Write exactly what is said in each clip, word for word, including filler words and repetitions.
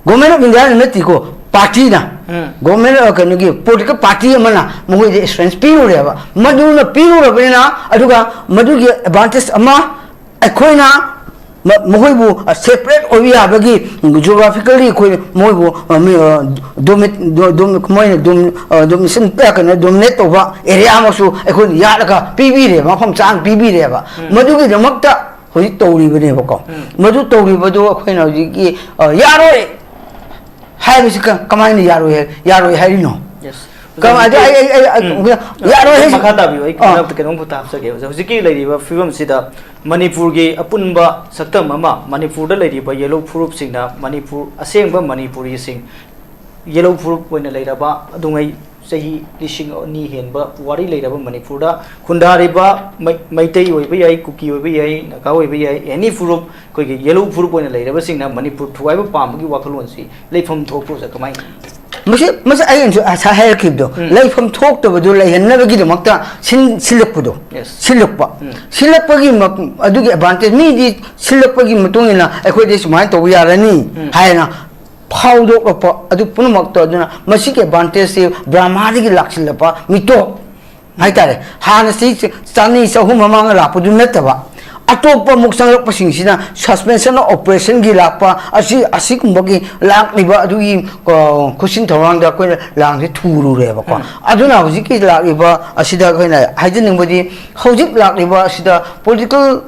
Government of ꯏꯟꯗꯤꯌꯥꯅ ꯅꯠꯇꯦꯀꯣ, ꯄꯥꯔꯇꯤꯅ, ꯎꯝ꯫ Government, ꯑ, ꯀꯩꯅꯣꯒꯤ ꯄꯣꯂꯤꯇꯤꯀꯦꯜ ꯄꯥꯔꯇꯤ ꯑꯃꯅ ꯃꯈꯣꯏꯗ ꯑꯦꯁꯨꯔꯦꯟꯁ ꯄꯤꯔꯨꯔꯦꯕ꯫ ꯃꯗꯨꯅ ꯄꯤꯔꯨꯔꯕꯅꯤꯅ, ꯑꯗꯨꯒ ꯃꯗꯨꯒꯤ ꯑꯦꯗꯚꯥꯟꯇꯦꯖ ꯑꯃ ꯑꯩꯈꯣꯏꯅ ꯃ-, ꯃꯈꯣꯏꯕꯨ, ꯑ, ꯁꯦꯄꯔꯦꯠ ꯑꯣꯏꯕ ꯌꯥꯕꯒꯤ, ꯖꯤꯑꯣꯒ꯭ꯔꯥꯐꯤꯀꯦꯜꯂꯤ ꯑꯩꯈꯣꯏ ꯃꯈꯣꯏꯕꯨ, ꯑ, ꯃꯤ, ꯑ, ꯗꯣꯃꯤ-, ꯗꯣ-, ꯗꯣꯃꯤ-, ꯃꯣꯏꯅ ꯗꯣꯃꯤ-, ꯑ, ꯗꯣꯃꯤꯅꯦꯁꯟ, ꯑ, ꯀꯩꯅꯣ, ꯗꯣꯃꯤꯅꯦꯠ ꯇꯧꯕ ꯑꯦꯔꯤꯌꯥ ꯑꯃꯁꯨ ꯑꯩꯈꯣꯏꯅ ꯌꯥꯠꯂꯒ ꯄꯤꯕꯤꯔꯦ, ꯃꯐꯝ ꯆꯥꯅ ꯄꯤꯕꯤꯔꯦꯕ꯫ ꯎꯝ꯫ ꯃꯗꯨꯒꯤꯗꯃꯛꯇ ꯍꯧꯖꯤꯛ ꯇꯧꯔꯤꯕꯅꯦꯕꯀꯣ꯫ ꯎꯝ꯫ ꯃꯗꯨ ꯇꯧꯔꯤꯕꯗꯨ ꯑꯩꯈꯣꯏꯅ ꯍꯧꯖꯤꯛꯀꯤ, ꯑ, ꯌꯥꯔꯣꯏ ꯍꯥꯏꯕꯁꯤ ꯀ-, ꯀꯃꯥꯏꯅ ꯌꯥꯔꯣꯏ ꯍꯥꯏ-, ꯌꯥꯔꯣꯏ ꯍꯥꯏꯔꯤꯅꯣ? Yes꯫ ꯀꯃꯥꯏ-, ꯑꯗꯨ ꯑꯩ, ꯑꯩ, ꯑꯩ, ꯎꯝ꯫ ꯌꯥꯔꯣꯏ ꯍꯥꯏꯁꯤ ꯃꯈꯥ ꯇꯥꯕꯤꯌꯨ꯫ ꯑꯩ ꯑꯥ꯫ ꯀꯩꯅꯣꯝꯇ ꯀꯩꯅꯣꯝꯈꯛꯇ ꯍꯥꯞꯆꯒꯦ꯫ ꯍꯧꯖꯤꯛ, ꯍꯧꯖꯤꯛꯀꯤ ꯂꯩꯔꯤꯕ ꯐꯤꯕꯝꯁꯤꯗ ꯃꯅꯤꯄꯨꯔꯒꯤ ꯑꯄꯨꯟꯕ ꯁꯛꯇꯝ ꯑꯃ, ꯃꯅꯤꯄꯨꯔꯗ ꯂꯩꯔꯤꯕ ꯌꯦꯂꯧ ꯐꯨꯔꯨꯞꯁꯤꯡꯅ ꯃꯅꯤꯄꯨꯔ, ꯑꯁꯦꯡꯕ ꯃꯅꯤꯄꯨꯔꯤꯁꯤꯡ, ꯌꯦꯂꯧ ꯐꯨꯔꯨꯞ ꯑꯣꯏꯅ ꯂꯩꯔꯕ ꯑꯗꯨꯉꯩ ꯆꯍꯤ ꯂꯤꯁꯤꯡ ꯑꯅꯤ ꯍꯦꯟꯕ ꯄꯨꯋꯥꯔꯤ ꯂꯩꯔꯕ ꯃꯅꯤꯄꯨꯔꯗ ꯈꯨꯟꯗꯥꯔꯤꯕ ꯃꯩ-, ꯃꯩꯇꯩ ꯑꯣꯏꯕ ꯌꯥꯏ, ꯀꯨꯀꯤ ꯑꯣꯏꯕ ꯌꯥꯏ, ꯅꯥꯒꯥ ꯑꯣꯏꯕ ꯌꯥꯏ, ꯑꯦꯅꯤ ꯐꯨꯔꯨꯞ, ꯑꯩꯈꯣꯏꯒꯤ ꯌꯦꯂꯧ ꯐꯨꯔꯨꯞ ꯑꯣꯏꯅ ꯂꯩꯔꯕꯁꯤꯡꯅ ꯃꯅꯤꯄꯨꯔ ꯊꯨꯒꯥꯏꯕ ꯄꯥꯝꯕꯒꯤ ꯋꯥꯈꯜꯂꯣꯟꯁꯤ ꯂꯩꯐꯝ ꯊꯣꯛꯄ꯭ꯔꯣ, ꯁꯥꯔ? ꯀꯃꯥꯏꯅ? ꯃꯁꯤ, ꯃꯁꯤ ꯑꯩꯅꯁꯨ ꯉꯁꯥꯏ ꯍꯥꯏꯔꯛꯈꯤꯕꯗꯣ, ꯎꯝ꯫ ꯂꯩꯐꯝ ꯊꯣꯛꯇꯕꯗꯨ ꯂꯩꯍꯟꯅꯕꯒꯤꯗꯃꯛꯇ ꯁꯤꯟ-, ꯁꯤꯜꯂꯛꯄꯗꯣ, Yes꯫ ꯁꯤꯜꯂꯛꯄ꯫ ꯎꯝ꯫ ꯁꯤꯜꯂꯛꯄꯒꯤ ꯃ-, ꯑꯗꯨꯒꯤ ꯑꯦꯗꯚꯥꯟꯇꯦꯖ, ꯃꯤꯗꯤ ꯁꯤꯜꯂꯛꯄꯒꯤ ꯃꯇꯨꯡ ꯏꯟꯅ ꯑꯩꯈꯣꯏꯗꯤ ꯁꯨꯃꯥꯏꯅ ꯇꯧꯕ ꯌꯥꯔꯅꯤ ꯎꯝ꯫ ꯍꯥꯏꯅ ꯐꯥꯎꯗꯣꯛꯂꯛꯄ ꯑꯗꯨ ꯄꯨꯝꯅꯃꯛꯇꯣ꯫ ꯑꯗꯨꯅ ꯃꯁꯤꯒꯤ ꯑꯦꯗꯚꯥꯟꯇꯦꯖꯁꯤ ꯕ꯭ꯔꯍꯃꯥꯗꯒꯤ ꯂꯥꯛꯁꯤꯜꯂꯛꯄ ꯃꯤꯇꯣꯞ ꯍꯥꯏꯇꯥꯔꯦ꯫ ꯍꯥꯟꯅ ꯆꯍꯤ ꯆꯅꯤ, ꯆꯍꯨꯝ ꯃꯃꯥꯡꯗ ꯂꯥꯛꯄꯗꯨ ꯅꯠꯇꯕ, ꯑꯇꯣꯞꯄ ꯑꯃꯨꯛ ꯆꯪꯂꯛꯄꯁꯤꯡꯁꯤꯅ suspension of operation ꯒꯤ ꯂꯥꯛꯄ ꯑꯁꯤ, ꯑꯁꯤꯒꯨꯝꯕꯒꯤ ꯂꯥꯛꯂꯤꯕ ꯑꯗꯨꯒꯤ, ꯑ, ꯈꯨꯠꯁꯤꯟ ꯊꯧꯔꯥꯡꯗ ꯑꯩꯈꯣꯏꯅ ꯂꯥꯡꯁꯦ ꯊꯨꯔꯨꯔꯦꯕꯀꯣ꯫ ꯎꯝ꯫ ꯑꯗꯨꯅ ꯍꯧꯖꯤꯛꯀꯤ ꯂꯥꯛꯂꯤꯕ ꯑꯁꯤꯗ ꯑꯩꯈꯣꯏꯅ ꯍꯥꯏꯖꯅꯤꯡꯕꯗꯤ, ꯍꯧꯖꯤꯛ ꯂꯥꯛꯂꯤꯕ ꯑꯁꯤꯗ political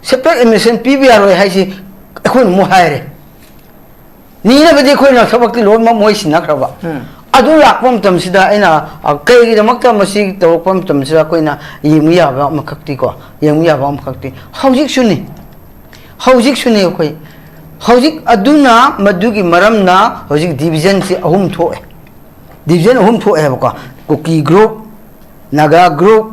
separate administration ꯄꯤꯕ ꯌꯥꯔꯣꯏ ꯍꯥꯏꯁꯤ ꯑꯩꯈꯣꯏꯅ ꯑꯃꯨꯛ ꯍꯥꯏꯔꯦ꯫ ꯅꯤꯅꯕꯗꯤ ꯑꯩꯈꯣꯏꯅ ꯊꯕꯛꯇꯤ ꯂꯣꯏꯅꯃꯛ ꯃꯣꯏ ꯁꯤꯟꯅꯈ꯭ꯔꯕ꯫ ꯎꯝ꯫ ꯑꯗꯨ ꯂꯥꯛꯄ ꯃꯇꯝꯁꯤꯗ ꯑꯩꯅ, ꯑ, ꯀꯩꯒꯤꯗꯃꯛꯇ ꯃꯁꯤ ꯇꯧꯔꯛꯄ ꯃꯇꯝꯁꯤꯗ ꯑꯩꯈꯣꯏꯅ ꯌꯦꯡꯕ ꯌꯥꯕ ꯑꯃꯈꯛꯇꯤꯀꯣ, ꯌꯦꯡꯕ ꯌꯥꯕ ꯑꯃꯈꯛꯇꯤ ꯍꯧꯖꯤꯛꯁꯨꯅꯤ, ꯍꯧꯖꯤꯛꯁꯨꯅꯤ ꯑꯩꯈꯣꯏ ꯍꯧꯖꯤꯛ꯫ ꯑꯗꯨꯅ ꯃꯗꯨꯒꯤ ꯃꯔꯝꯅ ꯍꯧꯖꯤꯛ division ꯁꯤ ꯑꯍꯨꯝ ꯊꯣꯛꯑꯦ, division ꯑꯍꯨꯝ ꯊꯣꯛꯑꯦꯕꯀꯣ, ꯀꯨꯀꯤ group, Naga group,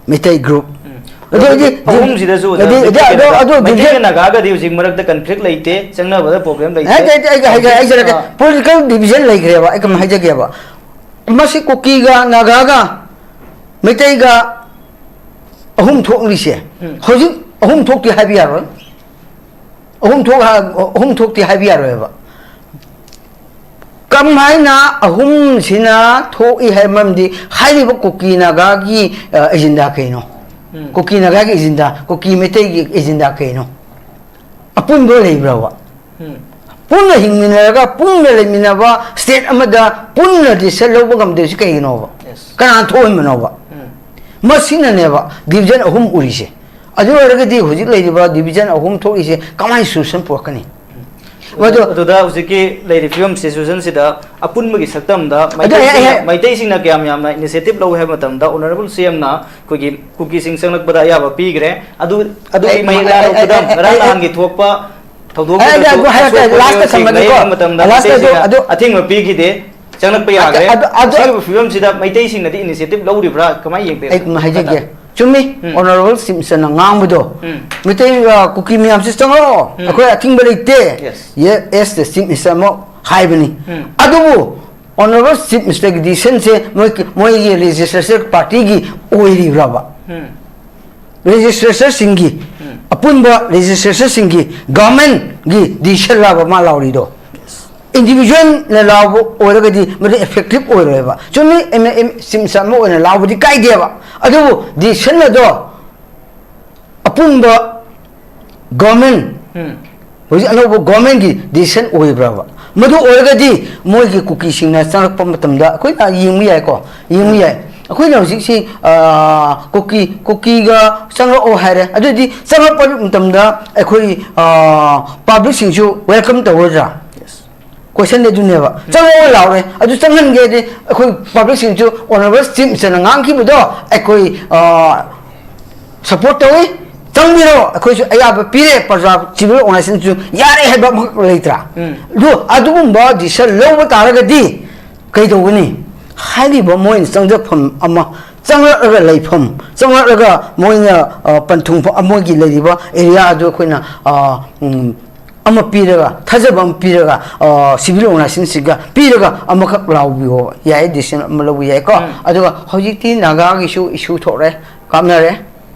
Meitei group꯫ ꯎꯝ꯫ ꯑꯗꯨ ꯑꯗꯨ ꯍꯧꯖꯤꯛ ꯑꯍꯨꯝꯁꯤꯗꯁꯨ ꯑꯣꯖꯥ ꯑꯗꯨ, ꯍꯧꯖꯤꯛ ꯑꯗꯨ, ꯑꯗꯨ, ꯀꯩꯅꯣꯗ ꯑꯗꯨ ꯃꯩꯇꯩꯒ division ꯅꯥꯒꯥꯒꯗꯤ ꯍꯧꯖꯤꯛ ꯃꯔꯛꯇ conflict ꯂꯩꯇꯦ, ꯆꯪꯅꯕꯗ problem ꯂꯩꯇꯦ꯫ ꯅꯠꯇꯦ, ꯅꯠꯇꯦ, ꯑꯩ ꯍꯥꯏꯖ-, ꯍꯧꯖꯤꯛ, ꯑꯩ ꯍꯥꯏꯖꯔꯛꯀꯦ꯫ ꯑꯥ꯫ Political division ꯂꯩꯈ꯭ꯔꯦꯕ, ꯑꯩ ꯀꯃꯥꯏꯅ ꯍꯥꯏꯖꯒꯦꯕ? ꯃꯁꯤ ꯀꯨꯀꯤꯒ ꯅꯥꯒꯥꯒ ꯃꯩꯇꯩꯒ ꯑꯍꯨꯝ ꯊꯣꯛꯂꯤꯁꯦ꯫ ꯎꯝ꯫ ꯍꯧꯖꯤꯛ ꯑꯍꯨꯝ ꯊꯣꯛꯇꯦ ꯍꯥꯏꯕ ꯌꯥꯔꯣꯏ꯫ ꯑꯍꯨꯝ ꯊꯣꯛ ꯑꯍꯨꯝ ꯊꯣꯛꯇꯦ ꯍꯥꯏꯕ ꯌꯥꯔꯣꯏꯕ꯫ ꯀꯝꯍꯥꯏꯅ ꯑꯍꯨꯝꯁꯤꯅ ꯊꯣꯛꯏ ꯍꯥꯏꯕ ꯃꯔꯝꯗꯤ ꯍꯥꯏꯔꯤꯕ ꯀꯨꯀꯤ ꯅꯥꯒꯥꯒꯤ ꯑꯦꯖꯦꯟꯗꯥ ꯀꯩꯅꯣ? ꯀꯨꯀꯤ ꯅꯥꯒꯥꯒꯤ ꯑꯦꯖꯦꯟꯗꯥ, ꯀꯨꯀꯤ ꯃꯩꯇꯩꯒꯤ ꯑꯦꯖꯦꯟꯗꯥ ꯀꯩꯅꯣ? ꯑꯄꯨꯟꯕ ꯂꯩꯕ꯭ꯔꯕ? ꯄꯨꯟꯅ ꯍꯤꯡꯃꯤꯟꯅꯔꯒ ꯄꯨꯟꯅ ꯂꯩꯃꯤꯟꯅꯕ ꯁ꯭ꯇꯦꯠ ꯑꯃꯗ ꯄꯨꯟꯅ ꯗꯤꯁꯤꯖꯟ ꯂꯧꯕ ꯉꯝꯗꯣꯏꯁꯤ ꯀꯩꯒꯤꯅꯣꯕ? ꯀꯅꯥꯅ ꯊꯣꯛꯍꯟꯕꯅꯣꯕ? ꯃꯁꯤꯅꯅꯦꯕ ꯗꯤꯕꯤꯖꯟ ꯑꯍꯨꯝ ꯎꯔꯤꯁꯦ꯫ ꯑꯗꯨ ꯑꯣꯏꯔꯒꯗꯤ ꯍꯧꯖꯤꯛ ꯂꯩꯔꯤꯕ ꯗꯤꯕꯤꯖꯟ ꯑꯍꯨꯝ ꯊꯣꯛꯏꯁꯦ ꯀꯃꯥꯏꯅ ꯁꯣꯂꯨꯁꯟ ꯄꯨꯔꯛꯀꯅꯤ? ꯃꯗꯨ ꯑꯗꯨꯗ ꯍꯧꯖꯤꯛꯀꯤ ꯂꯩꯔꯤꯕ ꯐꯤꯕꯝ ꯁꯤꯆꯨꯋꯦꯁꯟꯁꯤꯗ ꯑꯄꯨꯟꯕꯒꯤ ꯁꯛꯇꯝꯗ ꯑꯩ, ꯑꯩ, ꯃꯩꯇꯩꯁꯤꯡꯅ, ꯑꯩ, ꯃꯩꯇꯩꯁꯤꯡꯅ ꯀꯌꯥꯝ ꯌꯥꯝꯅ ꯏꯅꯤꯁꯤꯌꯦꯇꯤꯚ ꯂꯧꯏ ꯍꯥꯏꯕ ꯃꯇꯝꯗ ꯑꯣꯅꯔꯦꯕꯜ ꯁꯤ ꯑꯦꯝꯅ ꯑꯩꯈꯣꯏꯒꯤ ꯀꯨꯀꯤꯁꯤꯡ ꯆꯪꯂꯛꯄꯗ ꯑꯌꯥꯕ ꯄꯤꯈ꯭ꯔꯦ꯫ ꯑꯗꯨ ꯑꯗꯨꯒꯤ ꯑꯩ, ꯃꯌꯦꯛ ꯑꯩ, ꯂꯥꯅ ꯑꯩ, ꯈꯨꯗꯝ ꯑꯩ, ꯉꯔꯥꯡ ꯑꯩ, ꯑꯩ, ꯅꯍꯥꯟꯒꯤ ꯊꯣꯛꯄ ꯊꯧꯗꯣꯛ ꯑꯩ, ꯑꯩ, ꯊꯧꯗꯣꯛ ꯑꯗꯨ ꯍꯥꯏꯔꯛꯀꯦ, ꯑꯁꯣꯛꯄ ꯂꯥꯁꯇ ꯃꯤꯑꯣꯏꯁꯤꯡ ꯊꯝꯃꯒꯦꯀꯣ꯫ ꯂꯩꯕ ꯃꯇꯝꯗ ꯂꯥꯁꯇ ꯑꯗꯨ, ꯃꯩꯇꯩꯁꯤꯡꯅ ꯑꯗꯨ ꯑꯊꯤꯡꯕ ꯄꯤꯈꯤꯗꯦ꯫ ꯆꯪꯂꯛꯄ ꯑꯗꯨ, ꯌꯥꯈ꯭ꯔꯦ꯫ ꯑꯗꯨ, ꯑꯗꯨ, ꯑꯁꯤꯒꯨꯝꯕ ꯐꯤꯕꯝꯁꯤꯗ ꯃꯩꯇꯩꯁꯤꯡꯅꯗꯤ ꯏꯅꯤꯁꯤꯌꯦꯇꯤꯚ ꯂꯧꯔꯤꯕ꯭ꯔꯥ? ꯀꯃꯥꯏꯅ ꯌꯦꯡꯕꯤꯔꯦ? ꯑꯩ ꯑꯗꯨꯝ ꯍꯥꯏꯖꯒꯦ꯫ ꯆꯨꯝꯃꯤ, ꯎꯝ꯫ ꯑꯣꯅꯔꯦꯕꯜ ꯆꯤꯐ ꯃꯤꯅꯤꯁꯇꯔꯅ ꯉꯥꯡꯕꯗꯣ, ꯎꯝ꯫ ꯃꯩꯇꯩ, ꯑ, ꯀꯨꯀꯤ ꯃꯌꯥꯝꯁꯤ ꯆꯪꯉꯛꯑꯣ, ꯎꯝ꯫ ꯑꯩꯈꯣꯏ ꯑꯊꯤꯡꯕ ꯂꯩꯇꯦ꯫ Yes꯫ Ye-, as the chief minister ꯑꯃ ꯍꯥꯏꯕꯅꯤ꯫ ꯎꯝ꯫ ꯑꯗꯨꯕꯨ ꯑꯣꯅꯔꯦꯕꯜ ꯆꯤꯐ ꯃꯤꯅꯤꯁꯇꯔꯒꯤ ꯗꯤꯁꯤꯖꯟꯁꯦ ꯃꯣꯏ, ꯃꯣꯏꯒꯤ ꯂꯦꯖꯤꯁꯂꯦꯆꯔ ꯄꯥꯔꯇꯤꯒꯤ ꯑꯣꯏꯔꯤꯕ꯭ꯔꯕ? ꯎꯝ꯫ ꯂꯦꯖꯤꯁꯂꯦꯆꯔꯁꯤꯡꯒꯤ, ꯎꯝ꯫ ꯑꯄꯨꯟꯕ ꯂꯦꯖꯤꯁꯂꯦꯆꯔꯁꯤꯡꯒꯤ ꯒꯚꯔꯟꯃꯦꯟꯒꯤ ꯗꯤꯁꯤꯖꯟ ꯂꯥꯕ ꯃꯥ ꯂꯥꯎꯔꯤꯗꯣ? Yes꯫ ꯏꯟꯗꯤꯚꯤꯖꯨꯋꯦꯜꯅ ꯂꯥꯎꯕ ꯑꯣꯏꯔꯒꯗꯤ ꯃꯗꯨ ꯏꯐꯦꯛꯇꯤꯚ ꯑꯣꯏꯔꯣꯏꯕ꯫ ꯆꯨꯝꯃꯤ, M A, M, chief minister ꯑꯃ ꯑꯣꯏꯅ ꯂꯥꯎꯕꯗꯤ ꯀꯥꯏꯗꯦꯕ꯫ ꯑꯗꯨꯕꯨ ꯗꯤꯁꯤꯖꯟ ꯑꯗꯣ ꯑꯄꯨꯟꯕ ꯒꯚꯔꯟꯃꯦꯟ, ꯎꯝ꯫ ꯍꯧꯖꯤꯛ ꯑꯅꯧꯕ ꯒꯚꯔꯟꯃꯦꯟꯒꯤ ꯗꯤꯁꯤꯖꯟ ꯑꯣꯏꯕ꯭ꯔꯕ? ꯃꯗꯨ ꯑꯣꯏꯔꯒꯗꯤ ꯃꯣꯏꯒꯤ ꯀꯨꯀꯤꯁꯤꯡꯅ ꯆꯪꯂꯛꯄ ꯃꯇꯝꯗ ꯑꯩꯈꯣꯏꯅ ꯌꯦꯡꯕ ꯌꯥꯏꯀꯣ, ꯌꯦꯡꯕ ꯎꯝ꯫ ꯌꯥꯏ꯫ ꯑꯩꯈꯣꯏꯅ ꯍꯧꯖꯤꯛꯁꯤ, ꯑ, ꯀꯨꯀꯤ, ꯀꯨꯀꯤꯒ ꯆꯪꯂꯛꯑꯣ ꯍꯥꯏꯔꯦ, ꯑꯗꯨꯗꯤ ꯆꯪꯂꯛꯄ ꯃꯇꯝꯗ ꯑꯩꯈꯣꯏ, ꯑ, ꯄꯕ꯭ꯂꯤꯛꯁꯤꯡꯁꯨ ꯋꯦꯜꯀꯝ ꯇꯧꯔꯣꯏꯗ꯭ꯔꯥ? Yes꯫ ꯀꯣꯏꯁꯟꯗꯤ ꯑꯗꯨꯅꯦꯕ꯫ ꯎꯝ꯫ ꯆꯪꯂꯛꯑꯣ ꯂꯥꯎꯔꯦ, ꯑꯗꯨ ꯆꯪꯍꯟꯒꯦꯗꯤ ꯑꯩꯈꯣꯏ ꯄꯕ꯭ꯂꯤꯛꯁꯤꯡꯁꯨ ꯑꯣꯅꯔꯦꯕꯜ ꯆꯤꯐ ꯃꯤꯅꯤꯁꯇꯔꯅ ꯉꯥꯡꯈꯤꯕꯗꯣ ꯑꯩꯈꯣꯏ, ꯑ, ꯁꯄꯣꯔꯠ ꯇꯧꯏ, ꯆꯪꯕꯤꯔꯣ, ꯑꯩꯈꯣꯏꯁꯨ ꯑꯌꯥꯕ ꯄꯤꯔꯦ, ꯄ꯭ꯔꯖꯥ ꯁꯤꯚꯤꯜ ꯑꯣꯔꯒꯅꯥꯏꯖꯦꯁꯟꯁꯨ ꯌꯥꯔꯦ ꯍꯥꯏꯕ ꯑꯃꯈꯛ ꯂꯩꯇ꯭ꯔꯥ? ꯎꯝ꯫ ꯑꯗꯨ, ꯑꯗꯨꯒꯨꯝꯕ ꯗꯤꯁꯤꯖꯟ ꯂꯧꯕ ꯇꯥꯔꯒꯗꯤ ꯀꯩꯗꯧꯒꯅꯤ? ꯍꯥꯏꯔꯤꯕ ꯃꯣꯏꯅ ꯆꯪꯖꯐꯝ ꯑꯃ, ꯆꯪꯂꯛꯂꯒ ꯂꯩꯐꯝ, ꯆꯪꯂꯛꯂꯒ ꯃꯣꯏꯅ, ꯑ, ꯄꯟꯊꯨꯡꯐꯝ, ꯃꯣꯏꯒꯤ ꯂꯩꯔꯤꯕ ꯑꯦꯔꯤꯌꯥ ꯑꯗꯨ ꯑꯩꯈꯣꯏꯅ, ꯑ, ꯎꯝ, ꯑꯃ ꯄꯤꯔꯒ, ꯊꯥꯖꯕ ꯑꯃ ꯄꯤꯔꯒ, ꯑ, ꯁꯤꯚꯤꯜ ꯑꯣꯔꯒꯅꯥꯏꯖꯦꯁꯟꯁꯤꯡꯒ ꯄꯤꯔꯒ ꯑꯃꯈꯛ ꯂꯥꯎꯕꯤꯌꯣ, ꯌꯥꯏ, ꯗꯤꯁꯤꯖꯟ ꯑꯃ ꯂꯧꯕ ꯌꯥꯏꯀꯣ꯫ ꯎꯝ꯫ ꯑꯗꯨꯒ ꯍꯧꯖꯤꯛꯇꯤ ꯅꯥꯒꯥꯒꯤꯁꯨ ꯏꯁꯨ ꯊꯣꯛꯔꯦ, ꯀꯥꯞꯅꯔꯦ꯫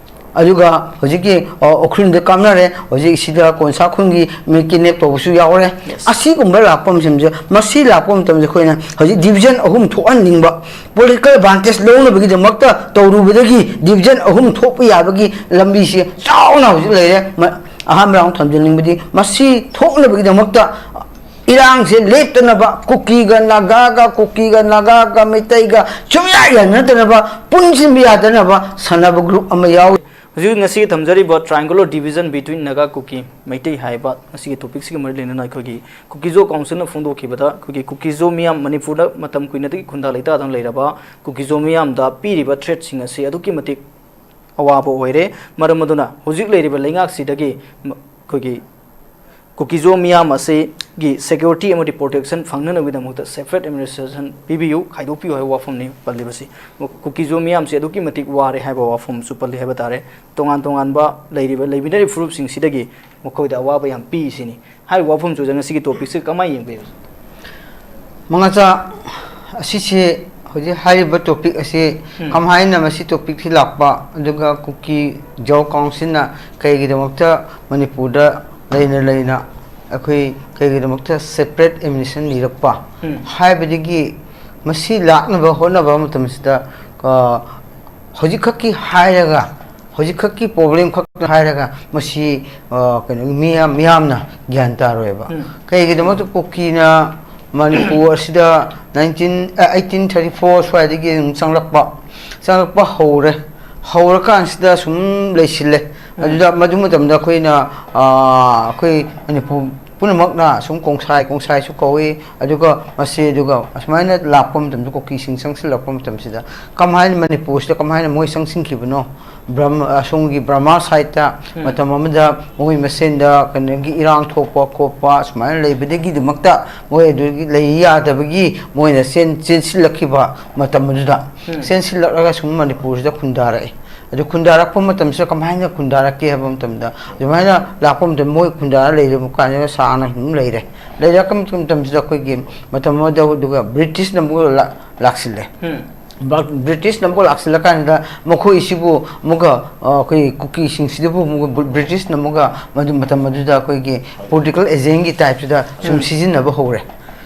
ꯑꯗꯨꯒ ꯍꯧꯖꯤꯛꯀꯤ, ꯑ, ꯎꯈ꯭ꯔꯨꯜꯗ ꯀꯥꯞꯅꯔꯦ, ꯍꯧꯖꯤꯛ ꯁꯤꯗ ꯀꯣꯟꯁꯥ ꯈꯨꯟꯒꯤ ꯃꯤ ꯀꯤꯗꯅꯦꯞ ꯇꯧꯕꯁꯨ ꯌꯥꯎꯔꯦ꯫ ꯑꯁꯤꯒꯨꯝꯕ ꯂꯥꯛꯄ ꯃꯇꯝꯁꯦ, ꯃꯁꯤ ꯂꯥꯛꯄ ꯃꯇꯝꯗ ꯑꯩꯈꯣꯏꯅ ꯍꯧꯖꯤꯛ ꯗꯤꯕꯤꯖꯟ ꯑꯍꯨꯝ ꯊꯣꯛꯍꯟꯅꯤꯡꯕ, ꯄꯣꯂꯤꯇꯤꯀꯦꯜ ꯑꯦꯗꯚꯥꯟꯇꯦꯖ ꯂꯧꯅꯕꯒꯤꯗꯃꯛꯇ ꯇꯧꯔꯨꯕꯗꯒꯤ ꯗꯤꯕꯤꯖꯟ ꯑꯍꯨꯝ ꯊꯣꯛꯄ ꯌꯥꯕꯒꯤ ꯂꯝꯕꯤꯁꯦ ꯆꯥꯎꯅ ꯍꯧꯖꯤꯛ ꯂꯩꯔꯦ꯫ ꯃ-, ꯑꯍꯥꯟꯕ ꯔꯥꯎꯟ ꯊꯝꯖꯅꯤꯡꯕꯗꯤ, ꯃꯁꯤ ꯊꯣꯛꯅꯕꯒꯤꯗꯃꯛꯇ ꯏꯔꯥꯡꯁꯦ ꯂꯦꯞꯇꯅꯕ, ꯀꯨꯀꯤꯒ ꯅꯥꯒꯥꯒ, ꯀꯨꯀꯤꯒ ꯅꯥꯒꯥꯒ ꯃꯩꯇꯩꯒ ꯁꯨꯡꯌꯥ ꯌꯥꯅꯗꯅꯕ, ꯄꯨꯟꯁꯤꯟꯕ ꯌꯥꯗꯅꯕ ꯁꯥꯟꯅꯕ ꯒ꯭ꯔꯨꯞ ꯑꯃ ꯌꯥꯎꯏ꯫ ꯍꯧꯖꯤꯛ ꯉꯁꯤ ꯊꯝꯖꯔꯤꯕ triangular division between Naga, Kuki, Meitei ꯍꯥꯏꯕ ꯉꯁꯤꯒꯤ ꯇꯣꯄꯤꯛꯁꯤꯒ ꯃꯔꯤ ꯂꯩꯅꯅ ꯑꯩꯈꯣꯏꯒꯤ ꯀꯨꯀꯤꯖꯣ ꯀꯥꯎꯟꯁꯤꯜꯅ ꯐꯣꯡꯗꯣꯛꯈꯤꯕꯗ, ꯑꯩꯈꯣꯏꯒꯤ ꯀꯨꯀꯤꯖꯣ ꯃꯤꯌꯥꯝ ꯃꯅꯤꯄꯨꯔꯗ ꯃꯇꯝ ꯀꯨꯏꯅꯗꯒꯤ ꯈꯨꯟꯗꯥ ꯂꯩꯇꯥꯗꯅ ꯂꯩꯔꯕ ꯀꯨꯀꯤꯖꯣ ꯃꯤꯌꯥꯝꯗ ꯄꯤꯔꯤꯕ ꯊ꯭ꯔꯦꯠꯁꯤꯡ ꯑꯁꯤ ꯑꯗꯨꯛꯀꯤ ꯃꯇꯤꯛ ꯑꯋꯥꯕ ꯑꯣꯏꯔꯦ꯫ ꯃꯔꯝ ꯑꯗꯨꯅ ꯍꯧꯖꯤꯛ ꯂꯩꯔꯤꯕ ꯂꯩꯉꯥꯛꯁꯤꯗꯒꯤ ꯃ-, ꯑꯩꯈꯣꯏꯒꯤ ꯀꯨꯀꯤꯖꯣ ꯃꯤꯌꯥꯝ ꯑꯁꯤꯒꯤ ꯁꯦꯀ꯭ꯌꯨꯔꯤꯇꯤ ꯑꯃꯗꯤ ꯄ꯭ꯔꯣꯇꯦꯛꯁꯟ ꯐꯪꯅꯅꯕꯒꯤꯗꯃꯛꯇ ꯁꯦꯄꯔꯦꯠ ꯑꯦꯗꯃꯤꯅꯤꯁꯇ꯭ꯔꯦꯁꯟ ꯄꯤꯕꯤꯌꯨ, ꯈꯥꯏꯗꯣꯛꯄꯤꯌꯨ ꯍꯥꯏꯕ ꯋꯥꯐꯝꯅꯤ ꯄꯜꯂꯤꯕꯁꯤ꯫ ꯀꯨꯀꯤꯖꯣ ꯃꯤꯌꯥꯝꯁꯤ ꯑꯗꯨꯛꯀꯤ ꯃꯇꯤꯛ ꯋꯥꯔꯦ ꯍꯥꯏꯕ ꯋꯥꯐꯝꯁꯨ ꯄꯜꯂꯤ ꯍꯥꯏꯕ ꯇꯥꯔꯦ꯫ ꯇꯣꯉꯥꯟ ꯇꯣꯉꯥꯟꯕ ꯂꯩꯔꯤꯕ, ꯂꯩꯃꯤꯟꯅꯔꯤꯕ ꯐꯨꯔꯨꯞꯁꯤꯡꯁꯤꯗꯒꯤ ꯃꯈꯣꯏꯗ ꯑꯋꯥꯕ ꯌꯥꯝ ꯄꯤꯔꯤꯁꯤꯅꯤ꯫ ꯍꯥꯏꯔꯤꯕ ꯋꯥꯐꯝꯁꯤꯗ ꯉꯁꯤꯒꯤ ꯇꯣꯄꯤꯛꯁꯤ ꯀꯃꯥꯏꯅ ꯌꯦꯡꯕꯤꯕ? ꯃꯉꯥꯆꯥ, ꯑꯁꯤꯁꯦ ꯍꯧꯖꯤꯛ ꯍꯥꯏꯔꯤꯕ ꯇꯣꯄꯤꯛ ꯑꯁꯤ ꯎꯝ꯫ ꯀꯃꯥꯏꯅ ꯃꯁꯤ ꯇꯣꯄꯤꯛꯁꯤ ꯂꯥꯛꯄ, ꯑꯗꯨꯒ ꯀꯨꯀꯤ ꯖꯣ ꯀꯥꯎꯟꯁꯤꯜꯅ ꯀꯩꯒꯤꯗꯃꯛꯇ ꯃꯅꯤꯄꯨꯔꯗ ꯂꯩꯅ ꯂꯩꯅ ꯑꯩꯈꯣꯏ ꯀꯩꯒꯤꯗꯃꯛꯇ ꯁꯦꯄꯔꯦꯠ ꯑꯦꯗꯃꯤꯅꯤꯁꯇ꯭ꯔꯦꯁꯟ ꯅꯤꯔꯛꯄ ꯎꯝ꯫ ꯍꯥꯏꯕꯗꯒꯤ ꯃꯁꯤ ꯂꯥꯛꯅꯕ ꯍꯣꯠꯅꯕ ꯃꯇꯝꯁꯤꯗ, ꯑ, ꯍꯧꯖꯤꯛꯈꯛꯀꯤ ꯍꯥꯏꯔꯒ, ꯍꯧꯖꯤꯛꯈꯛꯀꯤ ꯄ꯭ꯔꯣꯕ꯭ꯂꯦꯝ ꯈꯛ ꯍꯥꯏꯔꯒ ꯃꯁꯤ, ꯑ, ꯀꯩꯅꯣ, ꯃꯤꯌꯥꯝ, ꯃꯤꯌꯥꯝꯅ ꯒ꯭ꯌꯥꯟ ꯇꯥꯔꯣꯏꯕ꯫ ꯎꯝ꯫ ꯀꯩꯒꯤꯗꯃꯛꯇ ꯀꯨꯀꯤꯅ ꯃꯅꯤꯄꯨꯔ ꯑꯁꯤꯗ nineteen, ꯑ, eighteen thirty four ꯁ꯭ꯋꯥꯏꯗꯒꯤ ꯑꯗꯨꯝ ꯆꯪꯂꯛꯄ, ꯆꯪꯂꯛꯄ ꯍꯧꯔꯦ꯫ ꯍꯧꯔꯀꯥꯟꯁꯤꯗ ꯁꯨꯝ ꯂꯩꯁꯤꯜꯂꯦ꯫ ꯎꯝ꯫ ꯑꯗꯨꯗ ꯃꯗꯨ ꯃꯇꯝꯗ ꯑꯩꯈꯣꯏꯅ, ꯑ, ꯑꯩꯈꯣꯏ ꯃꯅꯤꯄꯨꯔ ꯄꯨꯝꯅꯃꯛꯅ ꯁꯨꯝ ꯀꯣꯡꯁꯥꯏ, ꯀꯣꯡꯁꯥꯏꯁꯨ ꯀꯧꯏ꯫ ꯑꯗꯨꯒ ꯃꯁꯤ, ꯑꯗꯨꯒ ꯑꯁꯨꯃꯥꯏꯅ ꯂꯥꯛꯄ ꯃꯇꯝꯗ, ꯀꯨꯀꯤꯁꯤꯡ ꯆꯪꯁꯤꯜꯂꯛꯄ ꯃꯇꯝꯁꯤꯗ ꯀꯃꯥꯏꯅ ꯃꯅꯤꯄꯨꯔꯁꯤꯗ ꯀꯃꯥꯏꯅ ꯃꯣꯏ ꯆꯪꯁꯤꯟꯈꯤꯕꯅꯣ? ꯕ꯭ꯔꯍꯃ-, ꯑꯁꯣꯝꯒꯤ ꯕ꯭ꯔꯍꯃꯥ ꯁꯥꯏꯠꯇ ꯎꯝ꯫ ꯃꯇꯝ ꯑꯃꯗ ꯃꯣꯏ ꯃꯁꯦꯟꯗ ꯀꯩꯅꯣꯒꯤ ꯏꯔꯥꯡ ꯊꯣꯛꯄ ꯈꯣꯠꯄ ꯁꯨꯃꯥꯏꯅ ꯂꯩꯕꯗꯒꯤꯗꯃꯛꯇ ꯃꯣꯏ ꯑꯗꯨꯒꯤ ꯂꯩ ꯌꯥꯗꯕꯒꯤ ꯃꯣꯏꯅ ꯆꯦꯟ-, ꯆꯦꯟꯁꯤꯜꯂꯛꯈꯤꯕ ꯃꯇꯝ ꯑꯗꯨꯗ ꯎꯝ꯫ ꯆꯦꯟꯁꯤꯜꯂꯛꯂꯒ ꯁꯨꯝ ꯃꯅꯤꯄꯨꯔꯁꯤꯗ ꯈꯨꯟꯗꯥꯔꯛꯑꯦ꯫ ꯑꯗꯨ ꯈꯨꯟꯗꯥꯔꯛꯄ ꯃꯇꯝꯁꯤꯗ ꯀꯃꯥꯏꯅ ꯈꯨꯟꯗꯥꯔꯛꯀꯦ ꯍꯥꯏꯕ ꯃꯇꯝꯗ, ꯑꯗꯨꯃꯥꯏꯅ ꯂꯥꯛꯄ ꯃꯇꯝꯗ ꯃꯣꯏ ꯈꯨꯟꯗꯥꯔ ꯂꯩꯔꯕ ꯀꯥꯟꯗ ꯁꯥꯡꯅ ꯑꯗꯨꯝ ꯂꯩꯔꯦ꯫ ꯂꯩꯔꯛꯄ ꯃꯇꯝꯁꯤꯗ ꯑꯩꯈꯣꯏꯒꯤ ꯃꯇꯝ ꯑꯃꯗ ꯑꯗꯨꯒ ꯕ꯭ꯔꯤꯇꯤꯁꯅ ꯑꯃꯨꯛ ꯂꯥ-, ꯂꯥꯛꯁꯤꯜꯂꯦ꯫ ꯎꯝ꯫ ꯕ꯭ꯔꯤꯇꯤꯁꯅ ꯑꯃꯨꯛꯀ ꯂꯥꯛꯁꯤꯜꯂꯀꯥꯟꯗ ꯃꯈꯣꯏꯁꯤꯕꯨ ꯑꯃꯨꯛꯀ, ꯑ, ꯑꯩꯈꯣꯏ ꯀꯨꯀꯤꯁꯤꯡꯁꯤꯗꯕꯨ ꯑꯃꯨꯛꯀ ꯕ꯭ꯔꯤꯇꯤꯁꯅ ꯑꯃꯨꯛꯀ ꯃꯗꯨ, ꯃꯇꯝ ꯑꯗꯨꯗ ꯑꯩꯈꯣꯏꯒꯤ ꯄꯣꯂꯤꯇꯤꯀꯦꯜ ꯑꯦꯖꯦꯟꯒꯤ ꯇꯥꯏꯞꯁꯤꯗ ꯁꯨꯝ ꯎꯝ꯫ ꯁꯤꯖꯤꯟꯅꯕ ꯍꯧꯔꯦ꯫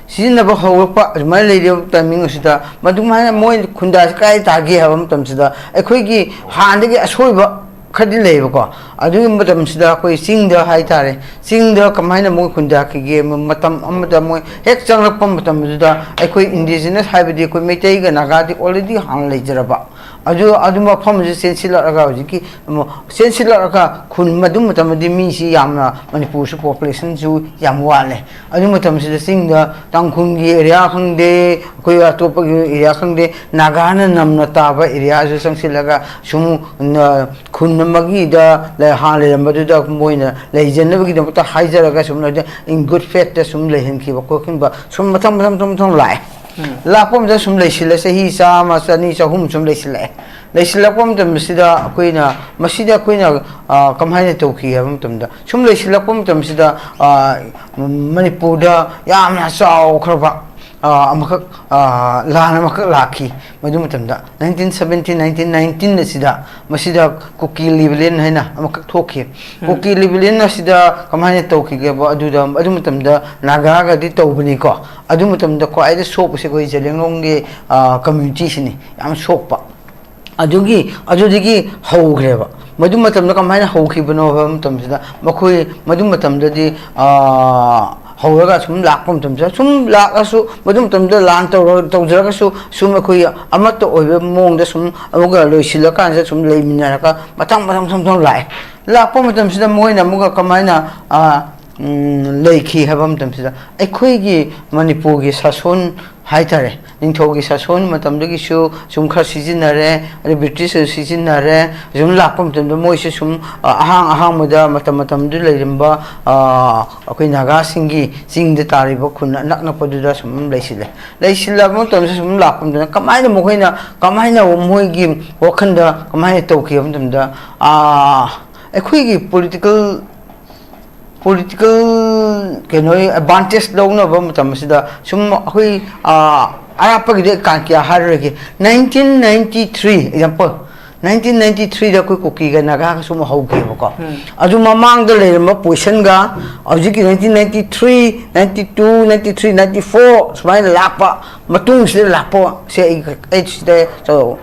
ꯁꯤꯖꯤꯟꯅꯕ ꯍꯧꯔꯛꯄ ꯑꯗꯨꯃꯥꯏꯅ ꯂꯩꯔꯤꯕ ꯇꯥꯏꯃꯤꯡ ꯑꯁꯤꯗ, ꯃꯗꯨꯃꯥꯏꯅ ꯃꯣꯏ ꯈꯨꯟꯗꯥꯁꯤ ꯀꯗꯥꯏ ꯇꯥꯒꯦ ꯍꯥꯏꯕ ꯃꯇꯝꯁꯤꯗ, ꯑꯩꯈꯣꯏꯒꯤ ꯍꯥꯟꯅꯗꯒꯤ ꯑꯁꯣꯏꯕ ꯈꯔꯗꯤ ꯂꯩꯌꯦꯕꯀꯣ꯫ ꯑꯗꯨꯒꯤ ꯃꯇꯝꯁꯤꯗ ꯑꯩꯈꯣꯏ ꯆꯤꯡꯗ ꯍꯥꯏꯇꯥꯔꯦ, ꯆꯤꯡꯗ ꯀꯃꯥꯏꯅ ꯃꯣꯏ ꯈꯨꯟꯗꯥꯈꯤꯒꯦ? ꯃ-, ꯃꯇꯝ ꯑꯃꯗ ꯃꯣꯏ ꯍꯦꯛ ꯆꯪꯂꯛꯄ ꯃꯇꯝꯗꯨꯗ ꯑꯩꯈꯣꯏ ꯏꯟꯗꯤꯖꯤꯅꯁ ꯍꯥꯏꯕꯗꯤ ꯑꯩꯈꯣꯏ ꯃꯩꯇꯩꯒ ꯅꯥꯒꯥꯗꯤ already ꯍꯥꯟꯅ ꯂꯩꯖꯔꯕ꯫ ꯑꯗꯨ, ꯑꯗꯨ ꯃꯐꯝꯁꯤ ꯆꯦꯟꯁꯤꯜꯂꯛꯑꯒ ꯍꯧꯖꯤꯛꯀꯤ, ꯎꯝ, ꯆꯦꯟꯁꯤꯜꯂꯛꯑꯒ ꯈꯨꯟ, ꯃꯗꯨ ꯃꯇꯝꯗꯗꯤ ꯃꯤꯁꯤ ꯌꯥꯝꯅ, ꯃꯅꯤꯄꯨꯔꯁꯨ ꯄꯣꯄꯨꯂꯦꯁꯟꯁꯨ ꯌꯥꯝ ꯋꯥꯠꯂꯦ꯫ ꯑꯗꯨ ꯃꯇꯝꯁꯤꯗ ꯆꯤꯡꯗ ꯇꯥꯡꯈꯨꯜꯒꯤ ꯑꯦꯔꯤꯌꯥ ꯈꯪꯗꯦ, ꯑꯩꯈꯣꯏ ꯑꯇꯣꯞꯄꯒꯤ ꯑꯦꯔꯤꯌꯥ ꯈꯪꯗꯦ, ꯅꯥꯒꯥꯅ ꯅꯝꯅ ꯇꯥꯕ ꯑꯦꯔꯤꯌꯥꯁꯨ ꯆꯪꯁꯤꯜꯂꯒ ꯁꯨꯝ, ꯅ-, ꯈꯨꯟ ꯑꯃꯒꯤꯗ ꯂꯩ-, ꯍꯥꯟꯅ ꯂꯩꯔꯝꯕꯗꯨꯗ ꯃꯣꯏꯅ ꯂꯩꯖꯅꯕꯒꯤꯗꯃꯛꯇ ꯍꯥꯏꯖꯔꯒ ꯁꯨꯝ ꯂꯩꯗ-, in good faith ꯇ ꯁꯨꯝ ꯂꯩꯍꯟꯈꯤꯕ ꯈꯣꯠꯈꯤꯕ ꯁꯨꯝ ꯃꯊꯪ ꯃꯊꯪ ꯃꯊꯪ ꯃꯊꯪ ꯂꯥꯛꯑꯦ꯫ ꯎꯝ꯫ ꯂꯥꯛꯄ ꯑꯃꯗ ꯁꯨꯝ ꯂꯩꯁꯤꯜꯂꯦ, ꯆꯍꯤ ꯆꯥꯝꯃ, ꯆꯅꯤ, ꯆꯍꯨꯝ ꯁꯨꯝ ꯂꯩꯁꯤꯜꯂꯛꯑꯦ꯫ ꯂꯩꯁꯤꯜꯂꯛꯄ ꯃꯇꯝꯁꯤꯗ ꯑꯩꯈꯣꯏꯅ, ꯃꯁꯤꯗ ꯑꯩꯈꯣꯏꯅ, ꯑ, ꯀꯃꯥꯏꯅ ꯇꯧꯈꯤ ꯍꯥꯏꯕ ꯃꯇꯝꯗ, ꯁꯨꯝ ꯂꯩꯁꯤꯜꯂꯛꯄ ꯃꯇꯝꯁꯤꯗ, ꯑ, ꯃꯅꯤꯄꯨꯔꯗ ꯌꯥꯝꯅ ꯆꯥꯎꯈ꯭ꯔꯕ, ꯑ, ꯑꯃꯈꯛ, ꯑ, ꯂꯥꯟ ꯑꯃꯈꯛ ꯂꯥꯛꯈꯤ꯫ ꯃꯗꯨ ꯃꯇꯝꯗ nineteen seventeen, nineteen nineteen ꯑꯁꯤꯗ ꯃꯁꯤꯗ ꯀꯨꯀꯤ ꯔꯤꯕꯦꯂꯤꯌꯟ ꯍꯥꯏꯅ ꯑꯃꯈꯛ ꯊꯣꯛꯈꯤ꯫ ꯎꯝ꯫ ꯀꯨꯀꯤ ꯔꯤꯕꯦꯂꯤꯌꯟ ꯑꯁꯤꯗ ꯀꯃꯥꯏꯅ ꯇꯧꯈꯤꯒꯦꯕ? ꯑꯗꯨꯗ, ꯑꯗꯨ ꯃꯇꯝꯗ ꯅꯥꯒꯥꯒꯗꯤ ꯇꯧꯕꯅꯤꯀꯣ꯫ ꯑꯗꯨ ꯃꯇꯝꯗ ꯈ꯭ꯋꯥꯏꯗꯒꯤ ꯁꯣꯛꯄꯁꯦ ꯑꯩꯈꯣꯏ ꯖꯦꯂꯤꯌꯥꯡꯔꯣꯡꯒꯤ, ꯑ, ꯀꯝꯃ꯭ꯌꯨꯅꯤꯇꯤꯁꯤꯅꯤ ꯌꯥꯝ ꯁꯣꯛꯄ꯫ ꯑꯗꯨꯒꯤ, ꯑꯗꯨꯗꯒꯤ ꯍꯧꯈ꯭ꯔꯦꯕ꯫ ꯃꯗꯨ ꯃꯇꯝꯗ ꯀꯃꯥꯏꯅ ꯍꯧꯈꯤꯕꯅꯣ ꯍꯥꯏꯕ ꯃꯇꯝꯁꯤꯗ, ꯃꯈꯣꯏ ꯃꯗꯨ ꯃꯇꯝꯗꯗꯤ, ꯑ, ꯍꯧꯔꯒ ꯁꯨꯝ ꯂꯥꯛꯄ ꯃꯇꯝꯗ, ꯁꯨꯝ ꯂꯥꯛꯑꯁꯨ, ꯃꯗꯨ ꯃꯇꯝꯗ ꯂꯥꯟ ꯇꯧꯔ-, ꯇꯧꯖꯔꯒꯁꯨ, ꯁꯨꯝ ꯑꯩꯈꯣꯏ ꯑꯃꯠꯇ ꯑꯣꯏꯕ ꯃꯑꯣꯡꯗ ꯁꯨꯝ ꯑꯃꯨꯛꯀ ꯂꯣꯏꯁꯤꯜꯂꯀꯥꯟꯁꯤꯗ ꯁꯨꯝ ꯂꯩꯃꯤꯟꯅꯔꯒ ꯃꯊꯪ, ꯃꯊꯪ, ꯃꯊꯪ, ꯃꯊꯪ ꯂꯥꯛꯑꯦ꯫ ꯂꯥꯛꯄ ꯃꯇꯝꯁꯤꯗ ꯃꯣꯏꯅ ꯑꯃꯨꯛꯀ ꯀꯃꯥꯏꯅ, ꯑ, ꯎꯝ, ꯂꯩꯈꯤ ꯍꯥꯏꯕ ꯃꯇꯝꯁꯤꯗ, ꯑꯩꯈꯣꯏꯒꯤ ꯃꯅꯤꯄꯨꯔꯒꯤ ꯁꯥꯁꯣꯟ ꯍꯥꯏꯇꯥꯔꯦ, ꯅꯤꯡꯊꯧꯒꯤ ꯁꯥꯁꯣꯟ ꯃꯇꯝꯗꯒꯤꯁꯨ ꯁꯨꯝ ꯈꯔ ꯁꯤꯖꯤꯟꯅꯔꯦ, ꯑꯗꯩ ꯕ꯭ꯔꯤꯇꯤꯁꯁꯨ ꯁꯤꯖꯤꯟꯅꯔꯦ꯫ ꯁꯨꯝ ꯂꯥꯛꯄ ꯃꯇꯝꯗ ꯃꯣꯏꯁꯨ ꯁꯨꯝ, ꯑ, ꯑꯍꯥꯡ ꯑꯍꯥꯡꯕꯗ ꯃꯇꯝ ꯃꯇꯝꯗꯨ ꯂꯩꯔꯝꯕ, ꯑ, ꯑꯩꯈꯣꯏ ꯅꯥꯒꯥꯁꯤꯡꯒꯤ ꯆꯤꯡꯗ ꯇꯥꯔꯤꯕ ꯈꯨꯟ ꯑꯅꯛ ꯅꯛꯄꯗꯨꯗ ꯁꯨꯝ ꯂꯩꯁꯤꯜꯂꯦ꯫ ꯂꯩꯁꯤꯜꯂꯕ ꯃꯇꯝꯗ ꯁꯨꯝ ꯂꯥꯛꯄ ꯃꯇꯝꯗ ꯀꯃꯥꯏꯅ ꯃꯈꯣꯏꯅ, ꯀꯃꯥꯏꯅ ꯃꯣꯏꯒꯤ ꯋꯥꯈꯜꯗ ꯀꯃꯥꯏꯅ ꯇꯧꯈꯤ ꯍꯥꯏꯕ ꯃꯇꯝꯗ, ꯑ, ꯑꯩꯈꯣꯏꯒꯤ ꯄꯣꯂꯤꯇꯤꯀꯦꯜ ꯄꯣꯂꯤꯇꯤꯀꯦꯜ ꯀꯩꯅꯣ ꯑꯦꯗꯚꯥꯟꯇꯦꯖ ꯂꯧꯅꯕ ꯃꯇꯝ ꯑꯁꯤꯗ ꯁꯨꯝ ꯑꯩꯈꯣꯏ, ꯑ, ꯑꯔꯥꯞꯄꯒꯤꯗꯤ ꯀꯥꯟ ꯀꯌꯥ ꯍꯥꯏꯔꯔꯣꯏꯒꯦ꯫ Nineteen ninety three example, nineteen ninety ꯊ꯭ꯔꯤꯗ ꯑꯩꯈꯣꯏ ꯀꯨꯀꯤꯒ ꯅꯥꯒꯥꯒꯁꯨ ꯑꯃꯨꯛ ꯍꯧꯈꯤꯕꯀꯣ꯫ ꯑꯗꯨ ꯃꯃꯥꯡꯗ ꯂꯩꯔꯝꯕ ꯄꯣꯖꯤꯁꯟꯒ ꯍꯧꯖꯤꯛꯀꯤ nineteen ninety three, ninety two, ninety three, ninety four ꯁꯨꯃꯥꯏꯅ ꯂꯥꯛꯄ ꯃꯇꯨꯡꯁꯤꯗ ꯂꯥꯛꯄ ꯁꯦ ꯑꯩ, ꯑꯩ ꯁꯤꯗ ꯆꯥꯎ-,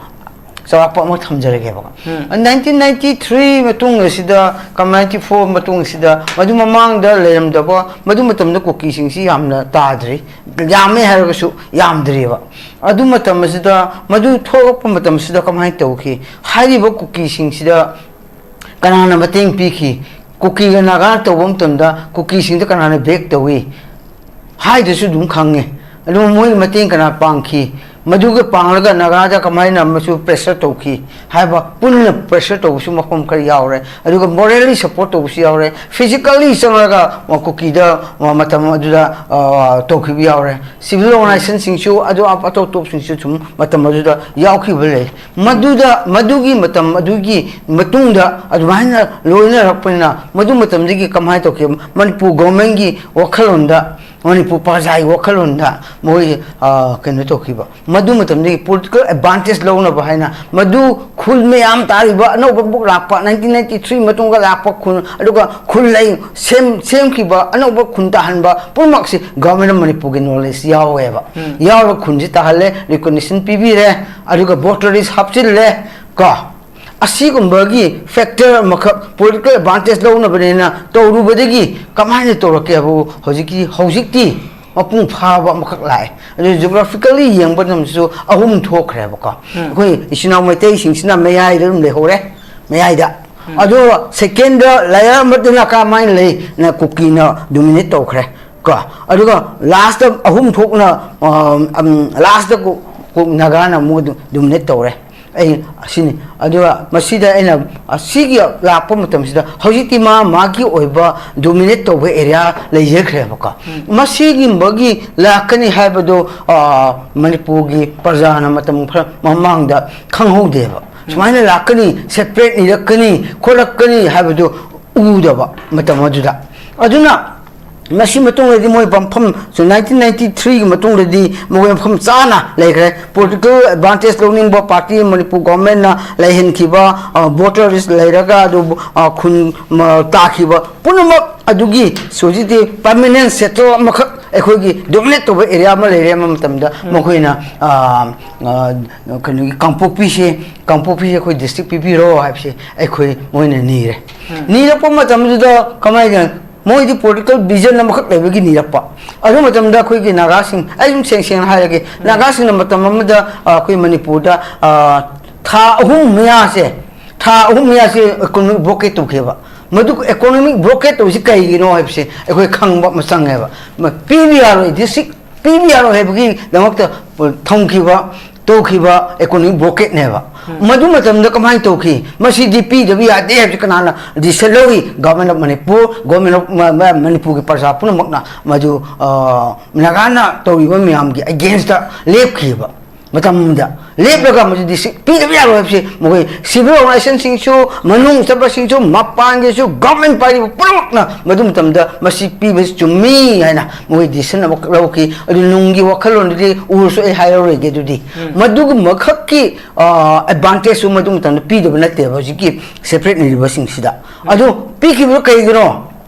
ꯆꯥꯎꯔꯥꯛꯄ ꯑꯃ ꯊꯝꯖꯔꯒꯦꯕꯀꯣ꯫ ꯅꯥꯏꯟꯇꯤꯟ ꯅꯥꯏꯟꯇꯤ ꯊ꯭ꯔꯤ ꯃꯇꯨꯡ ꯑꯁꯤꯗ, ꯀꯝ-, ꯅꯥꯏꯟꯇꯤ ꯐꯣꯔ ꯃꯇꯨꯡ ꯑꯁꯤꯗ, ꯃꯗꯨ ꯃꯃꯥꯡꯗ ꯂꯩꯔꯝꯗꯕ, ꯃꯗꯨ ꯃꯇꯝꯗ ꯀꯨꯀꯤꯁꯤꯡꯁꯤ ꯌꯥꯝꯅ ꯇꯥꯗ꯭ꯔꯤ, ꯌꯥꯝꯃꯦ ꯍꯥꯏꯔꯒꯁꯨ ꯌꯥꯝꯗ꯭ꯔꯤꯑꯕ꯫ ꯑꯗꯨ ꯃꯇꯝ ꯑꯁꯤꯗ, ꯃꯗꯨ ꯊꯣꯛꯂꯛꯄ ꯃꯇꯝ ꯑꯁꯤꯗ ꯀꯃꯥꯏꯅ ꯇꯧꯈꯤ? ꯍꯥꯏꯔꯤꯕ ꯀꯨꯀꯤꯁꯤꯡꯁꯤꯗ ꯀꯅꯥꯅ ꯃꯇꯦꯡ ꯄꯤꯈꯤ? ꯀꯨꯀꯤꯒ ꯅꯥꯒꯥ ꯇꯧꯕ ꯃꯇꯝꯗ ꯀꯨꯀꯤꯁꯤꯡꯗ ꯀꯅꯥꯅ ꯕꯦꯛ ꯇꯧꯏ? ꯍꯥꯏꯗꯨꯁꯨ ꯑꯗꯨꯝ ꯈꯪꯉꯦ꯫ ꯑꯗꯨ ꯃꯣꯏꯒꯤ ꯃꯇꯦꯡ ꯀꯅꯥ ꯄꯥꯡꯈꯤ? ꯃꯗꯨꯒ ꯄꯥꯡꯂꯒ ꯅꯥꯒꯥꯗ ꯀꯃꯥꯏꯅ ꯑꯃꯁꯨ ꯄ꯭ꯔꯦꯁꯔ ꯇꯧꯈꯤ ꯍꯥꯏꯕ, ꯄꯨꯟꯅ ꯄ꯭ꯔꯦꯁꯔ ꯇꯧꯕꯁꯨ ꯃꯐꯝ ꯈꯔ ꯌꯥꯎꯔꯦ꯫ ꯑꯗꯨꯒ ꯃꯣꯔꯦꯜꯂꯤ ꯁꯄꯣꯔꯠ ꯇꯧꯕꯁꯨ ꯌꯥꯎꯔꯦ꯫ ꯐꯤꯖꯤꯀꯦꯜꯂꯤ ꯆꯪꯂꯒ ꯀꯨꯀꯤꯗ ꯃꯇꯝ ꯑꯗꯨꯗ, ꯑ, ꯇꯧꯈꯤꯕ ꯌꯥꯎꯔꯦ꯫ ꯁꯤꯚꯤꯜ ꯑꯣꯔꯒꯅꯥꯏꯖꯦꯁꯟꯁꯤꯡꯁꯨ ꯑꯗꯨ ꯑꯇꯣꯞ ꯑꯇꯣꯞꯁꯤꯡꯁꯨ ꯁꯨꯝ ꯃꯇꯝ ꯑꯗꯨꯗ ꯌꯥꯎꯈꯤꯕ ꯂꯩ꯫ ꯃꯗꯨꯗ, ꯃꯗꯨꯒꯤ ꯃꯇꯝ ꯑꯗꯨꯒꯤ ꯃꯇꯨꯡꯗ ꯑꯗꯨꯃꯥꯏꯅ ꯂꯣꯏꯅꯔꯛꯄꯅꯤꯅ, ꯃꯗꯨ ꯃꯇꯝꯗꯒꯤ ꯀꯃꯥꯏꯅ ꯇꯧꯈꯤ? ꯃꯅꯤꯄꯨꯔ ꯒꯣꯔꯃꯦꯟꯒꯤ ꯋꯥꯈꯜꯂꯣꯟꯗ, ꯃꯅꯤꯄꯨꯔ ꯄ꯭ꯔꯖꯥꯒꯤ ꯋꯥꯈꯜꯂꯣꯟꯗ ꯃꯣꯏ, ꯑ, ꯀꯩꯅꯣ ꯇꯧꯈꯤꯕ꯫ ꯃꯗꯨ ꯃꯇꯝꯗꯒꯤ ꯄꯣꯂꯤꯇꯤꯀꯦꯜ ꯑꯦꯗꯚꯥꯟꯇꯦꯖ ꯂꯧꯅꯕ ꯍꯥꯏꯅ, ꯃꯗꯨ ꯈꯨꯜ ꯃꯌꯥꯝ ꯇꯥꯔꯤꯕ ꯑꯅꯧꯕ ꯑꯃꯨꯛ ꯂꯥꯛꯄ, ꯅꯥꯏꯟꯇꯤꯟ ꯅꯥꯏꯟꯇꯤ ꯊ꯭ꯔꯤ ꯃꯇꯨꯡꯗ ꯂꯥꯛꯄ ꯈꯨꯜ, ꯑꯗꯨꯒ ꯈꯨꯜ ꯂꯩ ꯁꯦꯝ-, ꯁꯦꯝꯈꯤꯕ ꯑꯅꯧꯕ ꯈꯨꯟ ꯇꯥꯍꯟꯕ ꯄꯨꯝꯅꯃꯛꯁꯤ Government of ꯃꯅꯤꯄꯨꯔꯒꯤ ꯅꯣꯂꯦꯖ ꯌꯥꯎꯋꯦꯕ꯫ ꯌꯥꯎꯔ ꯈꯨꯟꯁꯤ ꯇꯥꯍꯜꯂꯦ, ꯔꯤꯀꯣꯒꯅꯤꯁꯟ ꯄꯤꯕꯤꯔꯦ, ꯑꯗꯨꯒ ꯚꯣꯇꯔ ꯂꯤꯁ ꯍꯥꯞꯆꯤꯜꯂꯦ ꯀꯣ꯫ ꯑꯁꯤꯒꯨꯝꯕꯒꯤ ꯐꯦꯛꯇꯔ ꯑꯃꯈꯛ ꯄꯣꯂꯤꯇꯤꯀꯦꯜ ꯑꯦꯗꯚꯥꯟꯇꯦꯖ ꯂꯧꯅꯕꯅꯦꯅ ꯇꯧꯔꯨꯕꯗꯒꯤ ꯀꯃꯥꯏꯅ ꯇꯧꯔꯛꯀꯦ ꯍꯥꯏꯕꯨ, ꯍꯧꯖꯤꯛꯀꯤ, ꯍꯧꯖꯤꯛꯇꯤ ꯃꯄꯨꯡ ꯐꯥꯕ ꯑꯃꯈꯛ ꯂꯥꯛꯑꯦ꯫ ꯑꯗꯨ ꯖꯤꯑꯣꯒ꯭ꯔꯥꯐꯤꯀꯦꯜꯂꯤ ꯌꯦꯡꯕ ꯃꯇꯝꯗꯁꯨ ꯑꯍꯨꯝ ꯊꯣꯛꯈ꯭ꯔꯦꯕꯀꯣ꯫ ꯑꯩꯈꯣꯏ ꯏꯆꯤꯟ ꯏꯅꯥꯎ ꯃꯩꯇꯩꯁꯤꯡꯁꯤꯅ ꯃꯌꯥꯏꯗ ꯑꯗꯨꯝ ꯂꯩꯍꯧꯔꯦ, ꯃꯌꯥꯏꯗ꯫ ꯑꯗꯣ ꯁꯦꯀꯦꯟꯗ ꯂꯦꯌꯔ ꯑꯃꯗꯨꯅ ꯀꯔꯝꯍꯥꯏꯅ ꯂꯩ? ꯅ ꯀꯨꯀꯤꯅ ꯗꯣꯃꯤꯅꯦꯠ ꯇꯧꯈ꯭ꯔꯦ ꯀꯣ꯫ ꯑꯗꯨꯒ ꯂꯥꯁꯇ ꯑꯍꯨꯝ ꯊꯣꯛꯅ, ꯑ, ꯑꯝ, ꯂꯥꯁꯇ ꯀꯨ-, ꯀꯨ-, ꯅꯥꯒꯥꯅ ꯑꯃꯨꯛ ꯑꯗꯨꯝ ꯗꯣꯃꯤꯅꯦꯠ ꯇꯧꯔꯦ꯫ ꯑꯩ ꯑꯁꯤꯅꯤ꯫ ꯑꯗꯨꯒ ꯃꯁꯤꯗ ꯑꯩꯅ ꯑꯁꯤꯒꯤ ꯂꯥꯛꯄ ꯃꯇꯝꯁꯤꯗ ꯍꯧꯖꯤꯛꯇꯤ ꯃꯥ ꯃꯥꯒꯤ ꯑꯣꯏꯕ ꯗꯣꯃꯤꯅꯦꯠ ꯇꯧꯕ ꯑꯦꯔꯤꯌꯥ ꯂꯩꯖꯈ꯭ꯔꯦꯕꯀꯣ꯫ ꯃꯁꯤꯒꯨꯝꯕꯒꯤ ꯂꯥꯛꯀꯅꯤ ꯍꯥꯏꯕꯗꯣ, ꯑ, ꯃꯅꯤꯄꯨꯔꯒꯤ ꯄ꯭ꯔꯖꯥꯅ ꯃꯇꯝ ꯈꯔ ꯃꯃꯥꯡꯗ ꯈꯪꯍꯧꯗꯦꯕ꯫ ꯁꯨꯃꯥꯏꯅ ꯂꯥꯛꯀꯅꯤ, ꯁꯦꯄꯔꯦꯠ ꯏꯔꯛꯀꯅꯤ, ꯈꯣꯠꯂꯛꯀꯅꯤ ꯍꯥꯏꯕꯗꯨ ꯎꯗꯕ ꯃꯇꯝ ꯑꯗꯨꯗ꯫ ꯑꯗꯨꯅ ꯃꯁꯤ ꯃꯇꯨꯡꯗꯗꯤ ꯃꯣꯏ ꯃꯐꯝ, ꯅꯥꯏꯟꯇꯤꯟ ꯅꯥꯏꯟꯇꯤ ꯊ꯭ꯔꯤꯒꯤ ꯃꯇꯨꯡꯗꯗꯤ ꯃꯈꯣꯏ ꯃꯐꯝ ꯆꯥꯅ ꯂꯩꯈ꯭ꯔꯦ꯫ ꯄꯣꯂꯤꯇꯤꯀꯦꯜ ꯑꯦꯗꯚꯥꯟꯇꯦꯖ ꯂꯧꯅꯤꯡꯕ ꯄꯥꯔꯇꯤ ꯃꯅꯤꯄꯨꯔ ꯒꯣꯚꯔꯟꯃꯦꯟꯠꯅ ꯂꯩꯍꯟꯈꯤꯕ, ꯑ, ꯕꯣꯔꯗꯔ ꯂꯩꯔꯒ ꯑꯗꯨꯕꯨ, ꯑ, ꯈꯨꯟ, ꯃ, ꯇꯥꯈꯤꯕ ꯄꯨꯝꯅꯃꯛ ꯑꯗꯨꯒꯤ ꯍꯧꯖꯤꯛꯇꯤ ꯄꯔꯃꯅꯦꯟ ꯁꯦꯇꯜ ꯑꯃꯈꯛ ꯑꯩꯈꯣꯏꯒꯤ ꯗꯣꯃꯤꯅꯦꯠ ꯇꯧꯕ ꯑꯦꯔꯤꯌꯥ ꯑꯃ ꯂꯩꯔꯦ꯫ ꯑꯃ ꯃꯇꯝꯗ ꯃꯈꯣꯏꯅ, ꯑ, ꯑ, ꯀꯩꯅꯣꯒꯤ ꯀꯥꯡꯄꯣꯛꯄꯤꯁꯦ, ꯀꯥꯡꯄꯣꯛꯄꯤꯁꯦ ꯑꯩꯈꯣꯏ ꯗꯤꯁꯇ꯭ꯔꯤꯛ ꯄꯤꯕꯤꯔꯣ ꯍꯥꯏꯕꯁꯦ ꯑꯩꯈꯣꯏ ꯃꯣꯏꯅ ꯅꯤꯔꯦ꯫ ꯅꯤꯔꯛꯄ ꯃꯇꯝꯗꯨꯗ ꯀꯃꯥꯏꯅ ꯃꯣꯏꯗꯤ ꯄꯣꯂꯤꯇꯤꯀꯦꯜ ꯚꯤꯖꯟ ꯑꯃꯈꯛ ꯂꯩꯕꯒꯤ ꯅꯤꯔꯛꯄ꯫ ꯑꯗꯨ ꯃꯇꯝꯗ ꯑꯩꯈꯣꯏꯒꯤ ꯅꯥꯒꯥꯁꯤꯡ, ꯑꯩ ꯑꯗꯨꯝ ꯁꯦꯡ ꯁꯦꯡꯅ ꯍꯥꯏꯔꯒꯦ, ꯅꯥꯒꯥꯁꯤꯡꯅ ꯃꯇꯝ ꯑꯃꯗ, ꯑ, ꯑꯩꯈꯣꯏ ꯃꯅꯤꯄꯨꯔꯗ, ꯑ, ꯊꯥ ꯑꯍꯨꯝ ꯃꯌꯥꯁꯦ, ꯊꯥ ꯑꯍꯨꯝ ꯃꯌꯥꯁꯦ ꯏꯀꯣꯅꯣꯃꯤꯛ ꯕ꯭ꯂꯣꯀꯦꯠ ꯇꯧꯈꯤꯕ꯫ ꯃꯗꯨ ꯏꯀꯣꯅꯣꯃꯤꯛ ꯕ꯭ꯂꯣꯀꯦꯠ ꯇꯧꯔꯤꯁꯤ ꯀꯩꯒꯤꯅꯣ ꯍꯥꯏꯕꯁꯦ ꯑꯩꯈꯣꯏ ꯈꯪꯕ ꯑꯃ ꯆꯪꯉꯦꯕ꯫ ꯃ-, ꯄꯤꯕ ꯌꯥꯔꯣꯏ, ꯗꯤꯁꯇ꯭ꯔꯤꯛ ꯄꯤꯕ ꯌꯥꯔꯣꯏ ꯍꯥꯏꯕꯒꯤꯗꯃꯛꯇ ꯊꯝꯈꯤꯕ, ꯇꯧꯈꯤꯕ ꯏꯀꯣꯅꯣꯃꯤꯛ ꯕ꯭ꯂꯣꯀꯦꯠꯅꯦꯕ꯫ ꯃꯗꯨ ꯃꯇꯝꯗ ꯀꯃꯥꯏꯅ ꯇꯧꯈꯤ? ꯃꯁꯤꯗꯤ ꯄꯤꯗꯕ ꯌꯥꯗꯦ ꯍꯥꯏꯕꯁꯤ ꯀꯅꯥꯅ ꯗꯤꯁꯤꯖꯟ ꯂꯧꯏ? Government of Manipur, government of ꯃ-, ꯃ-, ꯃꯅꯤꯄꯨꯔꯒꯤ ꯄ꯭ꯔꯖꯥ ꯄꯨꯝꯅꯃꯛꯅ ꯃꯗꯨ, ꯑ, ꯅꯥꯒꯥꯅ ꯇꯧꯔꯤꯕ ꯃꯌꯥꯝꯒꯤ ꯑꯒꯦꯟꯁꯇ ꯂꯦꯞꯈꯤꯕ꯫ ꯃꯇꯝꯗ ꯂꯦꯞꯂꯒ ꯃꯗꯨꯗꯤ ꯁꯤ ꯄꯤꯗꯕ ꯌꯥꯔꯣꯏ ꯍꯥꯏꯕꯁꯤ ꯃꯈꯣꯏ ꯁꯤꯚꯤꯜ ꯑꯣꯔꯒꯅꯥꯏꯖꯦꯁꯟꯁꯤꯡꯁꯨ, ꯃꯅꯨꯡ ꯆꯠꯄꯁꯤꯡꯁꯨ, ꯃꯄꯥꯟꯒꯤꯁꯨ, ꯒꯚꯔꯟꯃꯦꯟꯠ ꯄꯥꯏꯔꯤꯕ ꯄꯨꯝꯅꯃꯛꯅ ꯃꯗꯨ ꯃꯇꯝꯗ ꯃꯁꯤ ꯄꯤꯕꯁꯤ ꯆꯨꯝꯃꯤ ꯍꯥꯏꯅ ꯃꯈꯣꯏ ꯗꯤꯁꯤꯖꯟ ꯑꯃꯈꯛ ꯂꯧꯈꯤ꯫ ꯑꯗꯨ ꯅꯨꯡꯒꯤ ꯋꯥꯈꯜꯂꯣꯟꯗꯨꯗꯤ ꯎꯔꯁꯨ ꯑꯩ ꯍꯥꯏꯔꯔꯣꯏꯒꯦ꯫ ꯑꯗꯨꯗꯤ ꯃꯗꯨꯒꯨꯝꯕ ꯈꯛꯀꯤ, ꯑ, ꯑꯦꯗꯚꯥꯟꯇꯦꯖꯁꯨ ꯃꯗꯨ ꯃꯇꯝꯗ ꯄꯤꯗꯕ ꯅꯠꯇꯦꯕ ꯍꯧꯖꯤꯛꯀꯤ ꯁꯦꯄꯔꯦꯠ ꯅꯤꯔꯤꯕꯁꯤꯡꯁꯤꯗ꯫ ꯑꯗꯨ ꯄꯤꯈꯤꯕꯗꯨ ꯀꯩꯒꯤꯅꯣ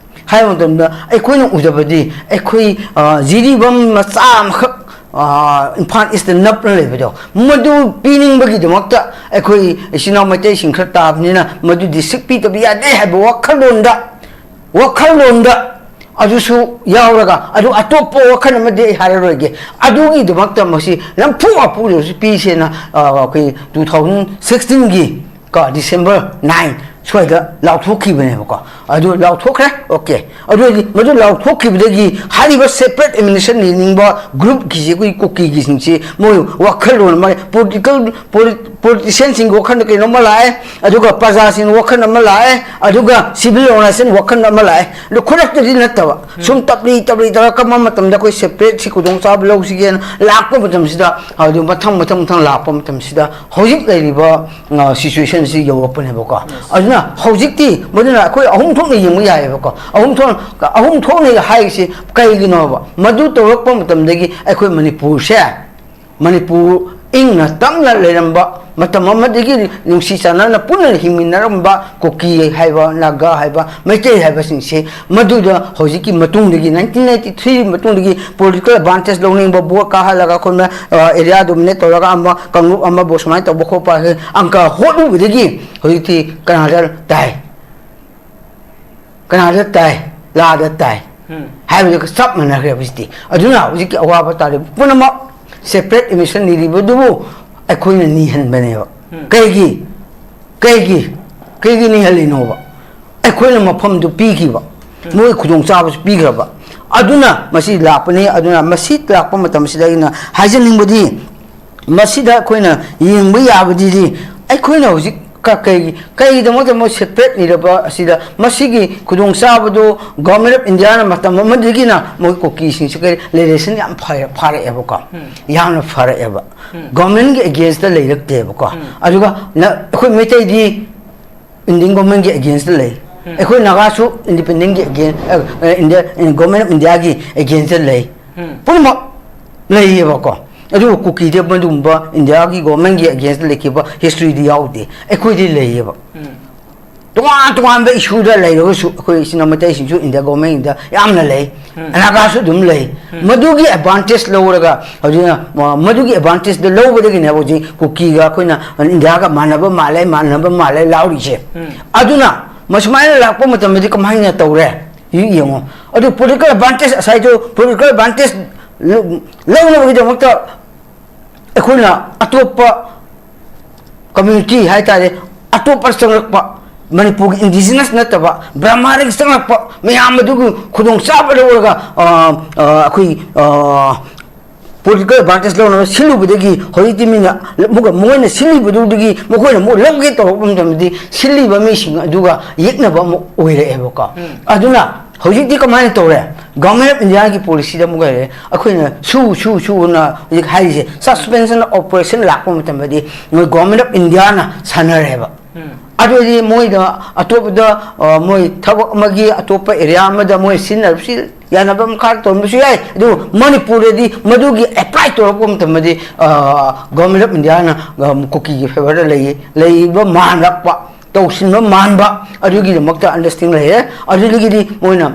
ꯍꯥꯏꯕ ꯃꯇꯝꯗ ꯑꯩꯈꯣꯏꯅ ꯎꯖꯕꯗꯤ ꯑꯩꯈꯣꯏ, ꯑ, ꯖꯤꯔꯤꯕꯥꯝ ꯃꯆꯥ ꯑꯃꯈꯛ, ꯑ, ꯏꯝꯐꯥꯜ ꯏꯁꯇ ꯅꯞꯅ ꯂꯩꯕꯗꯣ, ꯃꯗꯨ ꯄꯤꯅꯤꯡꯕꯒꯤꯗꯃꯛꯇ ꯑꯩꯈꯣꯏ ꯏꯆꯤꯟ ꯏꯅꯥꯎ ꯃꯩꯇꯩꯁꯤꯡ ꯈꯔ ꯇꯥꯕꯅꯤꯅ ꯃꯗꯨ ꯗꯤꯁꯇ꯭ꯔꯤꯛ ꯄꯤꯗꯕ ꯌꯥꯗꯦ ꯍꯥꯏꯕ ꯋꯥꯈꯜꯂꯣꯟꯗ, ꯋꯥꯈꯜꯂꯣꯟꯗ ꯑꯗꯨꯁꯨ ꯌꯥꯎꯔꯒ, ꯑꯗꯨ ꯑꯇꯣꯞꯄ ꯋꯥꯈꯜ ꯑꯃꯗꯤ ꯑꯩ ꯍꯥꯏꯔꯔꯣꯏꯒꯦ꯫ ꯑꯗꯨꯒꯤꯗꯃꯛꯇ ꯃꯁꯤ ꯅꯝꯐꯨ ꯍꯥꯐꯨꯗꯁꯨ ꯄꯤꯁꯦꯅ, ꯑ, ꯑꯩꯈꯣꯏ ꯇꯨ ꯊꯥꯎꯖꯟ ꯁꯤꯛꯁꯇꯤꯟꯒꯤ ꯀꯣ, ꯗꯤꯁꯦꯝꯕꯔ ꯅꯥꯏꯟ ꯁ꯭ꯋꯥꯏꯗ ꯂꯥꯎꯊꯣꯛꯈꯤꯕꯅꯦꯕꯀꯣ꯫ ꯑꯗꯨ ꯂꯥꯎꯊꯣꯛꯈ꯭ꯔꯦ, ꯑꯣꯀꯦ꯫ ꯑꯗꯨ ꯑꯣꯏꯔꯗꯤ ꯃꯗꯨ ꯂꯥꯎꯊꯣꯛꯈꯤꯕꯗꯒꯤ ꯍꯥꯏꯔꯤꯕ ꯁꯦꯄꯔꯦꯠ ꯑꯦꯗꯃꯤꯅꯤꯁꯇ꯭ꯔꯦꯁꯟ ꯅꯤꯡꯕ ꯒ꯭ꯔꯨꯞꯀꯤꯁꯦ, ꯑꯩꯈꯣꯏ ꯀꯨꯀꯤꯒꯤꯁꯤꯡꯁꯤ ꯃꯣꯏ ꯋꯥꯈꯜꯂꯣꯟ ꯑꯃ, ꯄꯣꯂꯤꯇꯤꯀꯦꯜ, ꯄꯣꯂꯤ-, ꯄꯣꯂꯤꯇꯤꯁꯤꯌꯟꯁꯤꯡꯒꯤ ꯋꯥꯈꯜꯗ ꯀꯩꯅꯣꯝꯃ ꯂꯥꯛꯑꯦ, ꯑꯗꯨꯒ ꯄ꯭ꯔꯖꯥꯁꯤꯡꯒꯤ ꯋꯥꯈꯜ ꯑꯃ ꯂꯥꯛꯑꯦ, ꯑꯗꯨꯒ ꯁꯤꯚꯤꯜ ꯑꯣꯔꯒꯅꯥꯏꯖꯦꯁꯟ ꯋꯥꯈꯜ ꯑꯃ ꯂꯥꯛꯑꯦ꯫ ꯑꯗꯨ ꯈꯨꯗꯛꯇꯗꯤ ꯅꯠꯇꯕ, ꯁꯨꯝ ꯇꯞꯂꯤ ꯇꯞꯂꯤ ꯇꯧꯔꯒ ꯀꯔꯝꯕ ꯃꯇꯝꯗ ꯑꯩꯈꯣꯏ ꯁꯦꯄꯔꯦꯠꯁꯤ ꯈꯨꯗꯣꯡꯆꯥꯕ ꯂꯧꯁꯤꯒꯦꯅ ꯂꯥꯛꯄ ꯃꯇꯝꯁꯤꯗ, ꯑꯗꯨ ꯃꯊꯪ ꯃꯊꯪ ꯃꯊꯪ ꯂꯥꯛꯄ ꯃꯇꯝꯁꯤꯗ ꯍꯧꯖꯤꯛ ꯂꯩꯔꯤꯕ, ꯑ, ꯁꯤꯆꯨꯋꯦꯁꯟꯁꯤ ꯌꯧꯔꯛꯄꯅꯦꯕꯀꯣ꯫ ꯑꯗꯨ ꯍꯧꯖꯤꯛꯇꯤ ꯃꯗꯨꯅ ꯑꯩꯈꯣꯏ ꯑꯍꯨꯝ ꯊꯣꯛꯅ ꯌꯦꯡꯕ ꯌꯥꯏꯑꯕꯀꯣ꯫ ꯑꯍꯨꯝ ꯊꯣꯛ ꯑꯍꯨꯝ ꯊꯣꯛꯅ ꯍꯥꯏꯔꯤꯁꯤ ꯀꯩꯒꯤꯅꯣꯕ? ꯃꯗꯨ ꯇꯧꯔꯛꯄ ꯃꯇꯝꯗꯒꯤ ꯑꯩꯈꯣꯏ ꯃꯅꯤꯄꯨꯔꯁꯦ, ꯃꯅꯤꯄꯨꯔ ꯏꯪꯅ ꯇꯞꯅ ꯂꯩꯔꯝꯕ ꯃꯇꯝ ꯑꯃꯗꯒꯤ ꯅꯨꯡꯁꯤ ꯆꯥꯟꯅꯅ ꯄꯨꯟꯅ ꯍꯤꯡꯃꯤꯟꯅꯔꯝꯕ ꯀꯨꯀꯤ ꯍꯥꯏꯕ, ꯅꯥꯒꯥ ꯍꯥꯏꯕ, ꯃꯩꯇꯩ ꯍꯥꯏꯕꯁꯤꯡꯁꯦ, ꯃꯗꯨꯗ ꯍꯧꯖꯤꯛꯀꯤ ꯃꯇꯨꯡꯗꯒꯤ, ꯅꯥꯏꯟꯇꯤꯟ ꯅꯥꯏꯟꯇꯤ ꯊ꯭ꯔꯤ ꯃꯇꯨꯡꯗꯒꯤ political advantage ꯂꯧꯅꯤꯡꯕ, vote ꯀꯥꯍꯜꯂꯒ ꯑꯩꯈꯣꯏꯅ ꯑ, area dominate ꯇꯧꯔꯒ ꯑꯃ ꯀꯥꯡꯂꯨꯞ ꯑꯃꯕꯨ ꯁꯨꯃꯥꯏꯅ ꯇꯧꯕ ꯈꯣꯠꯄ ꯍꯥꯏ ꯑꯪꯀ ꯍꯣꯠꯂꯨꯕꯗꯒꯤ ꯍꯧꯖꯤꯛꯇꯤ ꯀꯅꯥꯗ ꯇꯥꯏ? ꯀꯅꯥꯗ ꯇꯥꯏ? ꯂꯥꯗ ꯇꯥꯏ꯫ ꯎꯝ꯫ ꯍꯥꯏꯕꯗꯨꯒ ꯆꯞ ꯃꯥꯟꯅꯈ꯭ꯔꯦ ꯍꯧꯖꯤꯛꯇꯤ꯫ ꯑꯗꯨꯅ ꯍꯧꯖꯤꯛꯀꯤ ꯑꯋꯥꯕ ꯇꯥꯔꯤꯕ ꯄꯨꯝꯅꯃꯛ separate admission ꯅꯤꯔꯤꯕꯗꯨꯕꯨ ꯑꯩꯈꯣꯏꯅ ꯅꯤꯍꯟꯕꯅꯦꯕ꯫ ꯎꯝ꯫ ꯀꯩꯒꯤ? ꯀꯩꯒꯤ? ꯀꯩꯒꯤ ꯅꯤꯍꯜꯂꯤꯅꯣꯕ? ꯑꯩꯈꯣꯏꯅ ꯃꯐꯝꯗꯨ ꯄꯤꯈꯤꯕ, ꯎꯝ꯫ ꯃꯣꯏ ꯈꯨꯗꯣꯡꯆꯥꯕꯁꯨ ꯄꯤꯈ꯭ꯔꯕ꯫ ꯑꯗꯨꯅ ꯃꯁꯤ ꯂꯥꯛꯄꯅꯤ꯫ ꯑꯗꯨꯅ ꯃꯁꯤ ꯂꯥꯛꯄ ꯃꯇꯝꯁꯤꯗ ꯑꯩꯅ ꯍꯥꯏꯖꯅꯤꯡꯕꯗꯤ, ꯃꯁꯤꯗ ꯑꯩꯈꯣꯏꯅ ꯌꯦꯡꯕ ꯌꯥꯕꯗꯨꯗꯤ, ꯑꯩꯈꯣꯏꯅ ꯍꯧꯖꯤꯛ ꯀ-, ꯀꯩ-, ꯀꯩꯒꯤꯗꯃꯛꯇ ꯃꯣꯏ separate ꯅꯤꯔꯕ ꯑꯁꯤꯗ ꯃꯁꯤꯒꯤ ꯈꯨꯗꯣꯡꯆꯥꯕꯗꯨ Government of India ꯅ ꯃꯇꯝ ꯑꯃꯗꯒꯤꯅ ꯃꯣꯏ ꯀꯨꯀꯤꯁꯤꯡꯁꯤ ꯀꯔꯤ relation ꯌꯥꯝ ꯐ-, ꯐꯔꯛꯑꯦꯕꯀꯣ, ꯎꯝ꯫ ꯌꯥꯝꯅ ꯐꯔꯛꯑꯦꯕ꯫ ꯎꯝ꯫ Government ꯀꯤ against ꯇ ꯂꯩꯔꯛꯇꯦꯕꯀꯣ꯫ ꯎꯝ꯫ ꯑꯗꯨꯒ ꯅ-, ꯑꯩꯈꯣꯏ ꯃꯩꯇꯩꯗꯤ Indian Government ꯀꯤ against ꯂꯩ꯫ ꯎꯝ꯫ ꯑꯩꯈꯣꯏ ꯅꯥꯒꯥꯁꯨ independent ꯀꯤ against, ꯑ, ꯑ, India, Government of India ꯒꯤ against ꯂꯩ꯫ ꯎꯝ꯫ ꯄꯨꯝꯅꯃꯛ ꯂꯩꯌꯦꯕꯀꯣ꯫ ꯑꯗꯨꯕꯨ ꯀꯨꯀꯤꯗꯤ ꯃꯗꯨꯒꯨꯝꯕ India ꯒꯤ Government ꯀꯤ against ꯂꯩꯈꯤꯕ history ꯗꯤ ꯌꯥꯎꯗꯦ꯫ ꯑꯩꯈꯣꯏꯗꯤ ꯂꯩꯌꯦꯕ꯫ ꯎꯝ꯫ ꯇꯣꯉꯥꯟ ꯇꯣꯉꯥꯟꯕ issue ꯗ ꯂꯩꯔꯒꯁꯨ ꯑꯩꯈꯣꯏ ꯏꯆꯤꯟ ꯏꯅꯥꯎ ꯃꯩꯇꯩꯁꯤꯡꯁꯨ India Government ꯗ ꯌꯥꯝꯅ ꯂꯩ꯫ ꯎꯝ꯫ ꯅꯥꯒꯥꯁꯨ ꯑꯗꯨꯝ ꯂꯩ꯫ ꯎꯝ꯫ ꯃꯗꯨꯒꯤ advantage ꯂꯧꯔꯒ ꯍꯧꯖꯤꯛꯅ, ꯑ, ꯃꯗꯨꯒꯤ advantage ꯗ ꯂꯧꯕꯗꯒꯤꯅꯦꯕ ꯍꯧꯖꯤꯛ ꯀꯨꯀꯤꯒ ꯑꯩꯈꯣꯏꯅ India ꯒ ꯃꯥꯟꯅꯕ ꯃꯥꯜꯂꯦ, ꯃꯥꯟꯅꯕ ꯃꯥꯜꯂꯦ ꯂꯥꯎꯔꯤꯁꯦ꯫ ꯎꯝ꯫ ꯑꯗꯨꯅ ꯃꯁꯨꯃꯥꯏꯅ ꯂꯥꯛꯄ ꯃꯇꯝꯗꯗꯤ ꯀꯃꯥꯏꯅ ꯇꯧꯔꯦ? ꯍꯧꯖꯤꯛ ꯌꯦꯡꯉꯣ꯫ ꯑꯗꯨ political advantage, ꯉꯁꯥꯏꯗꯣ political advantage ꯂꯧ-, ꯂꯧꯅꯕꯒꯤꯗꯃꯛꯇ ꯑꯩꯈꯣꯏꯅ ꯑꯇꯣꯞꯄ community ꯍꯥꯏ ꯇꯥꯔꯦ, ꯑꯇꯣꯞꯄ ꯆꯪꯂꯛꯄ, ꯃꯅꯤꯄꯨꯔꯒꯤ indigenous ꯅꯠꯇꯕ ꯕ꯭ꯔꯍꯃꯥꯗꯒꯤ ꯆꯪꯂꯛꯄ ꯃꯌꯥꯝ ꯑꯗꯨꯒꯤ ꯈꯨꯗꯣꯡꯆꯥꯕ ꯂꯧꯔꯒ, ꯑ, ꯑ, ꯑꯩꯈꯣꯏ, ꯑ, political advantage ꯂꯧꯅꯕ ꯁꯤꯜꯂꯨꯕꯗꯒꯤ ꯍꯧꯖꯤꯛꯇꯤ ꯃꯤꯅ ꯑꯃꯨꯛꯀ ꯃꯣꯏꯅ ꯁꯤꯜꯂꯤꯕꯗꯨꯗꯒꯤ ꯃꯈꯣꯏꯅ ꯑꯃꯨꯛ ꯂꯧꯒꯦ ꯇꯧꯔꯛꯄ ꯃꯇꯝꯗꯗꯤ ꯁꯤꯜꯂꯤꯕ ꯃꯤꯁꯤꯡ ꯑꯗꯨꯒ ꯌꯦꯛꯅꯕ ꯑꯃꯨꯛ ꯑꯣꯏꯔꯛꯑꯦꯕꯀꯣ꯫ ꯎꯝ꯫ ꯑꯗꯨꯅ ꯍꯧꯖꯤꯛꯇꯤ ꯀꯃꯥꯏꯅ ꯇꯧꯔꯦ? Government of India ꯒꯤ policy ꯗ ꯑꯃꯨꯛ ꯂꯩꯔꯦ꯫ ꯑꯩꯈꯣꯏꯅ ꯁꯨ, ꯁꯨ, ꯁꯨꯅ ꯍꯧꯖꯤꯛ ꯍꯥꯏꯔꯤꯁꯦ, suspension of operation ꯂꯥꯛꯄ ꯃꯇꯝꯗꯗꯤ ꯃꯣꯏ Government of India ꯅ ꯁꯥꯟꯅꯔꯦꯕ꯫ ꯎꯝ꯫ ꯑꯗꯨꯗꯤ ꯃꯣꯏꯗ ꯑꯇꯣꯞꯄꯗ, ꯑ, ꯃꯣꯏ ꯊꯕꯛ ꯑꯃꯒꯤ ꯑꯇꯣꯞꯄ ꯑꯦꯔꯤꯌꯥ ꯑꯃꯗ ꯃꯣꯏ ꯁꯤꯖꯤꯟꯅꯔꯁꯨ ꯌꯥꯅꯕ ꯃꯈꯥ ꯇꯧꯔꯝꯕꯁꯨ ꯌꯥꯏ꯫ ꯑꯗꯨꯕꯨ ꯃꯅꯤꯄꯨꯔꯗꯗꯤ ꯃꯗꯨꯒꯤ ꯑꯦꯄ꯭ꯂꯥꯏ ꯇꯧꯔꯛꯄ ꯃꯇꯝꯗꯗꯤ, ꯑ, ꯒꯣꯔꯃꯦꯟ ꯑꯣꯐ ꯏꯟꯗꯤꯌꯥꯅ, ꯑ, ꯀꯨꯀꯤꯒꯤ ꯐꯦꯚꯔꯗ ꯂꯩ, ꯂꯩꯕ ꯃꯥꯟꯂꯛꯄ, ꯇꯧꯁꯤꯟꯕ ꯃꯥꯟꯕ, ꯑꯗꯨꯒꯤꯗꯃꯛꯇ ꯑꯟꯗꯔꯁꯇꯦꯟꯗꯤꯡ ꯂꯩꯔꯦ꯫ ꯑꯗꯨꯗꯒꯤꯗꯤ ꯃꯣꯏꯅ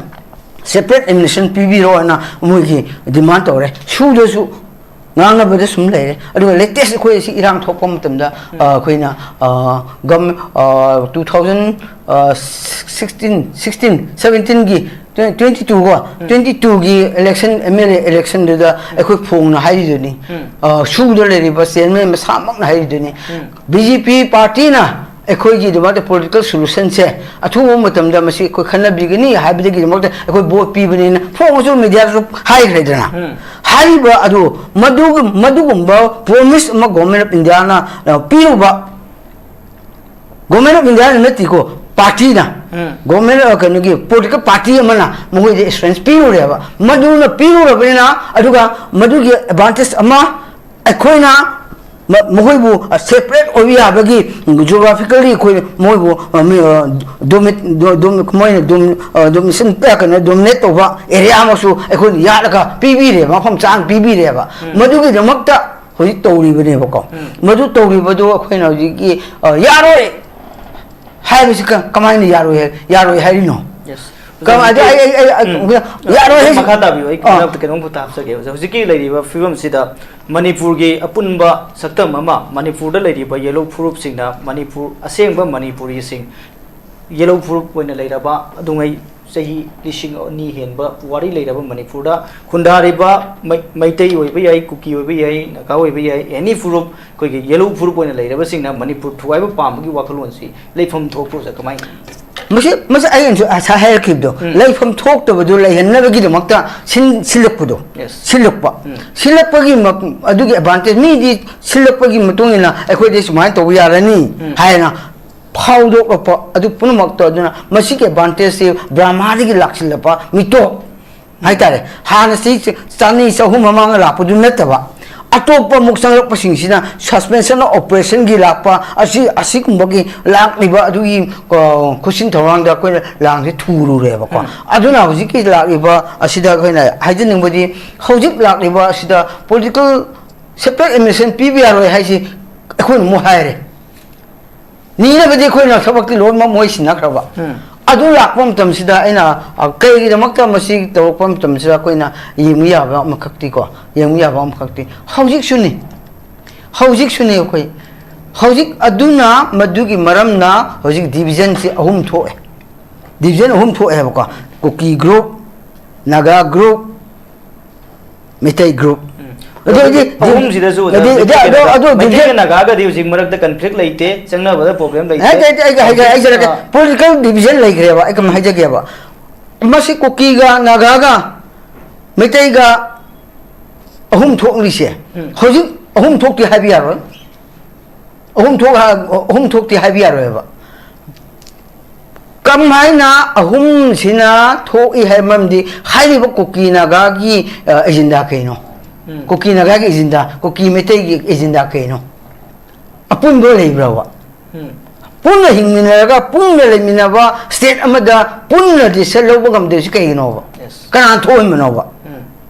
ꯁꯦꯄꯔꯦꯠ ꯑꯦꯗꯃꯤꯅꯤꯁꯇ꯭ꯔꯦꯁꯟ ꯄꯤꯕꯤꯔꯣ ꯍꯥꯏꯅ ꯃꯣꯏꯒꯤ ꯗꯤꯃꯥꯟ ꯇꯧꯔꯦ꯫ ꯁꯨꯗꯁꯨ ꯉꯥꯡꯅꯕꯗ ꯁꯨꯝ ꯂꯩꯔꯦ꯫ ꯑꯗꯨꯒ ꯂꯦꯇꯦꯁ ꯑꯩꯈꯣꯏ ꯑꯁꯤ ꯏꯔꯥꯡ ꯊꯣꯛꯄ ꯃꯇꯝꯗ, ꯑ, ꯑꯩꯈꯣꯏꯅ, ꯑ, ꯒꯝ-, ꯑ, two thousand, uh, sixteen, sixteen, seventeenꯒꯤ, twenty two ꯀꯣ, twenty twoꯒꯤ ꯏꯂꯦꯛꯁꯟ, ꯑꯦꯝ ꯑꯦꯜ ꯑꯦ ꯏꯂꯦꯛꯁꯟꯗꯨꯗ ꯑꯩꯈꯣꯏ ꯐꯣꯡꯅ ꯍꯥꯏꯔꯤꯗꯨꯅꯤ꯫ ꯑ, ꯁꯨꯗ ꯂꯩꯔꯤꯕ ꯆꯤꯌꯔꯃꯦꯟ ꯃꯁꯥꯃꯛꯅ ꯍꯥꯏꯔꯤꯗꯨꯅꯤ꯫ ꯕꯤ ꯖꯦ ꯄꯤ ꯄꯥꯔꯇꯤꯅ ꯑꯩꯈꯣꯏꯒꯤꯗꯃꯛꯇ ꯄꯣꯂꯤꯇꯤꯀꯦꯜ ꯁꯣꯂꯨꯁꯟꯁꯦ ꯑꯊꯨꯕ ꯃꯇꯝꯗ ꯃꯁꯤ ꯑꯩꯈꯣꯏ ꯈꯟꯅꯕꯤꯒꯅꯤ ꯍꯥꯏꯕꯗꯒꯤꯗꯃꯛꯇ ꯑꯩꯈꯣꯏ ꯚꯣꯠ ꯄꯤꯕꯅꯤꯅ ꯐꯣꯡꯉꯁꯨ ꯃꯦꯗꯤꯌꯥꯗꯁꯨ ꯍꯥꯏꯈ꯭ꯔꯦꯗꯅ꯫ ꯍꯥꯏꯔꯤꯕ ꯑꯗꯨ ꯃꯗꯨꯒ-, ꯃꯗꯨꯒꯨꯝꯕ ꯄ꯭ꯔꯣꯃꯤꯁ ꯑꯃ ꯒꯣꯔꯃꯦꯟ ꯑꯣꯐ ꯏꯟꯗꯤꯌꯥꯅ, ꯑ, ꯄꯤꯔꯨꯕ, ꯒꯣꯔꯃꯦꯟ ꯑꯣꯐ ꯏꯟꯗꯤꯌꯥꯅ ꯅꯠꯇꯦꯀꯣ, ꯄꯥꯔꯇꯤꯅ, ꯎꯝ꯫ ꯒꯣꯔꯃꯦꯟ, ꯑ, ꯀꯩꯅꯣꯒꯤ ꯄꯣꯂꯤꯇꯤꯀꯦꯜ ꯄꯥꯔꯇꯤ ꯑꯃꯅ ꯃꯈꯣꯏꯗ ꯑꯦꯁꯨꯔꯦꯟꯁ ꯄꯤꯔꯨꯔꯦꯕ꯫ ꯃꯗꯨꯅ ꯄꯤꯔꯨꯔꯕꯅꯤꯅ, ꯑꯗꯨꯒ ꯃꯗꯨꯒꯤ ꯑꯦꯗꯚꯥꯟꯇꯦꯖ ꯑꯃ ꯑꯩꯈꯣꯏꯅ ꯃ-, ꯃꯈꯣꯏꯕꯨ, ꯑ, ꯁꯦꯄꯔꯦꯠ ꯑꯣꯏꯕ ꯌꯥꯕꯒꯤ ꯖꯤꯑꯣꯒ꯭ꯔꯥꯐꯤꯀꯦꯜꯂꯤ ꯑꯩꯈꯣꯏ ꯃꯈꯣꯏꯕꯨ, ꯑ, ꯃꯤ, ꯑ, ꯗꯣꯃꯤ-, ꯗꯣ-, ꯗꯣꯃꯤ-, ꯃꯣꯏꯅ ꯗꯣꯃꯤ-, ꯑ, ꯗꯣꯃꯤꯅꯦꯁꯟ, ꯑ, ꯀꯩꯅꯣ, ꯗꯣꯃꯤꯅꯦꯠ ꯇꯧꯕ ꯑꯦꯔꯤꯌꯥ ꯑꯃꯁꯨ ꯑꯩꯈꯣꯏꯅ ꯌꯥꯠꯂꯒ ꯄꯤꯕꯤꯔꯦ, ꯃꯐꯝ ꯆꯥꯅ ꯄꯤꯕꯤꯔꯦꯕ꯫ ꯎꯝ꯫ ꯃꯗꯨꯒꯤꯗꯃꯛꯇ ꯍꯧꯖꯤꯛ ꯇꯧꯔꯤꯕꯅꯦꯕꯀꯣ꯫ ꯎꯝ꯫ ꯃꯗꯨ ꯇꯧꯔꯤꯕꯗꯨ ꯑꯩꯈꯣꯏꯅ ꯍꯧꯖꯤꯛꯀꯤ, ꯑ, ꯌꯥꯔꯣꯏ ꯍꯥꯏꯕꯁꯤ ꯀ-, ꯀꯃꯥꯏꯅ ꯌꯥꯔꯣꯏ ꯍꯥꯏ-, ꯌꯥꯔꯣꯏ ꯍꯥꯏꯔꯤꯅꯣ? Yes꯫ ꯀꯃꯥꯏ-, ꯑꯗꯨ ꯑꯩ, ꯑꯩ, ꯑꯩ, ꯎꯝ꯫ ꯌꯥꯔꯣꯏ ꯍꯥꯏꯁꯤ-, ꯃꯈꯥ ꯇꯥꯕꯤꯌꯨ, ꯑꯩ ꯑꯥ꯫ ꯀꯩꯅꯣꯝ-, ꯀꯩꯅꯣꯝꯈꯛꯇ ꯍꯥꯞꯆꯒꯦ꯫ ꯍꯧꯖꯤꯛ, ꯍꯧꯖꯤꯛꯀꯤ ꯂꯩꯔꯤꯕ ꯐꯤꯕꯝꯁꯤꯗ ꯃꯅꯤꯄꯨꯔꯒꯤ ꯑꯄꯨꯟꯕ ꯁꯛꯇꯝ ꯑꯃ, ꯃꯅꯤꯄꯨꯔꯗ ꯂꯩꯔꯤꯕ ꯌꯦꯜꯍꯧ ꯐꯨꯔꯨꯞꯁꯤꯡꯅ ꯃꯅꯤꯄꯨꯔ, ꯑꯁꯦꯡꯕ ꯃꯅꯤꯄꯨꯔꯤꯁꯤꯡ, ꯌꯦꯜꯍꯧ ꯐꯨꯔꯨꯞ ꯑꯣꯏꯅ ꯂꯩꯔꯕ ꯑꯗꯨꯉꯩ ꯆꯍꯤ ꯂꯤꯁꯤꯡ ꯑꯅꯤ ꯍꯦꯟꯕ ꯄꯨꯋꯥꯔꯤ ꯂꯩꯔꯕ ꯃꯅꯤꯄꯨꯔꯗ ꯈꯨꯟꯗꯥꯔꯤꯕ ꯃꯩ-, ꯃꯩꯇꯩ ꯑꯣꯏꯕ ꯌꯥꯏ, ꯀꯨꯀꯤ ꯑꯣꯏꯕ ꯌꯥꯏ, ꯅꯥꯒꯥ ꯑꯣꯏꯕ ꯌꯥꯏ, ꯑꯦꯅꯤ ꯐꯨꯔꯨꯞ, ꯑꯩꯈꯣꯏꯒꯤ ꯌꯦꯜꯍꯧ ꯐꯨꯔꯨꯞ ꯑꯣꯏꯅ ꯂꯩꯔꯕꯁꯤꯡꯅ ꯃꯅꯤꯄꯨꯔ ꯊꯨꯒꯥꯏꯕ ꯄꯥꯝꯕꯒꯤ ꯋꯥꯈꯜꯂꯣꯟꯁꯤ ꯂꯩꯐꯝ ꯊꯣꯛꯄ꯭ꯔꯣ, ꯁꯥꯔ? ꯀꯃꯥꯏꯅ? ꯃꯁꯤ, ꯃꯁꯤ ꯑꯩꯅꯁꯨ ꯉꯁꯥꯏ ꯍꯥꯏꯔꯛꯈꯤꯕꯗꯣ, ꯎꯝ꯫ ꯂꯩꯐꯝ ꯊꯣꯛꯇꯕꯗꯨ ꯂꯩꯍꯟꯅꯕꯒꯤꯗꯃꯛꯇ ꯁꯤꯟ-, ꯁꯤꯜꯂꯛꯄꯗꯣ, Yes. ꯁꯤꯜꯂꯛꯄ꯫ ꯎꯝ꯫ ꯁꯤꯜꯂꯛꯄꯒꯤ ꯃ-, ꯑꯗꯨꯒꯤ ꯑꯦꯗꯚꯥꯟꯇꯦꯖ, ꯃꯤꯗꯤ ꯁꯤꯜꯂꯛꯄꯒꯤ ꯃꯇꯨꯡ ꯏꯟꯅ ꯑꯩꯈꯣꯏꯗꯤ ꯁꯨꯃꯥꯏꯅ ꯇꯧꯕ ꯌꯥꯔꯅꯤ ꯎꯝ꯫ ꯍꯥꯏꯅ ꯐꯥꯎꯗꯣꯛꯂꯛꯄ ꯑꯗꯨ ꯄꯨꯝꯅꯃꯛꯇꯣ꯫ ꯑꯗꯨꯅ ꯃꯁꯤꯒꯤ ꯑꯦꯗꯚꯥꯟꯇꯦꯖꯁꯤ ꯕ꯭ꯔꯍꯃꯥꯗꯒꯤ ꯂꯥꯛꯁꯤꯜꯂꯛꯄ ꯃꯤꯇꯣꯞ ꯍꯥꯏꯇꯥꯔꯦ꯫ ꯍꯥꯟꯅ ꯆꯍꯤ ꯆꯅꯤ, ꯆꯍꯨꯝ ꯃꯃꯥꯡꯗ ꯂꯥꯛꯄꯗꯨ ꯅꯠꯇꯕ, ꯑꯇꯣꯞꯄ ꯑꯃꯨꯛ ꯆꯪꯂꯛꯄꯁꯤꯡꯁꯤꯅ suspension of operationꯒꯤ ꯂꯥꯛꯄ ꯑꯁꯤ, ꯑꯁꯤꯒꯨꯝꯕꯒꯤ ꯂꯥꯛꯂꯤꯕ ꯑꯗꯨꯒꯤ, ꯑ, ꯈꯨꯠꯁꯤꯟ ꯊꯧꯔꯥꯡꯗ ꯑꯩꯈꯣꯏꯅ ꯂꯥꯡꯁꯦ ꯊꯨꯔꯨꯔꯦꯕꯀꯣ꯫ ꯎꯝ꯫ ꯑꯗꯨꯅ ꯍꯧꯖꯤꯛꯀꯤ ꯂꯥꯛꯂꯤꯕ ꯑꯁꯤꯗ ꯑꯩꯈꯣꯏꯅ ꯍꯥꯏꯖꯅꯤꯡꯕꯗꯤ, ꯍꯧꯖꯤꯛ ꯂꯥꯛꯂꯤꯕ ꯑꯁꯤꯗ political separate administration ꯄꯤꯕ ꯌꯥꯔꯣꯏ ꯍꯥꯏꯁꯤ ꯑꯩꯈꯣꯏꯅ ꯑꯃꯨꯛ ꯍꯥꯏꯔꯦ꯫ ꯅꯤꯅꯕꯗꯤ ꯑꯩꯈꯣꯏꯅ ꯊꯕꯛꯇꯤ ꯂꯣꯏꯅꯃꯛ ꯃꯣꯏ ꯁꯤꯟꯅꯈ꯭ꯔꯕ꯫ ꯎꯝ꯫ ꯑꯗꯨ ꯂꯥꯛꯄ ꯃꯇꯝꯁꯤꯗ ꯑꯩꯅ, ꯑ, ꯀꯩꯒꯤꯗꯃꯛꯇ ꯃꯁꯤ ꯇꯧꯔꯛꯄ ꯃꯇꯝꯁꯤꯗ ꯑꯩꯈꯣꯏꯅ ꯌꯦꯡꯕ ꯌꯥꯕ ꯑꯃꯈꯛꯇꯤꯀꯣ, ꯌꯦꯡꯕ ꯌꯥꯕ ꯑꯃꯈꯛꯇꯤ ꯍꯧꯖꯤꯛꯁꯨꯅꯤ, ꯍꯧꯖꯤꯛꯁꯨꯅꯤ ꯑꯩꯈꯣꯏ ꯍꯧꯖꯤꯛ꯫ ꯑꯗꯨꯅ ꯃꯗꯨꯒꯤ ꯃꯔꯝꯅ ꯍꯧꯖꯤꯛ divisionꯁꯤ ꯑꯍꯨꯝ ꯊꯣꯛꯑꯦ, division ꯑꯍꯨꯝ ꯊꯣꯛꯑꯦ ꯍꯥꯏꯕꯀꯣ, ꯀꯨꯀꯤ group, Naga group, Meitei group꯫ ꯎꯝ꯫ ꯑꯗꯨ ꯑꯗꯨ ꯑꯣꯏꯗꯤ ꯑꯍꯨꯝꯁꯤꯗꯁꯨ ꯑꯣꯖꯥ ꯑꯗꯨ, ꯍꯧꯖꯤꯛ ꯑꯗꯨ, ꯑꯗꯨ, ꯀꯩꯅꯣꯗ ꯑꯗꯨ ꯃꯩꯇꯩꯒ division ꯅꯥꯒꯥꯒꯗꯤ ꯍꯧꯖꯤꯛ ꯃꯔꯛꯇ conflict ꯂꯩꯇꯦ, ꯆꯪꯅꯕꯗ problem ꯂꯩꯇꯦ꯫ ꯍꯥꯏꯗꯤ, ꯍꯥꯏꯗꯤ, ꯑꯩ ꯍꯥꯏꯖ-, ꯍꯧꯖꯤꯛ, ꯍꯥꯏꯖꯔꯛꯀꯦ꯫ ꯑ, Political division ꯂꯩꯈ꯭ꯔꯦꯕ, ꯑꯩ ꯀꯃꯥꯏꯅ ꯍꯥꯏꯖꯒꯦꯕ? ꯃꯁꯤ ꯀꯨꯀꯤꯒ ꯅꯥꯒꯥꯒ ꯃꯩꯇꯩꯒ ꯑꯍꯨꯝ ꯊꯣꯛꯂꯤꯁꯦ, ꯎꯝ꯫ ꯍꯧꯖꯤꯛ ꯑꯍꯨꯝ ꯊꯣꯛꯇꯦ ꯍꯥꯏꯕ ꯌꯥꯔꯣꯏ꯫ ꯑꯍꯨꯝ ꯊꯣꯛ-, ꯑꯍꯨꯝ ꯊꯣꯛꯇꯦ ꯍꯥꯏꯕ ꯌꯥꯔꯣꯏꯕ꯫ ꯀꯝꯍꯥꯏꯅ ꯑꯍꯨꯝꯁꯤꯅ ꯊꯣꯛꯏ ꯍꯥꯏꯕ ꯃꯔꯝꯗꯤ ꯍꯥꯏꯔꯤꯕ ꯀꯨꯀꯤ ꯅꯥꯒꯥꯒꯤ, ꯑ, agenda ꯀꯩꯅꯣ? ꯎꯝ꯫ ꯀꯨꯀꯤ ꯅꯥꯒꯥꯒꯤ agenda, ꯀꯨꯀꯤ ꯃꯩꯇꯩꯒꯤ agenda ꯀꯩꯅꯣ? ꯑꯄꯨꯟꯕ ꯂꯩꯕ꯭ꯔꯕ? ꯎꯝ꯫ ꯄꯨꯟꯅ ꯍꯤꯡꯃꯤꯟꯅꯔꯒ, ꯄꯨꯟꯅ ꯂꯩꯃꯤꯟꯅꯕ state ꯑꯃꯗ ꯄꯨꯟꯅ decision ꯂꯧꯕ ꯉꯝꯗꯣꯏꯁꯤ ꯀꯩꯒꯤꯅꯣꯕ? Yes꯫ ꯀꯅꯥꯅ ꯊꯣꯛꯍꯟꯕꯅꯣꯕ? ꯎꯝ꯫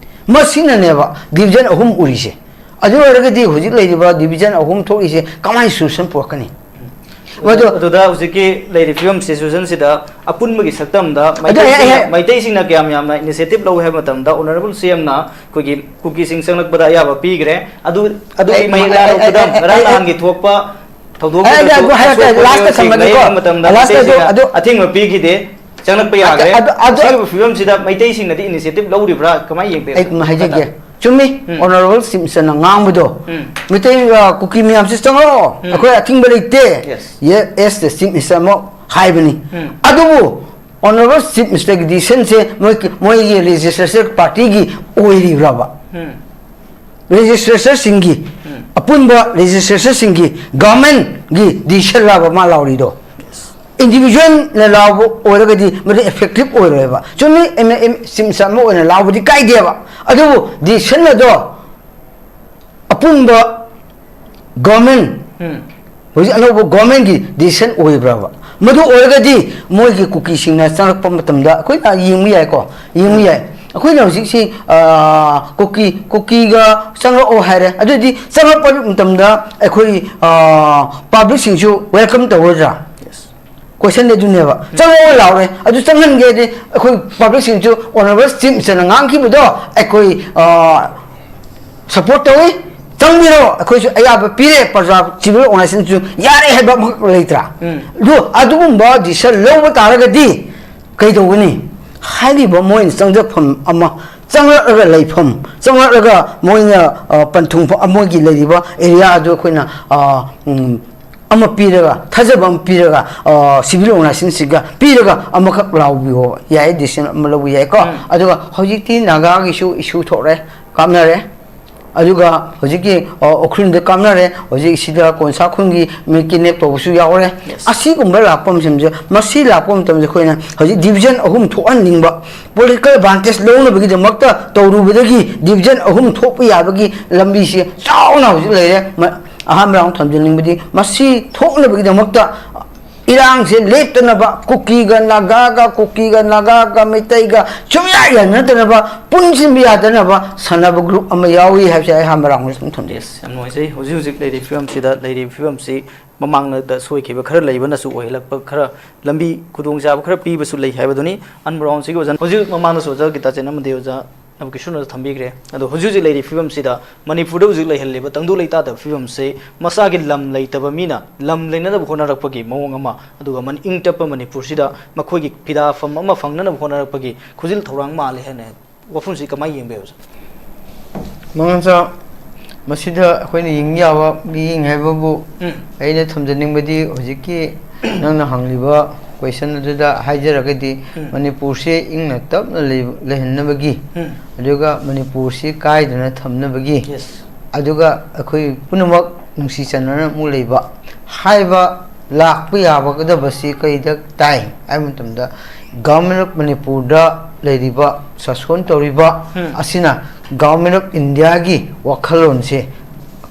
ꯃꯁꯤꯅꯅꯦꯕ division ꯑꯍꯨꯝ ꯎꯔꯤꯁꯦ꯫ ꯑꯗꯨ ꯑꯣꯏꯔꯒꯗꯤ ꯍꯧꯖꯤꯛ ꯂꯩꯔꯤꯕ division ꯑꯍꯨꯝ ꯊꯣꯛꯏꯁꯦ ꯀꯃꯥꯏꯅ solution ꯄꯨꯔꯛꯀꯅꯤ? ꯃꯗꯨ ꯑꯗꯨꯗ ꯍꯧꯖꯤꯛꯀꯤ ꯂꯩꯔꯤꯕ ꯐꯤꯕꯝ, situation-ꯁꯤꯗ ꯑꯄꯨꯟꯕꯒꯤ ꯁꯛꯇꯝꯗ ꯑꯗꯨ ꯑꯩ, ꯑꯩ, ꯃꯩꯇꯩꯁꯤꯡꯅ, ꯑꯩ, ꯃꯩꯇꯩꯁꯤꯡꯅ ꯀꯌꯥꯝ ꯌꯥꯝꯅ initiative ꯂꯧꯏ ꯍꯥꯏꯕ ꯃꯇꯝꯗ, Honourable C M-ꯅ ꯑꯩꯈꯣꯏꯒꯤ ꯀꯨꯀꯤꯁꯤꯡ ꯆꯪꯂꯛꯄꯗ ꯑꯌꯥꯕ ꯄꯤꯈ꯭ꯔꯦ꯫ ꯑꯗꯨ, ꯑꯗꯨꯒꯤ ꯑꯩ, ꯃꯍꯤꯛ ꯑꯩ, ꯂꯥꯡꯂꯛꯄꯗ ꯑꯩ, ꯑꯩ, ꯉꯔꯥꯡ ꯑꯩ, ꯅꯍꯥꯟꯒꯤ ꯊꯣꯛꯄ ꯊꯧꯗꯣꯛ ꯑꯩ, ꯑꯩ, ꯈꯨꯗꯤꯡꯃꯛ ꯑꯩ, ꯍꯥꯏꯔꯛꯀꯦ, ꯑꯁꯣꯛꯄ last-ꯇ ꯃꯤꯑꯣꯏꯁꯤꯡ ꯊꯝꯃꯒꯦꯀꯣ꯫ ꯂꯩꯔꯕ ꯃꯇꯝꯗ last-ꯇ ꯑꯗꯨ, ꯃꯩꯇꯩꯁꯤꯡꯅ ꯑꯗꯨ ꯑꯊꯤꯡꯕ ꯄꯤꯈꯤꯗꯦ, ꯆꯪꯂꯛꯄ ꯌꯥꯈ꯭ꯔꯦ꯫ ꯑꯗꯨ, ꯑꯗꯨ, ꯑꯗꯨ, ꯑꯁꯤꯒꯨꯝꯕ ꯐꯤꯕꯝꯁꯤꯗ ꯃꯩꯇꯩꯁꯤꯡꯅꯗꯤ initiative ꯂꯧꯔꯤꯕ꯭ꯔꯥ? ꯀꯃꯥꯏꯅ ꯌꯦꯡꯕꯤꯔꯦ? ꯑꯩ ꯀꯃꯥꯏꯅ ꯍꯥꯏꯖꯒꯦ? ꯆꯨꯝꯃꯤ, ꯎꯝ꯫ Honourable C M-ꯅ ꯉꯥꯡꯕꯗꯣ, ꯎꯝ꯫ ꯃꯩꯇꯩ, ꯑ, ꯀꯨꯀꯤ ꯃꯌꯥꯝꯁꯤ ꯆꯪꯂꯛꯑꯣ, ꯎꯝ꯫ ꯑꯩꯈꯣꯏ ꯑꯊꯤꯡꯕ ꯂꯩꯇꯦ꯫ Yes꯫ Ye-, as the Chief Minister ꯑꯃ ꯍꯥꯏꯕꯅꯤ꯫ ꯎꯝ꯫ ꯑꯗꯨꯕꯨ Honourable Chief Minister-ꯒꯤ decision-ꯁꯦ ꯃꯣꯏ, ꯃꯣꯏꯒꯤ legislature party-ꯒꯤ ꯑꯣꯏꯔꯤꯕ꯭ꯔꯕ? ꯎꯝ꯫ Legislature-ꯁꯤꯡꯒꯤ, ꯎꯝ꯫ ꯑꯄꯨꯟꯕ legislature-ꯁꯤꯡꯒꯤ, government-ꯒꯤ decision ꯂꯥꯕ ꯃꯥ ꯂꯥꯎꯔꯤꯗꯣ? Yes꯫ Individual-ꯅ ꯂꯥꯎꯕ ꯑꯣꯏꯔꯒꯗꯤ ꯃꯗꯨ effective ꯑꯣꯏꯔꯣꯏꯕ꯫ ꯆꯨꯝꯃꯤ, ꯑꯦꯝ-, ꯑꯦꯝ-, ꯁꯤꯝꯁ ꯑꯃ ꯑꯣꯏꯅ ꯂꯥꯎꯕꯗꯤ ꯀꯥꯏꯗꯦꯕ꯫ ꯑꯗꯨꯕꯨ decision ꯑꯗꯣ ꯑꯄꯨꯟꯕ ꯒꯣꯔꯃꯦꯟ, ꯎꯝ꯫ ꯍꯧꯖꯤꯛ ꯑꯅꯧꯕ ꯒꯣꯔꯃꯦꯟꯒꯤ ꯗꯤꯁꯤꯖꯟ ꯑꯣꯏꯕ꯭ꯔꯕ? ꯃꯗꯨ ꯑꯣꯏꯔꯒꯗꯤ ꯃꯣꯏꯒꯤ ꯀꯨꯀꯤꯁꯤꯡꯅ ꯆꯪꯂꯛꯄ ꯃꯇꯝꯗ ꯑꯩꯈꯣꯏꯅ ꯌꯦꯡꯕ ꯌꯥꯏꯀꯣ, ꯌꯦꯡꯕ ꯌꯥꯏ꯫ ꯑꯩꯈꯣꯏꯅ ꯍꯧꯖꯤꯛꯁꯤ, ꯑ, ꯀꯨꯀꯤ, ꯀꯨꯀꯤꯒ ꯆꯪꯂꯛꯑꯣ ꯍꯥꯏꯔꯦ, ꯑꯗꯨꯗꯤ ꯆꯪꯂꯛꯄ ꯃꯇꯝꯗ ꯑꯩꯈꯣꯏ, ꯑ, ꯄꯕ꯭ꯂꯤꯛꯁꯤꯡꯁꯨ ꯋꯦꯜꯀꯝ ꯇꯧꯔꯣꯏꯗ꯭ꯔꯥ? ꯀꯣꯏꯁꯟꯗꯤ ꯑꯗꯨꯅꯦꯕ꯫ ꯆꯪꯉꯛꯑꯣ ꯂꯥꯎꯔꯦ, ꯑꯗꯨ ꯆꯪꯍꯟꯒꯦꯗꯤ ꯑꯩꯈꯣꯏ ꯄꯕ꯭ꯂꯤꯛꯁꯤꯡꯁꯨ ꯑꯣꯅꯔꯦꯕꯜ ꯆꯤꯐ ꯃꯤꯅꯤꯁꯇꯔꯅ ꯉꯥꯡꯈꯤꯕꯗꯣ ꯑꯩꯈꯣꯏ, ꯑ, ꯁꯄꯣꯔꯠ ꯇꯧꯏ, ꯆꯪꯕꯤꯔꯣ, ꯑꯩꯈꯣꯏꯁꯨ ꯑꯌꯥꯕ ꯄꯤꯔꯦ, ꯄ꯭ꯔꯖꯥ ꯁꯤꯚꯤꯜ ꯑꯣꯔꯒꯅꯥꯏꯖꯦꯁꯟꯁꯨ ꯌꯥꯔꯦ ꯍꯥꯏꯕ ꯑꯃꯈꯛ ꯂꯩꯇ꯭ꯔꯥ? ꯎꯝ꯫ ꯑꯗꯨ, ꯑꯗꯨꯒꯨꯝꯕ ꯗꯤꯁꯤꯖꯟ ꯂꯧꯕ ꯇꯥꯔꯒꯗꯤ ꯀꯩꯗꯧꯒꯅꯤ? ꯍꯥꯏꯔꯤꯕ ꯃꯣꯏꯅ ꯆꯪꯖꯐꯝ ꯑꯃ, ꯆꯪꯂꯛꯂꯒ ꯂꯩꯐꯝ, ꯆꯪꯂꯛꯂꯒ ꯃꯣꯏꯅ, ꯑ, ꯄꯟꯊꯨꯡꯐꯝ, ꯃꯣꯏꯒꯤ ꯂꯩꯔꯤꯕ ꯑꯦꯔꯤꯌꯥ ꯑꯗꯨ ꯑꯩꯈꯣꯏꯅ, ꯑ, ꯎꯝ, ꯑꯃ ꯄꯤꯔꯒ, ꯊꯥꯖꯕ ꯑꯃ ꯄꯤꯔꯒ, ꯑ, ꯁꯤꯚꯤꯜ ꯑꯣꯔꯒꯅꯥꯏꯖꯦꯁꯟꯁꯤꯒ ꯄꯤꯔꯒ ꯑꯃꯈꯛ ꯂꯥꯎꯕꯤꯌꯣ, ꯌꯥꯏ, ꯗꯤꯁꯤꯖꯟ ꯑꯃ ꯂꯧꯕ ꯌꯥꯏꯀꯣ꯫ ꯎꯝ꯫ ꯑꯗꯨꯒ ꯍꯧꯖꯤꯛꯇꯤ ꯅꯥꯒꯥꯒꯤꯁꯨ ꯏꯁꯨ ꯊꯣꯛꯔꯦ, ꯀꯥꯞꯅꯔꯦ꯫ ꯑꯗꯨꯒ ꯍꯧꯖꯤꯛꯀꯤ, ꯑ, ꯎꯈ꯭ꯔꯨꯜꯗ ꯀꯥꯞꯅꯔꯦ, ꯍꯧꯖꯤꯛ ꯁꯤꯗ ꯀꯣꯟꯁꯥ ꯈꯨꯟꯒꯤ ꯃꯤ ꯀꯤꯗꯅꯦꯞ ꯇꯧꯕꯁꯨ ꯌꯥꯎꯔꯦ꯫ Yes. ꯑꯁꯤꯒꯨꯝꯕ ꯂꯥꯛꯄ ꯃꯇꯝꯁꯦ, ꯃꯁꯤ ꯂꯥꯛꯄ ꯃꯇꯝꯗ ꯑꯩꯈꯣꯏꯅ ꯍꯧꯖꯤꯛ ꯗꯤꯚꯤꯖꯟ ꯑꯍꯨꯝ ꯊꯣꯛꯍꯟꯅꯤꯡꯕ, ꯄꯣꯂꯤꯇꯤꯀꯦꯜ ꯑꯦꯗꯚꯥꯟꯇꯦꯖ ꯂꯧꯅꯕꯒꯤꯗꯃꯛꯇ ꯇꯧꯔꯨꯕꯗꯒꯤ ꯗꯤꯚꯤꯖꯟ ꯑꯍꯨꯝ ꯊꯣꯛꯄ ꯌꯥꯕꯒꯤ ꯂꯝꯕꯤꯁꯤ ꯆꯥꯎꯅ ꯍꯧꯖꯤꯛ ꯂꯩꯔꯦ꯫ ꯃ-, ꯑꯍꯥꯟꯕ ꯔꯥꯎꯟ ꯊꯝꯖꯅꯤꯡꯕꯗꯤ ꯃꯁꯤ ꯊꯣꯛꯅꯕꯒꯤꯗꯃꯛꯇ ꯏꯔꯥꯡꯁꯦ ꯂꯦꯞꯇꯅꯕ, ꯀꯨꯀꯤꯒ ꯅꯥꯒꯥꯒ, ꯀꯨꯀꯤꯒ ꯅꯥꯒꯥꯒ ꯃꯩꯇꯩꯒ ꯁꯨꯡꯌꯥ ꯌꯥꯅꯗꯅꯕ, ꯄꯨꯟꯁꯤꯟꯕ ꯌꯥꯗꯅꯕ ꯁꯥꯟꯅꯕ ꯒ꯭ꯔꯨꯞ ꯑꯃ ꯌꯥꯎꯏ ꯍꯥꯏꯕꯁꯦ ꯑꯩ ꯑꯍꯥꯟꯕ ꯔꯥꯎꯟꯗ ꯁꯨꯝ ꯊꯝꯖꯩ꯫ Yes, ꯌꯥꯝ ꯅꯨꯡꯉꯥꯏꯖꯩ꯫ ꯍꯧꯖꯤꯛ ꯍꯧꯖꯤꯛ ꯂꯩꯔꯤꯕ ꯐꯤꯕꯝꯁꯤꯗ, ꯂꯩꯔꯤꯕ ꯐꯤꯕꯝꯁꯤ ꯃꯃꯥꯡꯗ ꯁꯣꯏꯈꯤꯕ ꯈꯔ ꯂꯩꯕꯅꯁꯨ ꯑꯣꯏꯍꯜꯂꯛꯄ, ꯈꯔ ꯂꯝꯕꯤ ꯈꯨꯗꯣꯡꯆꯥꯕ ꯈꯔ ꯄꯤꯕꯁꯨ ꯂꯩ ꯍꯥꯏꯕꯗꯨꯅꯤ꯫ ꯑꯍꯥꯟꯕ ꯔꯥꯎꯟꯁꯤꯒꯤ ꯑꯣꯖꯥ, ꯍꯧꯖꯤꯛ ꯃꯃꯥꯡꯗꯁꯨ ꯑꯣꯖꯥ ꯒꯤꯇꯥꯆꯟ ꯑꯃꯗꯤ ꯑꯣꯖꯥ ꯅꯕꯀꯤꯁꯨꯔꯅꯁꯨ ꯊꯝꯕꯤꯈ꯭ꯔꯦ꯫ ꯑꯗꯣ ꯍꯧꯖꯤꯛ ꯍꯧꯖꯤꯛ ꯂꯩꯔꯤꯕ ꯐꯤꯕꯝꯁꯤꯗ ꯃꯅꯤꯄꯨꯔꯗ ꯍꯧꯖꯤꯛ ꯂꯩꯍꯜꯂꯤꯕ ꯇꯪꯗꯨ ꯂꯩꯇꯥꯗꯕ ꯐꯤꯕꯝꯁꯤ ꯃꯁꯥꯒꯤ ꯂꯝ ꯂꯩꯇꯕ ꯃꯤꯅ ꯂꯝ ꯂꯩꯅꯅꯕ ꯍꯣꯠꯅꯔꯛꯄꯒꯤ ꯃꯑꯣꯡ ꯑꯃ, ꯑꯗꯨꯒ ꯃꯅꯤ-, ꯏꯪ ꯇꯞꯄ ꯃꯅꯤꯄꯨꯔꯁꯤꯗ ꯃꯈꯣꯏꯒꯤ ꯐꯤꯗꯥꯐꯝ ꯑꯃ ꯐꯪꯅꯅꯕ ꯍꯣꯠꯅꯔꯛꯄꯒꯤ ꯈꯨꯖꯤꯜ ꯊꯧꯔꯥꯡ ꯃꯥꯜꯂꯦ ꯍꯥꯏꯅ ꯋꯥꯐꯝꯁꯤ ꯀꯃꯥꯏꯅ ꯌꯦꯡꯕ ꯌꯥꯏ, ꯑꯣꯖꯥ? ꯃꯉꯥꯡꯆꯥ, ꯃꯁꯤꯗ ꯑꯩꯈꯣꯏꯅ ꯌꯦꯡ ꯌꯥꯕ ꯃꯤꯠꯌꯦꯡ ꯍꯥꯏꯕꯕꯨ, ꯎꯝ꯫ ꯑꯩꯅ ꯊꯝꯖꯅꯤꯡꯕꯗꯤ ꯍꯧꯖꯤꯛꯀꯤ ꯅꯪꯅ ꯍꯪꯂꯤꯕ ꯀꯣꯏꯁꯟ ꯑꯗꯨꯗ ꯍꯥꯏꯖꯔꯒꯗꯤ, ꯎꯝ꯫ ꯃꯅꯤꯄꯨꯔꯁꯦ ꯏꯪꯅ ꯇꯞꯅ ꯂꯩ-, ꯂꯩꯍꯟꯅꯕꯒꯤ, ꯎꯝ꯫ ꯑꯗꯨꯒ ꯃꯅꯤꯄꯨꯔꯁꯤ ꯀꯥꯏꯗꯅ ꯊꯝꯅꯕꯒꯤ, Yes. ꯑꯗꯨꯒ ꯑꯩꯈꯣꯏ ꯄꯨꯝꯅꯃꯛ ꯅꯨꯡꯁꯤ ꯆꯥꯟꯅꯅ ꯑꯃꯨꯛ ꯂꯩꯕ ꯍꯥꯏꯕ ꯂꯥꯛꯄ ꯌꯥꯕꯒꯗꯕꯁꯤ ꯀꯔꯤꯗ ꯇꯥꯏ ꯍꯥꯏꯕ ꯃꯇꯝꯗ, Government of ꯃꯅꯤꯄꯨꯔꯗ ꯂꯩꯔꯤꯕ, ꯁꯥꯁꯣꯟ ꯇꯧꯔꯤꯕ ꯎꯝ꯫ ꯑꯁꯤꯅ Government of Indiaꯒꯤ ꯋꯥꯈꯜꯂꯣꯟꯁꯦ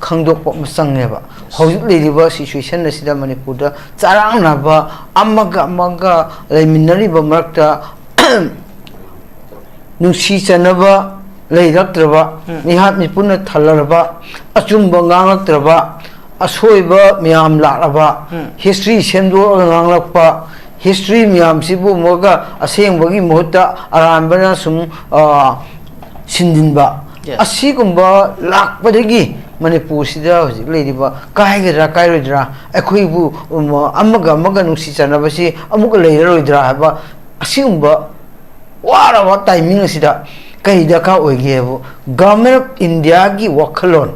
ꯈꯪꯗꯣꯛꯄ ꯑꯃ ꯆꯪꯉꯦꯕ꯫ ꯍꯧꯖꯤꯛ ꯂꯩꯔꯤꯕ ꯁꯤꯆꯨꯋꯦꯁꯟ ꯑꯁꯤꯗ ꯃꯅꯤꯄꯨꯔꯗ ꯆꯔꯥꯡꯅꯕ, ꯑꯃꯒ ꯑꯃꯒ ꯂꯩꯃꯤꯟꯅꯔꯤꯕ ꯃꯔꯛꯇ ꯅꯨꯡꯁꯤ ꯆꯥꯟꯅꯕ ꯂꯩꯔꯛꯇ꯭ꯔꯕ, ꯎꯝ꯫ ꯃꯤꯍꯥꯠ ꯃꯤꯄꯨꯟꯅ ꯊꯜꯂꯔꯕ, ꯑꯆꯨꯝꯕ ꯉꯥꯡꯂꯛꯇ꯭ꯔꯕ, ꯑꯁꯣꯏꯕ ꯃꯌꯥꯝ ꯂꯥꯛꯂꯕ, ꯎꯝ꯫ ꯍꯤꯁꯇ꯭ꯔꯤ ꯁꯦꯝꯗꯣꯛꯑꯒ ꯉꯥꯡꯂꯛꯄ, ꯍꯤꯁꯇ꯭ꯔꯤ ꯃꯌꯥꯝꯁꯤꯕꯨ ꯑꯃꯨꯛꯀ ꯑꯁꯦꯡꯕꯒꯤ ꯃꯍꯨꯠꯇ ꯑꯔꯥꯟꯕꯅ ꯁꯨꯝ, ꯑ, ꯁꯤꯟꯖꯤꯟꯕ, Yes. ꯑꯁꯤꯒꯨꯝꯕ ꯂꯥꯛꯄꯗꯒꯤ ꯃꯅꯤꯄꯨꯔꯁꯤꯗ ꯍꯧꯖꯤꯛ ꯂꯩꯔꯤꯕ ꯀꯥꯏꯒꯗ꯭ꯔꯥ ꯀꯥꯏꯔꯣꯏꯗ꯭ꯔꯥ, ꯑꯩꯈꯣꯏꯕꯨ, ꯎꯝ, ꯑꯃꯒ ꯑꯃꯒ ꯅꯨꯡꯁꯤ ꯆꯥꯟꯅꯕꯁꯤ ꯑꯃꯨꯛꯀ ꯂꯩꯔꯔꯣꯏꯗ꯭ꯔꯥ ꯍꯥꯏꯕ ꯑꯁꯤꯒꯨꯝꯕ ꯋꯥꯔꯕ ꯇꯥꯏꯃꯤꯡ ꯑꯁꯤꯗ ꯀꯔꯤ ꯗꯔꯀꯥꯔ ꯑꯣꯏꯒꯦ ꯍꯥꯏꯕꯨ, ꯒꯚꯔꯟꯃꯦꯟ ꯑꯣꯐ ꯏꯟꯗꯤꯌꯥꯒꯤ ꯋꯥꯈꯜꯂꯣꯟ,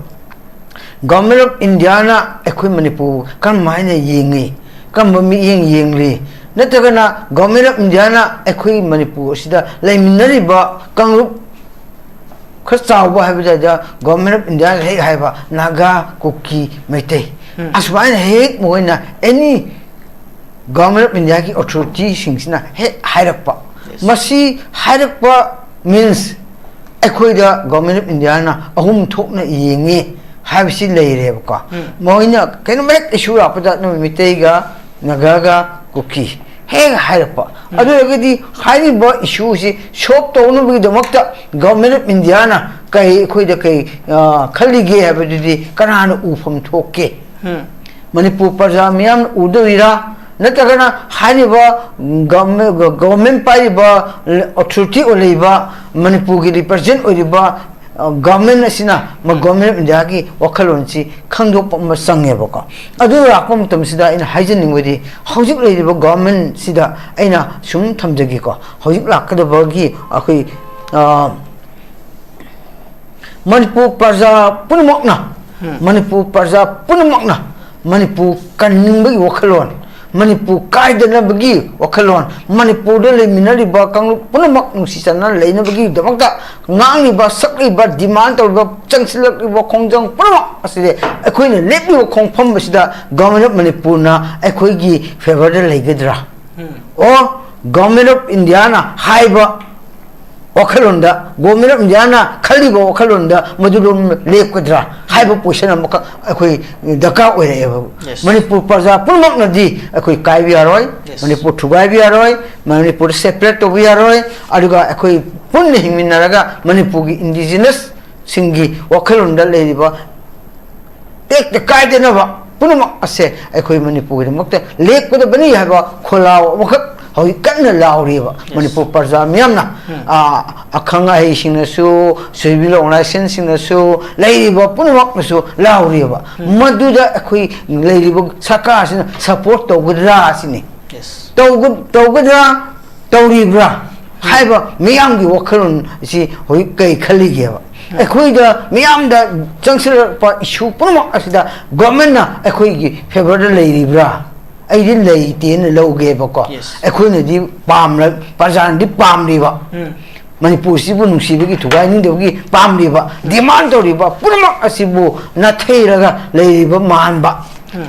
ꯒꯚꯔꯟꯃꯦꯟ ꯑꯣꯐ ꯏꯟꯗꯤꯌꯥꯅ ꯑꯩꯈꯣꯏ ꯃꯅꯤꯄꯨꯔ ꯀꯔꯝ ꯍꯥꯏꯅ ꯌꯦꯡꯉꯤ, ꯀꯔꯝꯕ ꯃꯤꯠꯌꯦꯡ ꯌꯦꯡꯂꯤ, ꯅꯠꯇ꯭ꯔꯒꯅ ꯒꯚꯔꯟꯃꯦꯟ ꯑꯣꯐ ꯏꯟꯗꯤꯌꯥꯅ ꯑꯩꯈꯣꯏ ꯃꯅꯤꯄꯨꯔ ꯑꯁꯤꯗ ꯂꯩꯃꯤꯟꯅꯔꯤꯕ ꯀꯥꯡꯂꯨꯞ ꯈꯔ ꯆꯥꯎꯕ ꯍꯥꯏꯕ ꯇꯥꯔꯦ, ꯒꯚꯔꯟꯃꯦꯟ ꯑꯣꯐ ꯏꯟꯗꯤꯌꯥꯒꯤ ꯍꯦꯛ ꯍꯥꯏꯕ ꯅꯥꯒꯥ, ꯀꯨꯀꯤ, ꯃꯩꯇꯩ, ꯎꯝ꯫ ꯑꯁꯨꯃꯥꯏꯅ ꯍꯦꯛ ꯃꯈꯣꯏꯅ ꯑꯦꯅꯤ ꯒꯚꯔꯟꯃꯦꯟ ꯑꯣꯐ ꯏꯟꯗꯤꯌꯥꯒꯤ ꯑꯣꯊꯣꯔꯤꯇꯤꯁꯤꯡꯁꯤꯅ ꯍꯦꯛ ꯍꯥꯏꯔꯛꯄ, Yes. ꯃꯁꯤ ꯍꯥꯏꯔꯛꯄ ꯃꯤꯟꯁ ꯑꯩꯈꯣꯏꯗ ꯒꯚꯔꯟꯃꯦꯟ ꯑꯣꯐ ꯏꯟꯗꯤꯌꯥꯅ ꯑꯍꯨꯝ ꯊꯣꯛꯅ ꯌꯦꯡꯉꯤ ꯍꯥꯏꯕꯁꯤ ꯂꯩꯔꯦꯕꯀꯣ꯫ ꯎꯝ꯫ ꯃꯣꯏꯅ ꯀꯩꯅꯣꯝꯃ ꯍꯦꯛ ꯏꯁꯨ ꯂꯥꯛꯄꯗ ꯅꯣꯏ ꯃꯩꯇꯩꯒ, ꯅꯥꯒꯥꯒ, ꯀꯨꯀꯤ ꯍꯦꯛ ꯍꯥꯏꯔꯛꯄ꯫ ꯎꯝ꯫ ꯑꯗꯨ ꯑꯣꯏꯔꯒꯗꯤ ꯍꯥꯏꯔꯤꯕ ꯏꯁꯨꯁꯤ ꯁꯣꯜꯕ ꯇꯧꯅꯕꯒꯤꯗꯃꯛꯇ ꯒꯚꯔꯟꯃꯦꯟ ꯑꯣꯐ ꯏꯟꯗꯤꯌꯥꯅ ꯀꯔꯤ ꯑꯩꯈꯣꯏꯗ ꯀꯔꯤ, ꯑ, ꯈꯜꯂꯤꯒꯦ ꯍꯥꯏꯕꯗꯨꯗꯤ ꯀꯅꯥꯅ ꯎꯐꯝ ꯊꯣꯛꯀꯦ? ꯎꯝ꯫ ꯃꯅꯤꯄꯨꯔ ꯄ꯭ꯔꯖꯥ ꯃꯤꯌꯥꯝꯅ ꯎꯗꯣꯔꯤꯔꯥ? ꯅꯠꯇ꯭ꯔꯒꯅ ꯍꯥꯏꯔꯤꯕ ꯒꯚꯔꯟꯃꯦꯟ, ꯒꯚꯔꯟꯃꯦꯟ ꯄꯥꯏꯔꯤꯕ ꯑꯣꯊꯣꯔꯤꯇꯤ ꯑꯣꯏꯔꯤꯕ ꯃꯅꯤꯄꯨꯔꯒꯤ ꯔꯤꯄ꯭ꯔꯖꯦꯟ ꯑꯣꯏꯔꯤꯕ, ꯑ, ꯒꯚꯔꯟꯃꯦꯟ ꯑꯁꯤꯅ ꯃ-, ꯒꯚꯔꯟꯃꯦꯟ ꯑꯣꯐ ꯏꯟꯗꯤꯌꯥꯒꯤ ꯋꯥꯈꯜꯂꯣꯟꯁꯤ ꯈꯪꯗꯣꯛꯄ ꯑꯃ ꯆꯪꯉꯦꯕꯀꯣ꯫ ꯑꯗꯨ ꯂꯥꯛꯄ ꯃꯇꯝꯁꯤꯗ ꯑꯩꯅ ꯍꯥꯏꯖꯅꯤꯡꯕꯗꯤ, ꯍꯧꯖꯤꯛ ꯂꯩꯔꯤꯕ ꯒꯚꯔꯟꯃꯦꯟꯁꯤꯗ ꯑꯩꯅ ꯁꯨꯝ ꯊꯝꯖꯒꯦꯀꯣ꯫ ꯍꯧꯖꯤꯛ ꯂꯥꯛꯀꯗꯕꯒꯤ ꯑꯩꯈꯣꯏ, ꯑ, ꯃꯅꯤꯄꯨꯔ ꯄ꯭ꯔꯖꯥ ꯄꯨꯝꯅꯃꯛꯅ, ꯎꯝ꯫ ꯃꯅꯤꯄꯨꯔ ꯄ꯭ꯔꯖꯥ ꯄꯨꯝꯅꯃꯛꯅ ꯃꯅꯤꯄꯨꯔ ꯀꯟꯅꯤꯡꯕꯒꯤ ꯋꯥꯈꯜꯂꯣꯟ, ꯃꯅꯤꯄꯨꯔ ꯀꯥꯏꯗꯅꯕꯒꯤ ꯋꯥꯈꯜꯂꯣꯟ, ꯃꯅꯤꯄꯨꯔꯗ ꯂꯩꯃꯤꯟꯅꯔꯤꯕ ꯀꯥꯡꯂꯨꯞ ꯄꯨꯝꯅꯃꯛ ꯅꯨꯡꯁꯤ ꯆꯥꯟꯅꯅ ꯂꯩꯅꯕꯒꯤꯗꯃꯛꯇ ꯉꯥꯡꯂꯤꯕ, ꯁꯛꯂꯤꯕ, ꯗꯤꯃꯥꯟ ꯇꯧꯔꯤꯕ, ꯆꯪꯁꯤꯜꯂꯛꯂꯤꯕ ꯈꯣꯡꯖꯪ ꯄꯨꯝꯅꯃꯛ ꯑꯁꯤꯗꯤ ꯑꯩꯈꯣꯏꯅ ꯂꯦꯞꯂꯤꯕ ꯈꯣꯡꯐꯝ ꯑꯁꯤꯗ ꯒꯚꯔꯟꯃꯦꯟ ꯑꯣꯐ ꯃꯅꯤꯄꯨꯔꯅ ꯑꯩꯈꯣꯏꯒꯤ ꯐꯦꯚꯔꯗ ꯂꯩꯒꯗ꯭ꯔꯥ? ꯎꯝ꯫ ꯑꯣ, ꯒꯚꯔꯟꯃꯦꯟ ꯑꯣꯐ ꯏꯟꯗꯤꯌꯥꯅ ꯍꯥꯏꯕ ꯋꯥꯈꯜꯂꯣꯟꯗ, ꯒꯣꯔꯃꯦꯟ ꯑꯣꯐ ꯏꯟꯗꯤꯌꯥꯅ ꯈꯜꯂꯤꯕ ꯋꯥꯈꯜꯂꯣꯟꯗ ꯃꯗꯨ ꯑꯗꯨꯝ ꯂꯦꯞꯀꯗ꯭ꯔꯥ? ꯍꯥꯏꯕ ꯄꯣꯖꯤꯁꯟ ꯑꯃꯈꯛ ꯑꯩꯈꯣꯏ ꯗꯔꯀꯥꯔ ꯑꯣꯏꯔꯛꯑꯦꯕ꯫ Yes. ꯃꯅꯤꯄꯨꯔ ꯄ꯭ꯔꯖꯥ ꯄꯨꯝꯅꯃꯛꯅꯗꯤ ꯑꯩꯈꯣꯏ ꯀꯥꯏꯕ ꯌꯥꯔꯣꯏ, Yes. ꯃꯅꯤꯄꯨꯔ ꯊꯨꯒꯥꯏꯕ ꯌꯥꯔꯣꯏ, ꯃꯅꯤꯄꯨꯔꯗ ꯁꯦꯄꯔꯦꯠ ꯇꯧꯕ ꯌꯥꯔꯣꯏ, ꯑꯗꯨꯒ ꯑꯩꯈꯣꯏ ꯄꯨꯟꯅ ꯍꯤꯡꯃꯤꯟꯅꯔꯒ ꯃꯅꯤꯄꯨꯔꯒꯤ ꯏꯟꯗꯤꯖꯤꯅꯁꯁꯤꯡꯒꯤ ꯋꯥꯈꯜꯂꯣꯟꯗ ꯂꯩꯔꯤꯕ ꯇꯦꯛꯇ ꯀꯥꯏꯗꯅꯕ ꯄꯨꯝꯅꯃꯛ ꯑꯁꯦ ꯑꯩꯈꯣꯏ ꯃꯅꯤꯄꯨꯔꯒꯤꯗꯃꯛꯇ ꯂꯦꯞꯀꯗꯕꯅꯤ ꯍꯥꯏꯕ ꯈꯣꯜꯂꯥꯎ ꯑꯃꯈꯛ ꯍꯧꯖꯤꯛ ꯀꯟꯅ ꯂꯥꯎꯔꯤꯕ꯫ Yes. ꯃꯅꯤꯄꯨꯔ ꯄ꯭ꯔꯖꯥ ꯃꯤꯌꯥꯝꯅ, ꯎꯝ꯫ ꯑ, ꯑꯈꯪ ꯑꯍꯩꯁꯤꯡꯅꯁꯨ, ꯁꯤꯚꯤꯜ ꯑꯣꯔꯒꯅꯥꯏꯖꯦꯁꯟꯁꯤꯡꯅꯁꯨ, ꯂꯩꯔꯤꯕ ꯄꯨꯝꯅꯃꯛꯅꯁꯨ ꯂꯥꯎꯔꯤꯕ꯫ ꯎꯝ꯫ ꯃꯗꯨꯗ ꯑꯩꯈꯣꯏ ꯂꯩꯔꯤꯕ ꯁꯔꯀꯥꯔꯁꯤꯅ ꯁꯄꯣꯔꯠ ꯇꯧꯒꯗ꯭ꯔꯥ ꯁꯤꯅꯤ꯫ Yes. ꯇꯧꯒ-, ꯇꯧꯒꯗ꯭ꯔꯥ, ꯇꯧꯔꯤꯕ꯭ꯔꯥ ꯍꯥꯏꯕ ꯃꯤꯌꯥꯝꯒꯤ ꯋꯥꯈꯜꯂꯣꯟ ꯑꯁꯤ ꯍꯧꯖꯤꯛ ꯀꯩ ꯈꯜꯂꯤꯒꯦꯕ? ꯎꯝ꯫ ꯑꯩꯈꯣꯏꯗ ꯃꯤꯌꯥꯝꯗ ꯆꯪꯁꯤꯜꯂꯛꯄ ꯏꯁꯨ ꯄꯨꯝꯅꯃꯛ ꯑꯁꯤꯗ ꯒꯣꯔꯃꯦꯟꯅ ꯑꯩꯈꯣꯏꯒꯤ ꯐꯦꯚꯔꯗ ꯂꯩꯔꯤꯕ꯭ꯔꯥ? ꯑꯩꯗꯤ ꯂꯩꯇꯦꯅ ꯂꯧꯒꯦꯕꯀꯣ꯫ Yes. ꯑꯩꯈꯣꯏꯅꯗꯤ ꯄꯥꯝꯂ-, ꯄ꯭ꯔꯖꯥꯅꯗꯤ ꯄꯥꯝꯂꯤꯕ꯫ ꯎꯝ꯫ ꯃꯅꯤꯄꯨꯔꯁꯤꯕꯨ ꯅꯨꯡꯁꯤꯕꯒꯤ, ꯊꯨꯒꯥꯏꯅꯤꯡꯗꯕꯒꯤ ꯄꯥꯝꯂꯤꯕ, ꯗꯤꯃꯥꯟ ꯇꯧꯔꯤꯕ ꯄꯨꯝꯅꯃꯛ ꯑꯁꯤꯕꯨ ꯅꯥꯊꯩꯔꯒ ꯂꯩꯔꯤꯕ ꯃꯥꯟꯕ꯫ ꯎꯝ꯫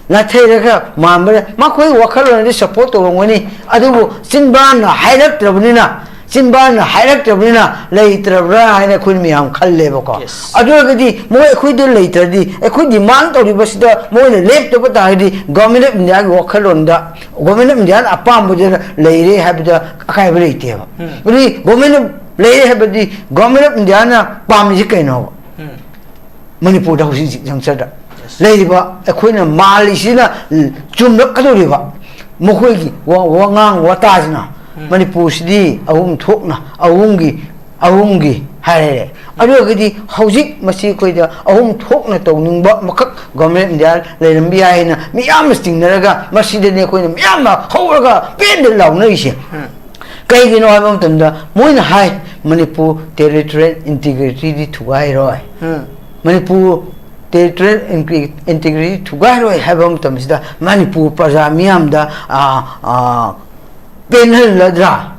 ꯅꯥꯊꯩꯔꯒ ꯃꯥꯟꯕꯗ ꯃꯈꯣꯏ ꯋꯥꯈꯜꯂꯣꯟꯗꯤ ꯁꯄꯣꯔꯠ ꯇꯧꯔꯝꯒꯅꯤ, ꯑꯗꯨꯕꯨ ꯆꯤꯟꯕꯥꯟꯅ ꯍꯥꯏꯔꯛꯇ꯭ꯔꯕꯅꯤꯅ, ꯆꯤꯟꯕꯥꯟꯅ ꯍꯥꯏꯔꯛꯇ꯭ꯔꯕꯅꯤꯅ ꯂꯩꯇ꯭ꯔꯕ꯭ꯔꯥ ꯍꯥꯏꯅ ꯑꯩꯈꯣꯏ ꯃꯌꯥꯝ ꯈꯜꯂꯦꯕꯀꯣ꯫ Yes. ꯑꯗꯨ ꯑꯣꯏꯔꯒꯗꯤ ꯃꯣꯏ ꯑꯩꯈꯣꯏꯗ ꯂꯩꯇ꯭ꯔꯗꯤ, ꯑꯩꯈꯣꯏ ꯗꯤꯃꯥꯟ ꯇꯧꯔꯤꯕꯁꯤꯗ ꯃꯣꯏꯅ ꯂꯦꯞꯇꯕ ꯇꯥꯔꯒꯗꯤ, Government of Indiaꯒꯤ ꯋꯥꯈꯜꯂꯣꯟꯗ, Government of Indiaꯅ ꯑꯄꯥꯝꯕꯗ ꯂꯩꯔꯦ ꯍꯥꯏꯕꯗ ꯑꯀꯥꯏꯕ ꯂꯩꯇꯦꯕ꯫ ꯎꯝ꯫ ꯑꯗꯨꯗꯤ Government of, ꯂꯩꯔꯦ ꯍꯥꯏꯕꯗꯤ Government of Indiaꯅ ꯄꯥꯝꯃꯤꯁꯤ ꯀꯩꯅꯣꯕ? ꯎꯝ꯫ ꯃꯅꯤꯄꯨꯔꯗ ꯍꯧꯖꯤꯛ ꯍꯧꯖꯤꯛ ꯖꯪꯁꯔꯗ Yes. ꯂꯩꯔꯤꯕ ꯑꯩꯈꯣꯏꯅ ꯃꯥꯜꯂꯤꯁꯤꯅ ꯆꯨꯝꯂꯛꯀꯗꯧꯔꯤꯕ ꯃꯈꯣꯏꯒꯤ ꯋꯥ-, ꯋꯥꯉꯥꯡ ꯋꯥꯇꯥꯁꯤꯅ ꯎꯝ꯫ ꯃꯅꯤꯄꯨꯔꯁꯤꯗꯤ ꯑꯍꯨꯝ ꯊꯣꯛꯅ ꯑꯍꯨꯝꯒꯤ, ꯑꯍꯨꯝꯒꯤ ꯍꯥꯏꯔꯦ꯫ ꯑꯗꯨ ꯑꯣꯏꯔꯒꯗꯤ ꯍꯧꯖꯤꯛ ꯃꯁꯤ ꯑꯩꯈꯣꯏꯗ ꯑꯍꯨꯝ ꯊꯣꯛꯅ ꯇꯧꯅꯤꯡꯕ ꯑꯃꯈꯛ Government of India ꯂꯩꯔꯝꯕ ꯌꯥꯏ ꯍꯥꯏꯅ ꯃꯤꯌꯥꯝꯅ ꯆꯤꯡꯅꯔꯒ ꯃꯁꯤꯗꯅꯤ ꯑꯩꯈꯣꯏꯅ ꯃꯤꯌꯥꯝꯅ ꯍꯧꯔꯒ ꯄꯦꯟꯗ ꯂꯥꯎꯅꯔꯤꯁꯦ꯫ ꯎꯝ꯫ ꯀꯩꯒꯤꯅꯣ ꯍꯥꯏꯕ ꯃꯇꯝꯗ ꯃꯣꯏꯅ ꯍꯥꯏ, "ꯃꯅꯤꯄꯨꯔ territorial integrityꯗꯤ ꯊꯨꯒꯥꯏꯔꯣꯏ꯫ ꯎꯝ꯫ ꯃꯅꯤꯄꯨꯔ territorial integri-, integrity ꯊꯨꯒꯥꯏꯔꯣꯏ" ꯍꯥꯏꯕ ꯃꯇꯝꯁꯤꯗ ꯃꯅꯤꯄꯨꯔ ꯄ꯭ꯔꯖꯥ ꯃꯤꯌꯥꯝꯗ, ꯑ, ꯑ, ꯄꯦꯟꯍꯜꯂꯗ꯭ꯔꯥ?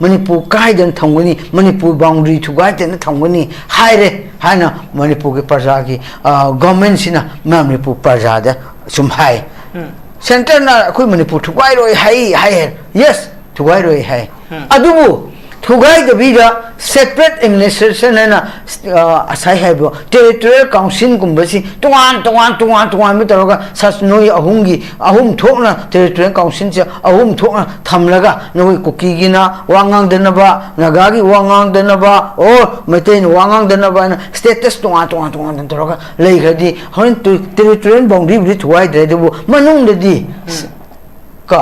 ꯃꯅꯤꯄꯨꯔ ꯀꯥꯏꯗꯅ ꯊꯝꯒꯅꯤ, ꯃꯅꯤꯄꯨꯔ boundary ꯊꯨꯒꯥꯏꯗꯅ ꯊꯝꯒꯅꯤ ꯍꯥꯏꯔꯦ ꯍꯥꯏꯅ ꯃꯅꯤꯄꯨꯔꯒꯤ ꯄ꯭ꯔꯖꯥꯒꯤ, ꯑ, governmentꯁꯤꯅ ꯃꯅꯤꯄꯨꯔ ꯄ꯭ꯔꯖꯥꯗ ꯁꯨꯝ ꯍꯥꯏ꯫ ꯎꯝ꯫ Centreꯅ ꯑꯩꯈꯣꯏ ꯃꯅꯤꯄꯨꯔ ꯊꯨꯒꯥꯏꯔꯣꯏ ꯍꯥꯏ, ꯍꯥꯏ, yes, ꯊꯨꯒꯥꯏꯔꯣꯏ ꯍꯥꯏ꯫ ꯎꯝ꯫ ꯑꯗꯨꯕꯨ ꯊꯨꯒꯥꯏꯗꯕꯤꯗ separate administration ꯍꯥꯏꯅ, ꯑ, ꯉꯁꯥꯏ ꯍꯥꯏꯕ territorial council ꯒꯨꯝꯕꯁꯤ ꯇꯣꯉꯥꯟ ꯇꯣꯉꯥꯟ ꯇꯣꯉꯥꯟ ꯇꯣꯉꯥꯟꯕ ꯇꯧꯔꯒ ꯁꯁ-, ꯅꯣꯏ ꯑꯍꯨꯝꯒꯤ, ꯑꯍꯨꯝ ꯊꯣꯛꯅ territorial council ꯁꯦ ꯑꯍꯨꯝ ꯊꯣꯛꯅ ꯊꯝꯂꯒ ꯅꯈꯣꯏ ꯀꯨꯀꯤꯒꯤꯅ ꯋꯥ ꯉꯥꯡꯗꯅꯕ, ꯅꯥꯒꯥꯒꯤ ꯋꯥ ꯉꯥꯡꯗꯅꯕ, ꯑꯣꯔ ꯃꯩꯇꯩꯅ ꯋꯥ ꯉꯥꯡꯗꯅꯕ ꯍꯥꯏꯅ status ꯇꯣꯉꯥꯟ ꯇꯣꯉꯥꯟ ꯇꯣꯉꯥꯟ ꯇꯣꯉꯥꯟ ꯇꯧꯔꯒ ꯂꯩꯈ꯭ꯔꯗꯤ ꯍꯣꯔꯦꯟ ꯇꯨ-, territorial boundary ꯕꯨꯗꯤ ꯊꯨꯒꯥꯏꯗ꯭ꯔꯦ, ꯑꯗꯨꯕꯨ ꯃꯅꯨꯡꯗꯗꯤ ꯀꯣ,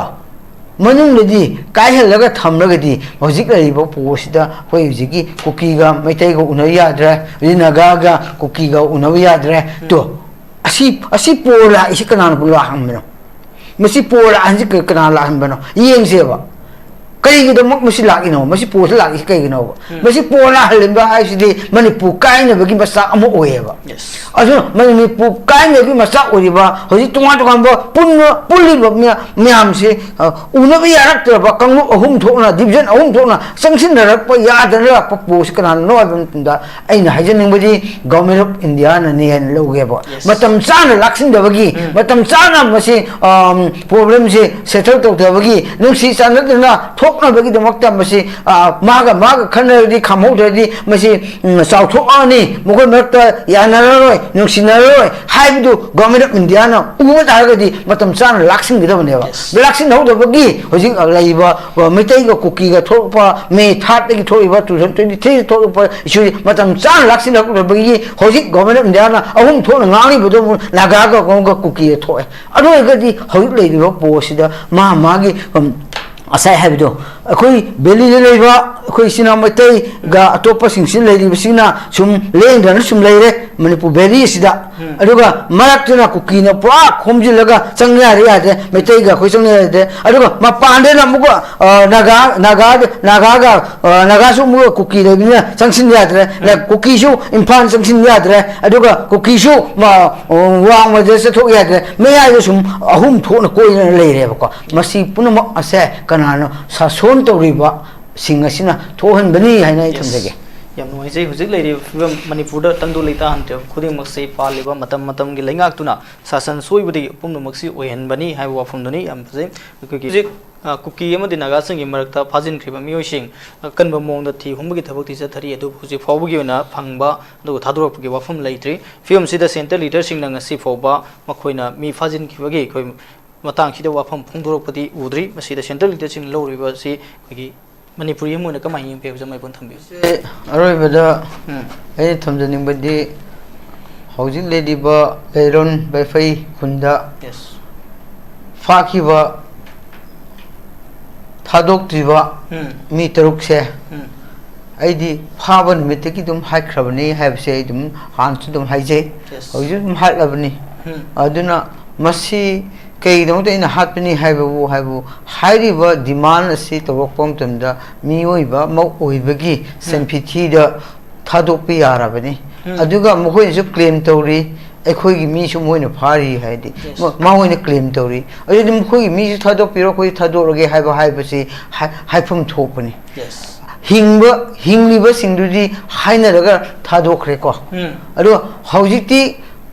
ꯃꯅꯨꯡꯗꯗꯤ ꯀꯥꯏꯍꯜꯂꯒ ꯊꯝꯂꯒꯗꯤ ꯍꯧꯖꯤꯛ ꯂꯩꯔꯤꯕ ꯄꯣꯠꯁꯤꯗ ꯑꯩꯈꯣꯏ ꯍꯧꯖꯤꯛꯀꯤ ꯀꯨꯀꯤꯒ ꯃꯩꯇꯩꯒ ꯎꯅꯕ ꯌꯥꯗ꯭ꯔꯦ, ꯍꯧꯖꯤꯛ ꯅꯥꯒꯥꯒ ꯀꯨꯀꯤꯒ ꯎꯅꯕ ꯌꯥꯗ꯭ꯔꯦ꯫ ꯇꯣ, ꯑꯁꯤ, ꯑꯁꯤ ꯄꯣ ꯂꯥꯛꯏꯁꯤ ꯀꯅꯥꯅ ꯂꯥꯛꯍꯟꯕꯅꯣ? ꯃꯁꯤ ꯄꯣ ꯂꯥꯛꯍꯟꯁꯤ ꯀ-, ꯀꯅꯥ ꯂꯥꯛꯍꯟꯕꯅꯣ? ꯌꯦꯡꯁꯦꯕ꯫ ꯀꯔꯤꯒꯤꯗꯃꯛ ꯃꯁꯤ ꯂꯥꯛꯏꯅꯣ? ꯃꯁꯤ ꯄꯣꯁꯤ ꯂꯥꯛꯏꯁꯤ ꯀꯩꯒꯤꯅꯣꯕ? ꯎꯝ꯫ ꯃꯁꯤ ꯄꯣ ꯂꯥꯛꯍꯜꯂꯤꯕ ꯍꯥꯏꯁꯤꯗꯤ ꯃꯅꯤꯄꯨꯔ ꯀꯥꯏꯅꯕꯒꯤ ꯃꯆꯥꯛ ꯑꯃ ꯑꯣꯏꯌꯦꯕ꯫ Yes. ꯑꯗꯨꯅ ꯃꯅꯤꯄꯨꯔ ꯀꯥꯏꯅꯕꯒꯤ ꯃꯆꯥꯛ ꯑꯣꯏꯔꯤꯕ ꯍꯧꯖꯤꯛ ꯇꯣꯉꯥꯟ ꯇꯣꯉꯥꯟꯕ ꯄꯨꯟꯕ, ꯄꯨꯜꯂꯤꯕ ꯃꯤꯌꯥꯝ, ꯃꯌꯥꯝꯁꯤ, ꯑ, ꯎꯅꯕ ꯌꯥꯔꯛꯇ꯭ꯔꯕ ꯀꯥꯡꯂꯨꯞ ꯑꯍꯨꯝ ꯊꯣꯛꯅ, division ꯑꯍꯨꯝ ꯊꯣꯛꯅ ꯆꯪꯁꯤꯟꯅꯔꯛꯄ ꯌꯥꯗꯅ ꯂꯥꯛꯄ ꯄꯣꯁꯤ ꯀꯅꯥꯅꯅꯣ ꯍꯥꯏꯕ ꯃꯇꯝꯗ ꯑꯩꯅ ꯍꯥꯏꯖꯅꯤꯡꯕꯗꯤ Government of Indiaꯅꯅꯦ ꯍꯥꯏꯅ ꯂꯧꯒꯦꯕ꯫ Yes. ꯃꯇꯝ ꯆꯥꯅ ꯂꯥꯛꯁꯤꯟꯗꯕꯒꯤ, ꯎꯝ꯫ ꯃꯇꯝ ꯆꯥꯅ ꯃꯁꯤ, ꯑꯝ, problemꯁꯦ settle ꯇꯧꯗꯕꯒꯤ, ꯅꯨꯡꯁꯤ ꯆꯥꯟꯅꯗꯅ ꯊꯣꯛꯅꯕꯒꯤꯗꯃꯛꯇ ꯃꯁꯤ, ꯑ, ꯃꯥꯒ ꯃꯥꯒ ꯈꯟꯅꯔꯗꯤ ꯈꯥꯝꯍꯧꯗ꯭ꯔꯗꯤ ꯃꯁꯤ, ꯎꯝ, ꯆꯥꯎꯊꯣꯛꯑꯅꯤ, ꯃꯈꯣꯏ ꯃꯔꯛꯇ ꯌꯥꯅꯔꯔꯣꯏ, ꯅꯨꯡꯁꯤꯅꯔꯔꯣꯏ ꯍꯥꯏꯕꯗꯨ Government of Indiaꯅ ꯎꯕ ꯇꯥꯔꯒꯗꯤ ꯃꯇꯝ ꯆꯥꯅ ꯂꯥꯛꯁꯤꯟꯒꯗꯕꯅꯦꯕ꯫ Yes. ꯂꯥꯛꯁꯤꯟꯍꯧꯗꯕꯒꯤ ꯍꯧꯖꯤꯛ ꯂꯩꯔꯤꯕ, ꯑ, ꯃꯩꯇꯩꯒ ꯀꯨꯀꯤꯒ ꯊꯣꯛꯂꯛꯄ May thirdꯇꯒꯤ ꯊꯣꯛꯂꯤꯕ two thousand twenty three ꯊꯣꯛꯂꯛꯄ issue ꯃꯇꯝ ꯆꯥꯅ ꯂꯥꯛꯁꯤꯜꯂꯛꯇꯕꯒꯤ ꯍꯧꯖꯤꯛ Government of Indiaꯅ ꯑꯍꯨꯝ ꯊꯣꯛꯅ ꯉꯥꯡꯂꯤꯕꯗꯨ ꯑꯃꯨꯛ ꯅꯥꯒꯥꯒ ꯀꯨꯀꯤꯒ ꯊꯣꯛꯑꯦ꯫ ꯑꯗꯨ ꯑꯣꯏꯔꯒꯗꯤ ꯍꯧꯖꯤꯛ ꯂꯩꯔꯤꯕ ꯄꯣꯁꯤꯗ ꯃꯥ ꯃꯥꯒꯤ, ꯎꯝ, ꯉꯁꯥꯏ ꯍꯥꯏꯕꯗꯣ, ꯑꯩꯈꯣꯏ valleyꯗ ꯂꯩꯕ ꯑꯩꯈꯣꯏ ꯏꯆꯤꯟ ꯏꯅꯥꯎ ꯃꯩꯇꯩꯒ ꯑꯇꯣꯞꯄꯁꯤꯡꯁꯤ ꯂꯩꯔꯤꯕꯁꯤꯅ ꯁꯨꯝ ꯂꯦꯡꯗꯅ ꯁꯨꯝ ꯂꯩꯔꯦ ꯃꯅꯤꯄꯨꯔ valley ꯑꯁꯤꯗ꯫ ꯎꯝ꯫ ꯑꯗꯨꯒ ꯃꯔꯛꯇꯨꯅ ꯀꯨꯀꯤꯅ ꯄꯨꯔꯥ ꯈꯣꯝꯖꯤꯜꯂꯒ ꯆꯪ ꯌꯥꯔꯦ ꯌꯥꯗ꯭ꯔꯦ, ꯃꯩꯇꯩꯒ ꯑꯩꯈꯣꯏ ꯆꯪ ꯌꯥꯔꯦ ꯌꯥꯗ꯭ꯔꯦ꯫ ꯑꯗꯨꯒ ꯃꯄꯥꯟꯗꯅ ꯑꯃꯨꯛꯀ, ꯑ, ꯅꯥꯒꯥ, ꯅꯥꯒꯥ, ꯅꯥꯒꯥꯒ, ꯑ, ꯅꯥꯒꯥꯁꯨ ꯑꯃꯨꯛꯀ ꯀꯨꯀꯤ ꯂꯩꯕꯅꯤꯅ ꯆꯪꯁꯤꯟ ꯌꯥꯗ꯭ꯔꯦ꯫ ꯎꯝ꯫ ꯀꯨꯀꯤꯁꯨ ꯏꯝꯐꯥꯜ ꯆꯪꯁꯤꯟ ꯌꯥꯗ꯭ꯔꯦ꯫ ꯑꯗꯨꯒ ꯀꯨꯀꯤꯁꯨ ꯃ-, ꯋꯥꯡꯃꯗ ꯆꯠꯊꯣꯛ ꯌꯥꯗ꯭ꯔꯦ꯫ ꯃꯌꯥꯏꯗ ꯁꯨꯝ ꯑꯍꯨꯝ ꯊꯣꯛꯅ ꯀꯣꯏꯗꯅ ꯂꯩꯔꯦꯕꯀꯣ꯫ ꯃꯁꯤ ꯄꯨꯝꯅꯃꯛ ꯑꯁꯦ ꯀꯅꯥꯅꯣ? ꯁꯥꯁꯣꯟ ꯇꯧꯔꯤꯕꯁꯤꯡ ꯑꯁꯤꯅ ꯊꯣꯛꯍꯟꯕꯅꯤ ꯍꯥꯏꯅ ꯑꯩ Yes. ꯊꯝꯖꯒꯦ꯫ ꯌꯥꯝ ꯅꯨꯡꯉꯥꯏꯖꯩ꯫ ꯍꯧꯖꯤꯛ ꯂꯩꯔꯤꯕ ꯐꯤꯕꯝ, ꯃꯅꯤꯄꯨꯔꯗ ꯇꯪꯗꯨ ꯂꯩꯇꯥꯍꯟꯗ꯭ꯔꯤꯕ ꯈꯨꯗꯤꯡꯃꯛꯁꯤ ꯄꯥꯜꯂꯤꯕ ꯃꯇꯝ ꯃꯇꯝꯒꯤ ꯂꯩꯉꯥꯛꯇꯨꯅ ꯁꯥꯁꯟ ꯁꯣꯏꯕꯗꯒꯤ ꯑꯄꯨꯝꯕꯃꯛꯁꯤ ꯑꯣꯏꯍꯟꯕꯅꯤ ꯍꯥꯏꯕ ꯋꯥꯐꯝꯗꯨꯅꯤ꯫ ꯌꯥꯝ ꯐꯖꯩ꯫ ꯑꯩꯈꯣꯏꯒꯤ ꯍꯧꯖꯤꯛ, ꯑ, ꯀꯨꯀꯤ ꯑꯃꯗꯤ ꯅꯥꯒꯥꯁꯤꯡꯒꯤ ꯃꯔꯛꯇ ꯐꯥꯖꯤꯟꯈ꯭ꯔꯤꯕ ꯃꯤꯑꯣꯏꯁꯤꯡ ꯑꯀꯟꯕ ꯃꯑꯣꯡꯗ ꯊꯤ ꯍꯨꯝꯕꯒꯤ ꯊꯕꯛꯇꯤ ꯆꯠꯊꯔꯤ, ꯑꯗꯨꯕꯨ ꯍꯧꯖꯤꯛ ꯐꯥꯎꯕꯒꯤ ꯑꯣꯏꯅ ꯐꯪꯕ ꯑꯗꯨꯒ ꯊꯥꯗꯣꯔꯛꯄꯒꯤ ꯋꯥꯐꯝ ꯂꯩꯇ꯭ꯔꯤ꯫ ꯐꯤꯕꯝꯁꯤꯗ central leaderꯁꯤꯡꯅ ꯉꯁꯤ ꯐꯥꯎꯕ ꯃꯈꯣꯏꯅ ꯃꯤ ꯐꯥꯖꯤꯟꯈꯤꯕꯒꯤ ꯑꯩꯈꯣꯏ ꯃꯇꯥꯡꯁꯤꯗ ꯋꯥꯐꯝ ꯐꯣꯡꯗꯣꯔꯛꯄꯗꯤ ꯎꯗ꯭ꯔꯤ꯫ ꯃꯁꯤꯗ central leaderꯁꯤꯡꯅ ꯂꯧꯔꯤꯕꯁꯤ ꯑꯩꯈꯣꯏꯒꯤ ꯃꯅꯤꯄꯨꯔꯤ ꯑꯃ ꯑꯣꯏꯅ ꯀꯃꯥꯏꯅ ꯌꯦꯡꯕꯤ ꯍꯥꯏꯕꯁꯤ ꯑꯃ ꯑꯩꯕꯨꯅ ꯊꯝꯕꯤꯌꯨ꯫ ꯁꯦ, ꯑꯔꯣꯏꯕꯗ ꯎꯝ꯫ ꯑꯩꯅ ꯊꯝꯖꯅꯤꯡꯕꯗꯤ, ꯍꯧꯖꯤꯛ ꯂꯩꯔꯤꯕ ꯂꯩꯔꯣꯟ ꯕꯥꯏꯐꯩ ꯈꯨꯟꯗ Yes꯫ ꯐꯥꯈꯤꯕ, ꯊꯥꯗꯣꯛꯇ꯭ꯔꯤꯕ ꯎꯝ꯫ ꯃꯤ ꯇꯔꯨꯛꯁꯦ ꯎꯝ꯫ ꯑꯩꯗꯤ ꯐꯥꯕ ꯅꯨꯃꯤꯠꯇꯒꯤ ꯑꯗꯨꯝ ꯍꯥꯠꯈ꯭ꯔꯕꯅꯤ ꯍꯥꯏꯕꯁꯦ ꯑꯩ ꯑꯗꯨꯝ ꯍꯥꯟꯅꯁꯨ ꯑꯗꯨꯝ ꯍꯥꯏꯖꯩ꯫ Yes꯫ ꯍꯧꯖꯤꯛ ꯑꯗꯨꯝ ꯍꯥꯠꯂꯕꯅꯤ꯫ ꯎꯝ꯫ ꯑꯗꯨꯅ ꯃꯁꯤ ꯀꯩꯒꯤꯗꯃꯛꯇ ꯑꯩꯅ ꯍꯥꯠꯄꯅꯤ ꯍꯥꯏꯕꯕꯨ, ꯍꯥꯏꯕꯨ ꯍꯥꯏꯔꯤꯕ demand ꯑꯁꯤ ꯇꯧꯔꯛꯄ ꯃꯇꯝꯗ ꯃꯤꯑꯣꯏꯕ ꯑꯃ ꯑꯣꯏꯕꯒꯤ ꯎꯝ꯫ ꯁꯦꯟꯐꯤꯊꯤꯗ ꯊꯥꯗꯣꯛꯄ ꯌꯥꯔꯕꯅꯤ꯫ ꯎꯝ꯫ ꯑꯗꯨꯒ ꯃꯈꯣꯏꯅꯁꯨ claim ꯇꯧꯔꯤ, "ꯑꯩꯈꯣꯏꯒꯤ ꯃꯤꯁꯨ ꯃꯣꯏꯅ ꯐꯥꯔꯤ" ꯍꯥꯏꯗꯤ꯫ Yes꯫ ꯃ-, ꯃꯈꯣꯏꯅ claim ꯇꯧꯔꯤ꯫ ꯑꯗꯨꯗꯤ ꯃꯈꯣꯏꯒꯤ ꯃꯤꯁꯨ ꯊꯥꯗꯣꯛꯄꯤꯔꯣ, ꯑꯩꯈꯣꯏ ꯊꯥꯗꯣꯛꯑꯒꯦ ꯍꯥꯏꯕ ꯍꯥꯏꯕꯁꯤ ꯍꯥꯏ-, ꯍꯥꯏꯐꯝ ꯊꯣꯛꯄꯅꯤ꯫ Yes꯫ ꯍꯤꯡꯕ, ꯍꯤꯡꯂꯤꯕꯁꯤꯡꯗꯨꯗꯤ ꯍꯥꯏꯅꯔꯒ ꯊꯥꯗꯣꯛꯈ꯭ꯔꯦꯀꯣ꯫ ꯎꯝ꯫ ꯑꯗꯣ ꯍꯧꯖꯤꯛꯇꯤ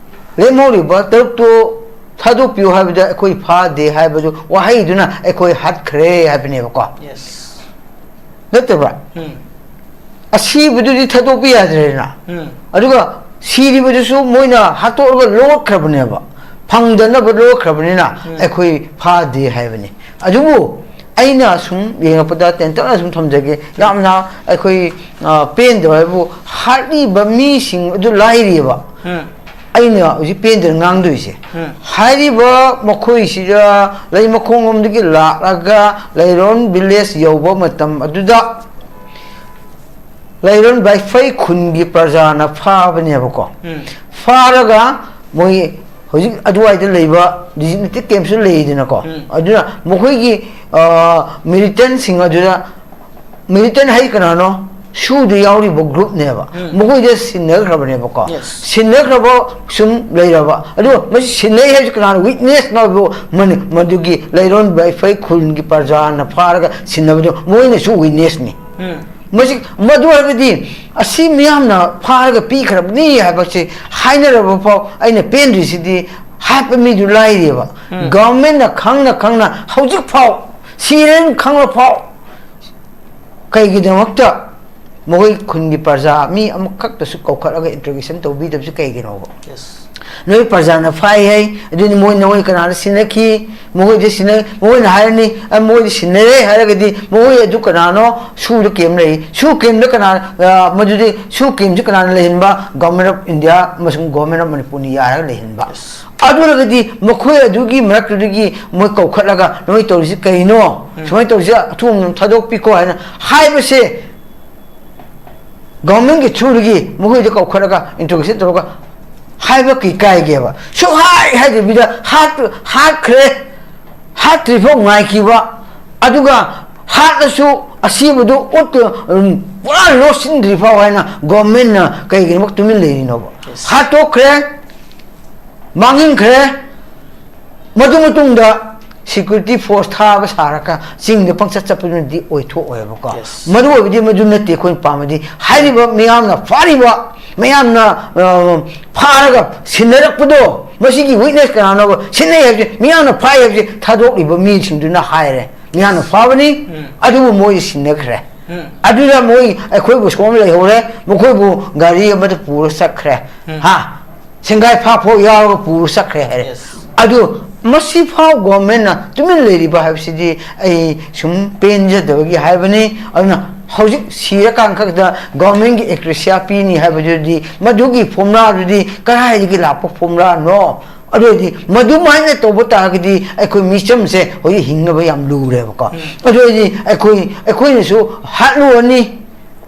ꯂꯦꯝꯍꯧꯔꯤꯕ ꯇꯔꯨꯛꯇꯨ ꯊꯥꯗꯣꯛꯄꯤꯌꯨ ꯍꯥꯏꯕꯗ ꯑꯩꯈꯣꯏ ꯐꯥꯗꯦ ꯍꯥꯏꯕꯗꯨ ꯋꯥꯍꯩꯗꯨꯅ ꯑꯩꯈꯣꯏ ꯍꯥꯠꯈ꯭ꯔꯦ ꯍꯥꯏꯕꯅꯦꯕꯀꯣ꯫ Yes꯫ ꯅꯠꯇꯕ꯭ꯔꯥ? ꯎꯝ꯫ ꯑꯁꯤꯕꯗꯨꯗꯤ ꯊꯥꯗꯣꯛꯄ ꯌꯥꯗ꯭ꯔꯦꯗꯅ꯫ ꯎꯝ꯫ ꯑꯗꯨꯒ ꯁꯤꯔꯤꯕꯗꯨꯁꯨ ꯃꯣꯏꯅ ꯍꯥꯠꯇꯣꯛꯑꯒ ꯂꯣꯠꯈ꯭ꯔꯕꯅꯦꯕ꯫ ꯐꯪꯗꯅꯕ ꯂꯣꯠꯈ꯭ꯔꯕꯅꯤꯅ ꯎꯝ꯫ ꯑꯩꯈꯣꯏ ꯐꯥꯗꯦ ꯍꯥꯏꯕꯅꯤ꯫ ꯑꯗꯨꯕꯨ ꯑꯩꯅ ꯁꯨꯝ ꯌꯦꯡꯉꯛꯄꯗ, ꯇꯦꯟꯇꯛꯅ ꯁꯨꯝ ꯊꯝꯖꯒꯦ, ꯌꯥꯝꯅ ꯑꯩꯈꯣꯏ, ꯑ, ꯄꯦꯟꯗꯕ ꯍꯥꯏꯕꯨ, ꯍꯥꯠꯂꯤꯕ ꯃꯤꯁꯤꯡ ꯑꯗꯨ ꯂꯥꯏꯔꯤꯑꯕ꯫ ꯎꯝ꯫ ꯑꯩꯅ ꯍꯧꯖꯤꯛ ꯄꯦꯟꯗꯅ ꯉꯥꯡꯗꯣꯏꯁꯦ꯫ ꯎꯝ꯫ ꯍꯥꯏꯔꯤꯕ ꯃꯈꯣꯏꯁꯤꯗ ꯂꯩꯃꯈꯣꯡ ꯂꯣꯝꯗꯒꯤ ꯂꯥꯛꯂꯒ ꯂꯩꯔꯣꯟ village ꯌꯧꯕ ꯃꯇꯝ ꯑꯗꯨꯗ ꯂꯩꯔꯣꯟ ꯕꯥꯏꯐꯩ ꯈꯨꯟꯒꯤ ꯄ꯭ꯔꯖꯥꯅ ꯐꯥꯕꯅꯦꯕꯀꯣ꯫ ꯎꯝ꯫ ꯐꯥꯔꯒ ꯃꯣꯏ ꯍꯧꯖꯤꯛ ꯑꯗꯨꯋꯥꯏꯗ ꯂꯩꯕ designated camp ꯁꯨ ꯂꯩꯗꯅꯀꯣ꯫ ꯎꯝ꯫ ꯑꯗꯨꯅ ꯃꯈꯣꯏꯒꯤ, ꯑ, militant ꯁꯤꯡ ꯑꯗꯨꯗ, militant ꯍꯥꯏ ꯀꯅꯥꯅꯣ? ꯁꯨꯗ ꯌꯥꯎꯔꯤꯕ group ꯅꯦꯕ꯫ ꯎꯝ꯫ ꯃꯈꯣꯏꯗ ꯁꯤꯟꯅꯈ꯭ꯔꯕꯅꯦꯕꯀꯣ꯫ Yes꯫ ꯁꯤꯟꯅꯈ꯭ꯔꯕ ꯁꯨꯝ ꯂꯩꯔꯕ꯫ ꯑꯗꯨꯒ ꯃꯁꯤ ꯁꯤꯟꯅꯩ ꯍꯥꯏꯕꯁꯤ ꯀꯅꯥꯅꯣ? Witness ꯅꯣ ꯍꯥꯏꯕꯨ ꯃꯅꯤ-, ꯃꯗꯨꯒꯤ ꯂꯩꯔꯣꯟ ꯕꯥꯏꯐꯩ ꯈꯨꯜꯒꯤ ꯄ꯭ꯔꯖꯥꯅ ꯐꯥꯔꯒ ꯁꯤꯟꯅꯕꯗꯣ ꯃꯣꯏꯅꯁꯨ witness ꯅꯤ꯫ ꯎꯝ꯫ ꯃꯁꯤ, ꯃꯗꯨ ꯍꯥꯏꯕꯗꯤ ꯑꯁꯤ ꯃꯤꯌꯥꯝꯅ ꯐꯥꯔꯒ ꯄꯤꯈ꯭ꯔꯕꯅꯤ ꯍꯥꯏꯕꯁꯤ ꯍꯥꯏꯅꯔꯕ ꯐꯥꯎ ꯑꯩꯅ ꯄꯦꯟꯗ꯭ꯔꯤꯁꯤꯗꯤ ꯍꯥꯠꯄ ꯃꯤꯗꯨ ꯂꯥꯏꯔꯤꯑꯕ꯫ ꯎꯝ꯫ ꯒꯚꯔꯟꯃꯦꯟꯠꯅ ꯈꯪꯅ ꯈꯪꯅ ꯍꯧꯖꯤꯛ ꯐꯥꯎ ꯁꯤꯔꯦꯅ ꯈꯪꯂ ꯐꯥꯎ ꯀꯩꯒꯤꯗꯃꯛꯇ ꯃꯈꯣꯏ ꯈꯨꯟꯒꯤ ꯄ꯭ꯔꯖꯥ ꯃꯤ ꯑꯃꯈꯛꯇꯁꯨ ꯀꯧꯈꯠꯂꯒ ꯏꯟꯇ꯭ꯔꯣꯒꯦꯁꯟ ꯇꯧꯕꯤꯗꯕꯁꯤ ꯀꯩꯒꯤꯅꯣꯕ? Yes꯫ ꯅꯣꯏ ꯄ꯭ꯔꯖꯥꯅ ꯐꯥꯏ ꯍꯥꯏ, ꯑꯗꯨꯅꯤ ꯃꯣꯏ ꯅꯣꯏ ꯀꯅꯥꯗ ꯁꯤꯟꯅꯈꯤ? ꯃꯈꯣꯏꯗ ꯁꯤꯟꯅ-, ꯃꯈꯣꯏꯅ ꯍꯥꯏꯔꯅꯤ, "ꯑ, ꯃꯣꯏꯗ ꯁꯤꯟꯅꯔꯦ" ꯍꯥꯏꯔꯒꯗꯤ ꯃꯈꯣꯏ ꯑꯗꯨ ꯀꯅꯥꯅꯣ? ꯁꯨꯗ ꯀꯦꯝ ꯂꯩ꯫ ꯁꯨ ꯀꯦꯝꯗ ꯀꯅꯥ, ꯑ, ꯃꯗꯨꯗꯤ ꯁꯨ ꯀꯦꯝꯁꯤ ꯀꯅꯥꯅ ꯂꯩꯍꯟꯕ? Government of India ꯑꯃꯁꯨꯡ Government of ꯃꯅꯤꯄꯨꯔꯅ ꯌꯥꯔꯒ ꯂꯩꯍꯟꯕ꯫ Yes꯫ ꯑꯗꯨ ꯑꯣꯏꯔꯒꯗꯤ ꯃꯈꯣꯏ ꯑꯗꯨꯒꯤ ꯃꯔꯛꯇꯨꯗꯒꯤ ꯃꯣꯏ ꯀꯧꯈꯠꯂꯒ ꯅꯣꯏ ꯇꯧꯔꯤꯁꯤ ꯀꯩꯅꯣ? ꯎꯝ꯫ ꯁꯨꯃꯥꯏꯅ ꯇꯧꯔꯤꯁꯤ ꯑꯊꯨꯕ ꯊꯥꯗꯣꯛꯄꯤꯀꯣ ꯍꯥꯏꯅ ꯍꯥꯏꯕꯁꯦ ꯒꯚꯔꯟꯃꯦꯟꯠꯀꯤ ꯊ꯭ꯔꯨꯗꯒꯤ ꯃꯈꯣꯏꯗ ꯀꯧꯈꯠꯂꯒ ꯏꯟꯇ꯭ꯔꯣꯒꯦꯁꯟ ꯇꯧꯔꯒ ꯍꯥꯏꯕ ꯀꯩ ꯀꯥꯏꯒꯦꯕ? ꯁꯨꯛꯍꯥꯏ ꯍꯥꯏꯗꯕꯤꯗ ꯍꯥꯠ-, ꯍꯥꯠꯈ꯭ꯔꯦ, ꯍꯥꯠꯇ꯭ꯔꯤꯐꯥꯎ ꯉꯥꯏꯈꯤꯕ, ꯑꯗꯨꯒ ꯍꯥꯠꯂꯁꯨ ꯑꯁꯤꯕꯗꯨ ꯎꯠ-, ꯎꯝ, ꯄꯨꯔꯥ ꯂꯣꯠꯁꯤꯟꯗ꯭ꯔꯤꯐꯥꯎ ꯍꯥꯏꯅ ꯒꯚꯔꯟꯃꯦꯟꯠꯅ ꯀꯩꯒꯤꯗꯃꯛ ꯇꯨꯃꯤꯟ ꯂꯩꯔꯤꯅꯣꯕ? Yes꯫ ꯍꯥꯠꯇꯣꯛꯈ꯭ꯔꯦ, ꯃꯥꯡꯍꯟꯈ꯭ꯔꯦ, ꯃꯗꯨ ꯃꯇꯨꯡꯗ ꯁꯦꯀ꯭ꯌꯨꯔꯤꯇꯤ ꯐꯣꯔꯁ ꯊꯥꯕ ꯁꯥꯔꯒ ꯆꯤꯡꯗ ꯄꯪꯆꯠ ꯆꯠꯄꯗꯨꯅꯗꯤ ꯑꯣꯏꯊꯣꯛꯑꯣꯏꯕꯀꯣ꯫ Yes꯫ ꯃꯔꯨ ꯑꯣꯏꯕꯗꯤ ꯃꯗꯨ ꯅꯠꯇꯦ ꯑꯩꯈꯣꯏꯅ ꯄꯥꯝꯕꯗꯤ꯫ ꯍꯥꯏꯔꯤꯕ ꯃꯤꯌꯥꯝꯅ ꯐꯥꯔꯤꯕ, ꯃꯌꯥꯝꯅ, ꯑ, ꯐꯥꯔꯒ ꯁꯤꯟꯅꯔꯛꯄꯗꯣ, ꯃꯁꯤꯒꯤ ꯋꯤꯠꯅꯦꯁ ꯀꯅꯥꯅꯣꯕ? ꯁꯤꯟꯅꯩ ꯍꯥꯏꯕꯁꯦ, ꯃꯤꯌꯥꯝꯅ ꯐꯥꯏ ꯍꯥꯏꯕꯁꯦ ꯊꯥꯗꯣꯛꯂꯤꯕ ꯃꯤꯁꯤꯡꯗꯨꯅ ꯍꯥꯏꯔꯦ꯫ ꯃꯤꯌꯥꯝꯅ ꯐꯥꯕꯅꯤ, ꯎꯝ꯫ ꯑꯗꯨꯕꯨ ꯃꯣꯏ ꯁꯤꯟꯅꯈ꯭ꯔꯦ꯫ ꯎꯝ꯫ ꯑꯗꯨꯗ ꯃꯣꯏ ꯑꯩꯈꯣꯏꯕꯨ ꯁꯣꯝ ꯂꯩꯍꯧꯔꯦ, ꯃꯈꯣꯏꯕꯨ ꯒꯥꯔꯤ ꯑꯃꯗ ꯄꯨꯔ ꯆꯠꯈ꯭ꯔꯦ꯫ ꯎꯝ꯫ ꯍꯥ? ꯁꯦꯡꯒꯥꯏ ꯐꯥ ꯐꯥꯎ ꯌꯥꯎꯔꯒ ꯄꯨꯔ ꯆꯠꯈ꯭ꯔꯦ ꯍꯥꯏꯔꯦ꯫ Yes꯫ ꯑꯗꯨ ꯃꯁꯤꯐꯥꯎ ꯒꯣꯚꯔꯟꯃꯦꯟꯠꯅ ꯇꯨꯃꯤꯟ ꯂꯩꯔꯤꯕ ꯍꯥꯏꯕꯁꯤꯗꯤ ꯑꯩ ꯁꯨꯝ ꯄꯦꯟꯖꯗꯕꯒꯤ ꯍꯥꯏꯕꯅꯤ꯫ ꯑꯗꯨꯅ ꯍꯧꯖꯤꯛ ꯁꯤꯔꯀꯥꯟ ꯈꯛꯇ ꯒꯣꯚꯔꯟꯃꯦꯟꯠꯀꯤ ꯑꯦꯀ꯭ꯔꯦꯁꯤꯌꯥ ꯄꯤꯅꯤ ꯍꯥꯏꯕꯗꯨꯗꯤ, ꯃꯗꯨꯒꯤ ꯐꯣꯔꯃꯨꯂꯥꯗꯨꯗꯤ ꯀꯗꯥꯏꯗꯒꯤ ꯂꯥꯛꯄ ꯐꯣꯔꯃꯨꯂꯥꯅꯣ? ꯑꯗꯨ ꯑꯣꯏꯔꯗꯤ ꯃꯗꯨꯃꯥꯏꯅ ꯇꯧꯕ ꯇꯥꯔꯒꯗꯤ ꯑꯩꯈꯣꯏ ꯃꯤꯆꯝꯁꯦ ꯍꯧꯖꯤꯛ ꯍꯤꯡꯅꯕ ꯌꯥꯝ ꯂꯨꯔꯦꯕꯀꯣ꯫ ꯎꯝ꯫ ꯑꯗꯨ ꯑꯣꯏꯔꯗꯤ ꯑꯩꯈꯣꯏ, ꯑꯩꯈꯣꯏꯅꯁꯨ ꯍꯥꯠꯂꯨꯔꯅꯤ,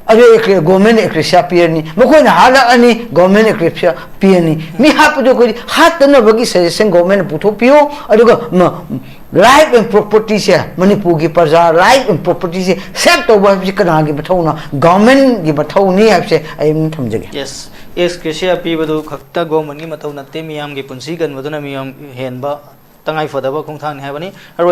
ꯑꯗꯨ ꯒꯣꯚꯔꯟꯃꯦꯟꯠꯅ ꯑꯦꯀ꯭ꯔꯦꯁꯤꯌꯥ ꯄꯤꯔꯅꯤ, ꯃꯈꯣꯏꯅ ꯍꯥꯠꯂꯛꯑꯅꯤ, ꯒꯣꯚꯔꯟꯃꯦꯟꯠꯅ ꯑꯦꯀ꯭ꯔꯦꯁꯤꯌꯥ ꯄꯤꯔꯅꯤ꯫ ꯃꯤ ꯍꯥꯠꯄꯗꯣ ꯑꯩꯈꯣꯏꯗꯤ ꯍꯥꯠꯇꯅꯕꯒꯤ ꯁꯖꯦꯁꯟ ꯒꯣꯚꯔꯟꯃꯦꯟꯠꯅ ꯄꯨꯊꯣꯛꯄꯤꯌꯨ, ꯑꯗꯨꯒ ꯃ-, life and propertyꯁꯦ, ꯃꯅꯤꯄꯨꯔꯒꯤ ꯄ꯭ꯔꯖꯥ life and propertyꯁꯦ save ꯇꯧꯕ ꯍꯥꯏꯕꯁꯤ ꯀꯅꯥꯒꯤ ꯃꯊꯧꯅꯣ? ꯒꯣꯚꯔꯟꯃꯦꯟꯠꯀꯤ ꯃꯊꯧꯅꯤ ꯍꯥꯏꯕꯁꯦ ꯑꯩ ꯑꯗꯨꯝ ꯊꯝꯖꯒꯦ꯫ Yes, ꯑꯦꯀ꯭ꯔꯦꯁꯤꯌꯥ ꯄꯤꯕꯗꯨ ꯈꯛꯇ ꯒꯣꯚꯔꯟꯃꯦꯟꯠꯀꯤ ꯃꯊꯧ ꯅꯠꯇꯦ, ꯃꯤꯌꯥꯝꯒꯤ ꯄꯨꯟꯁꯤ ꯀꯟꯕꯗꯨꯅ ꯃꯤꯌꯥꯝ ꯍꯦꯟꯕ ꯇꯉꯥꯏꯐꯗꯕ ꯈꯣꯡꯊꯥꯡꯅꯤ ꯍꯥꯏꯕꯅꯤ꯫ ꯑꯔꯣꯏ-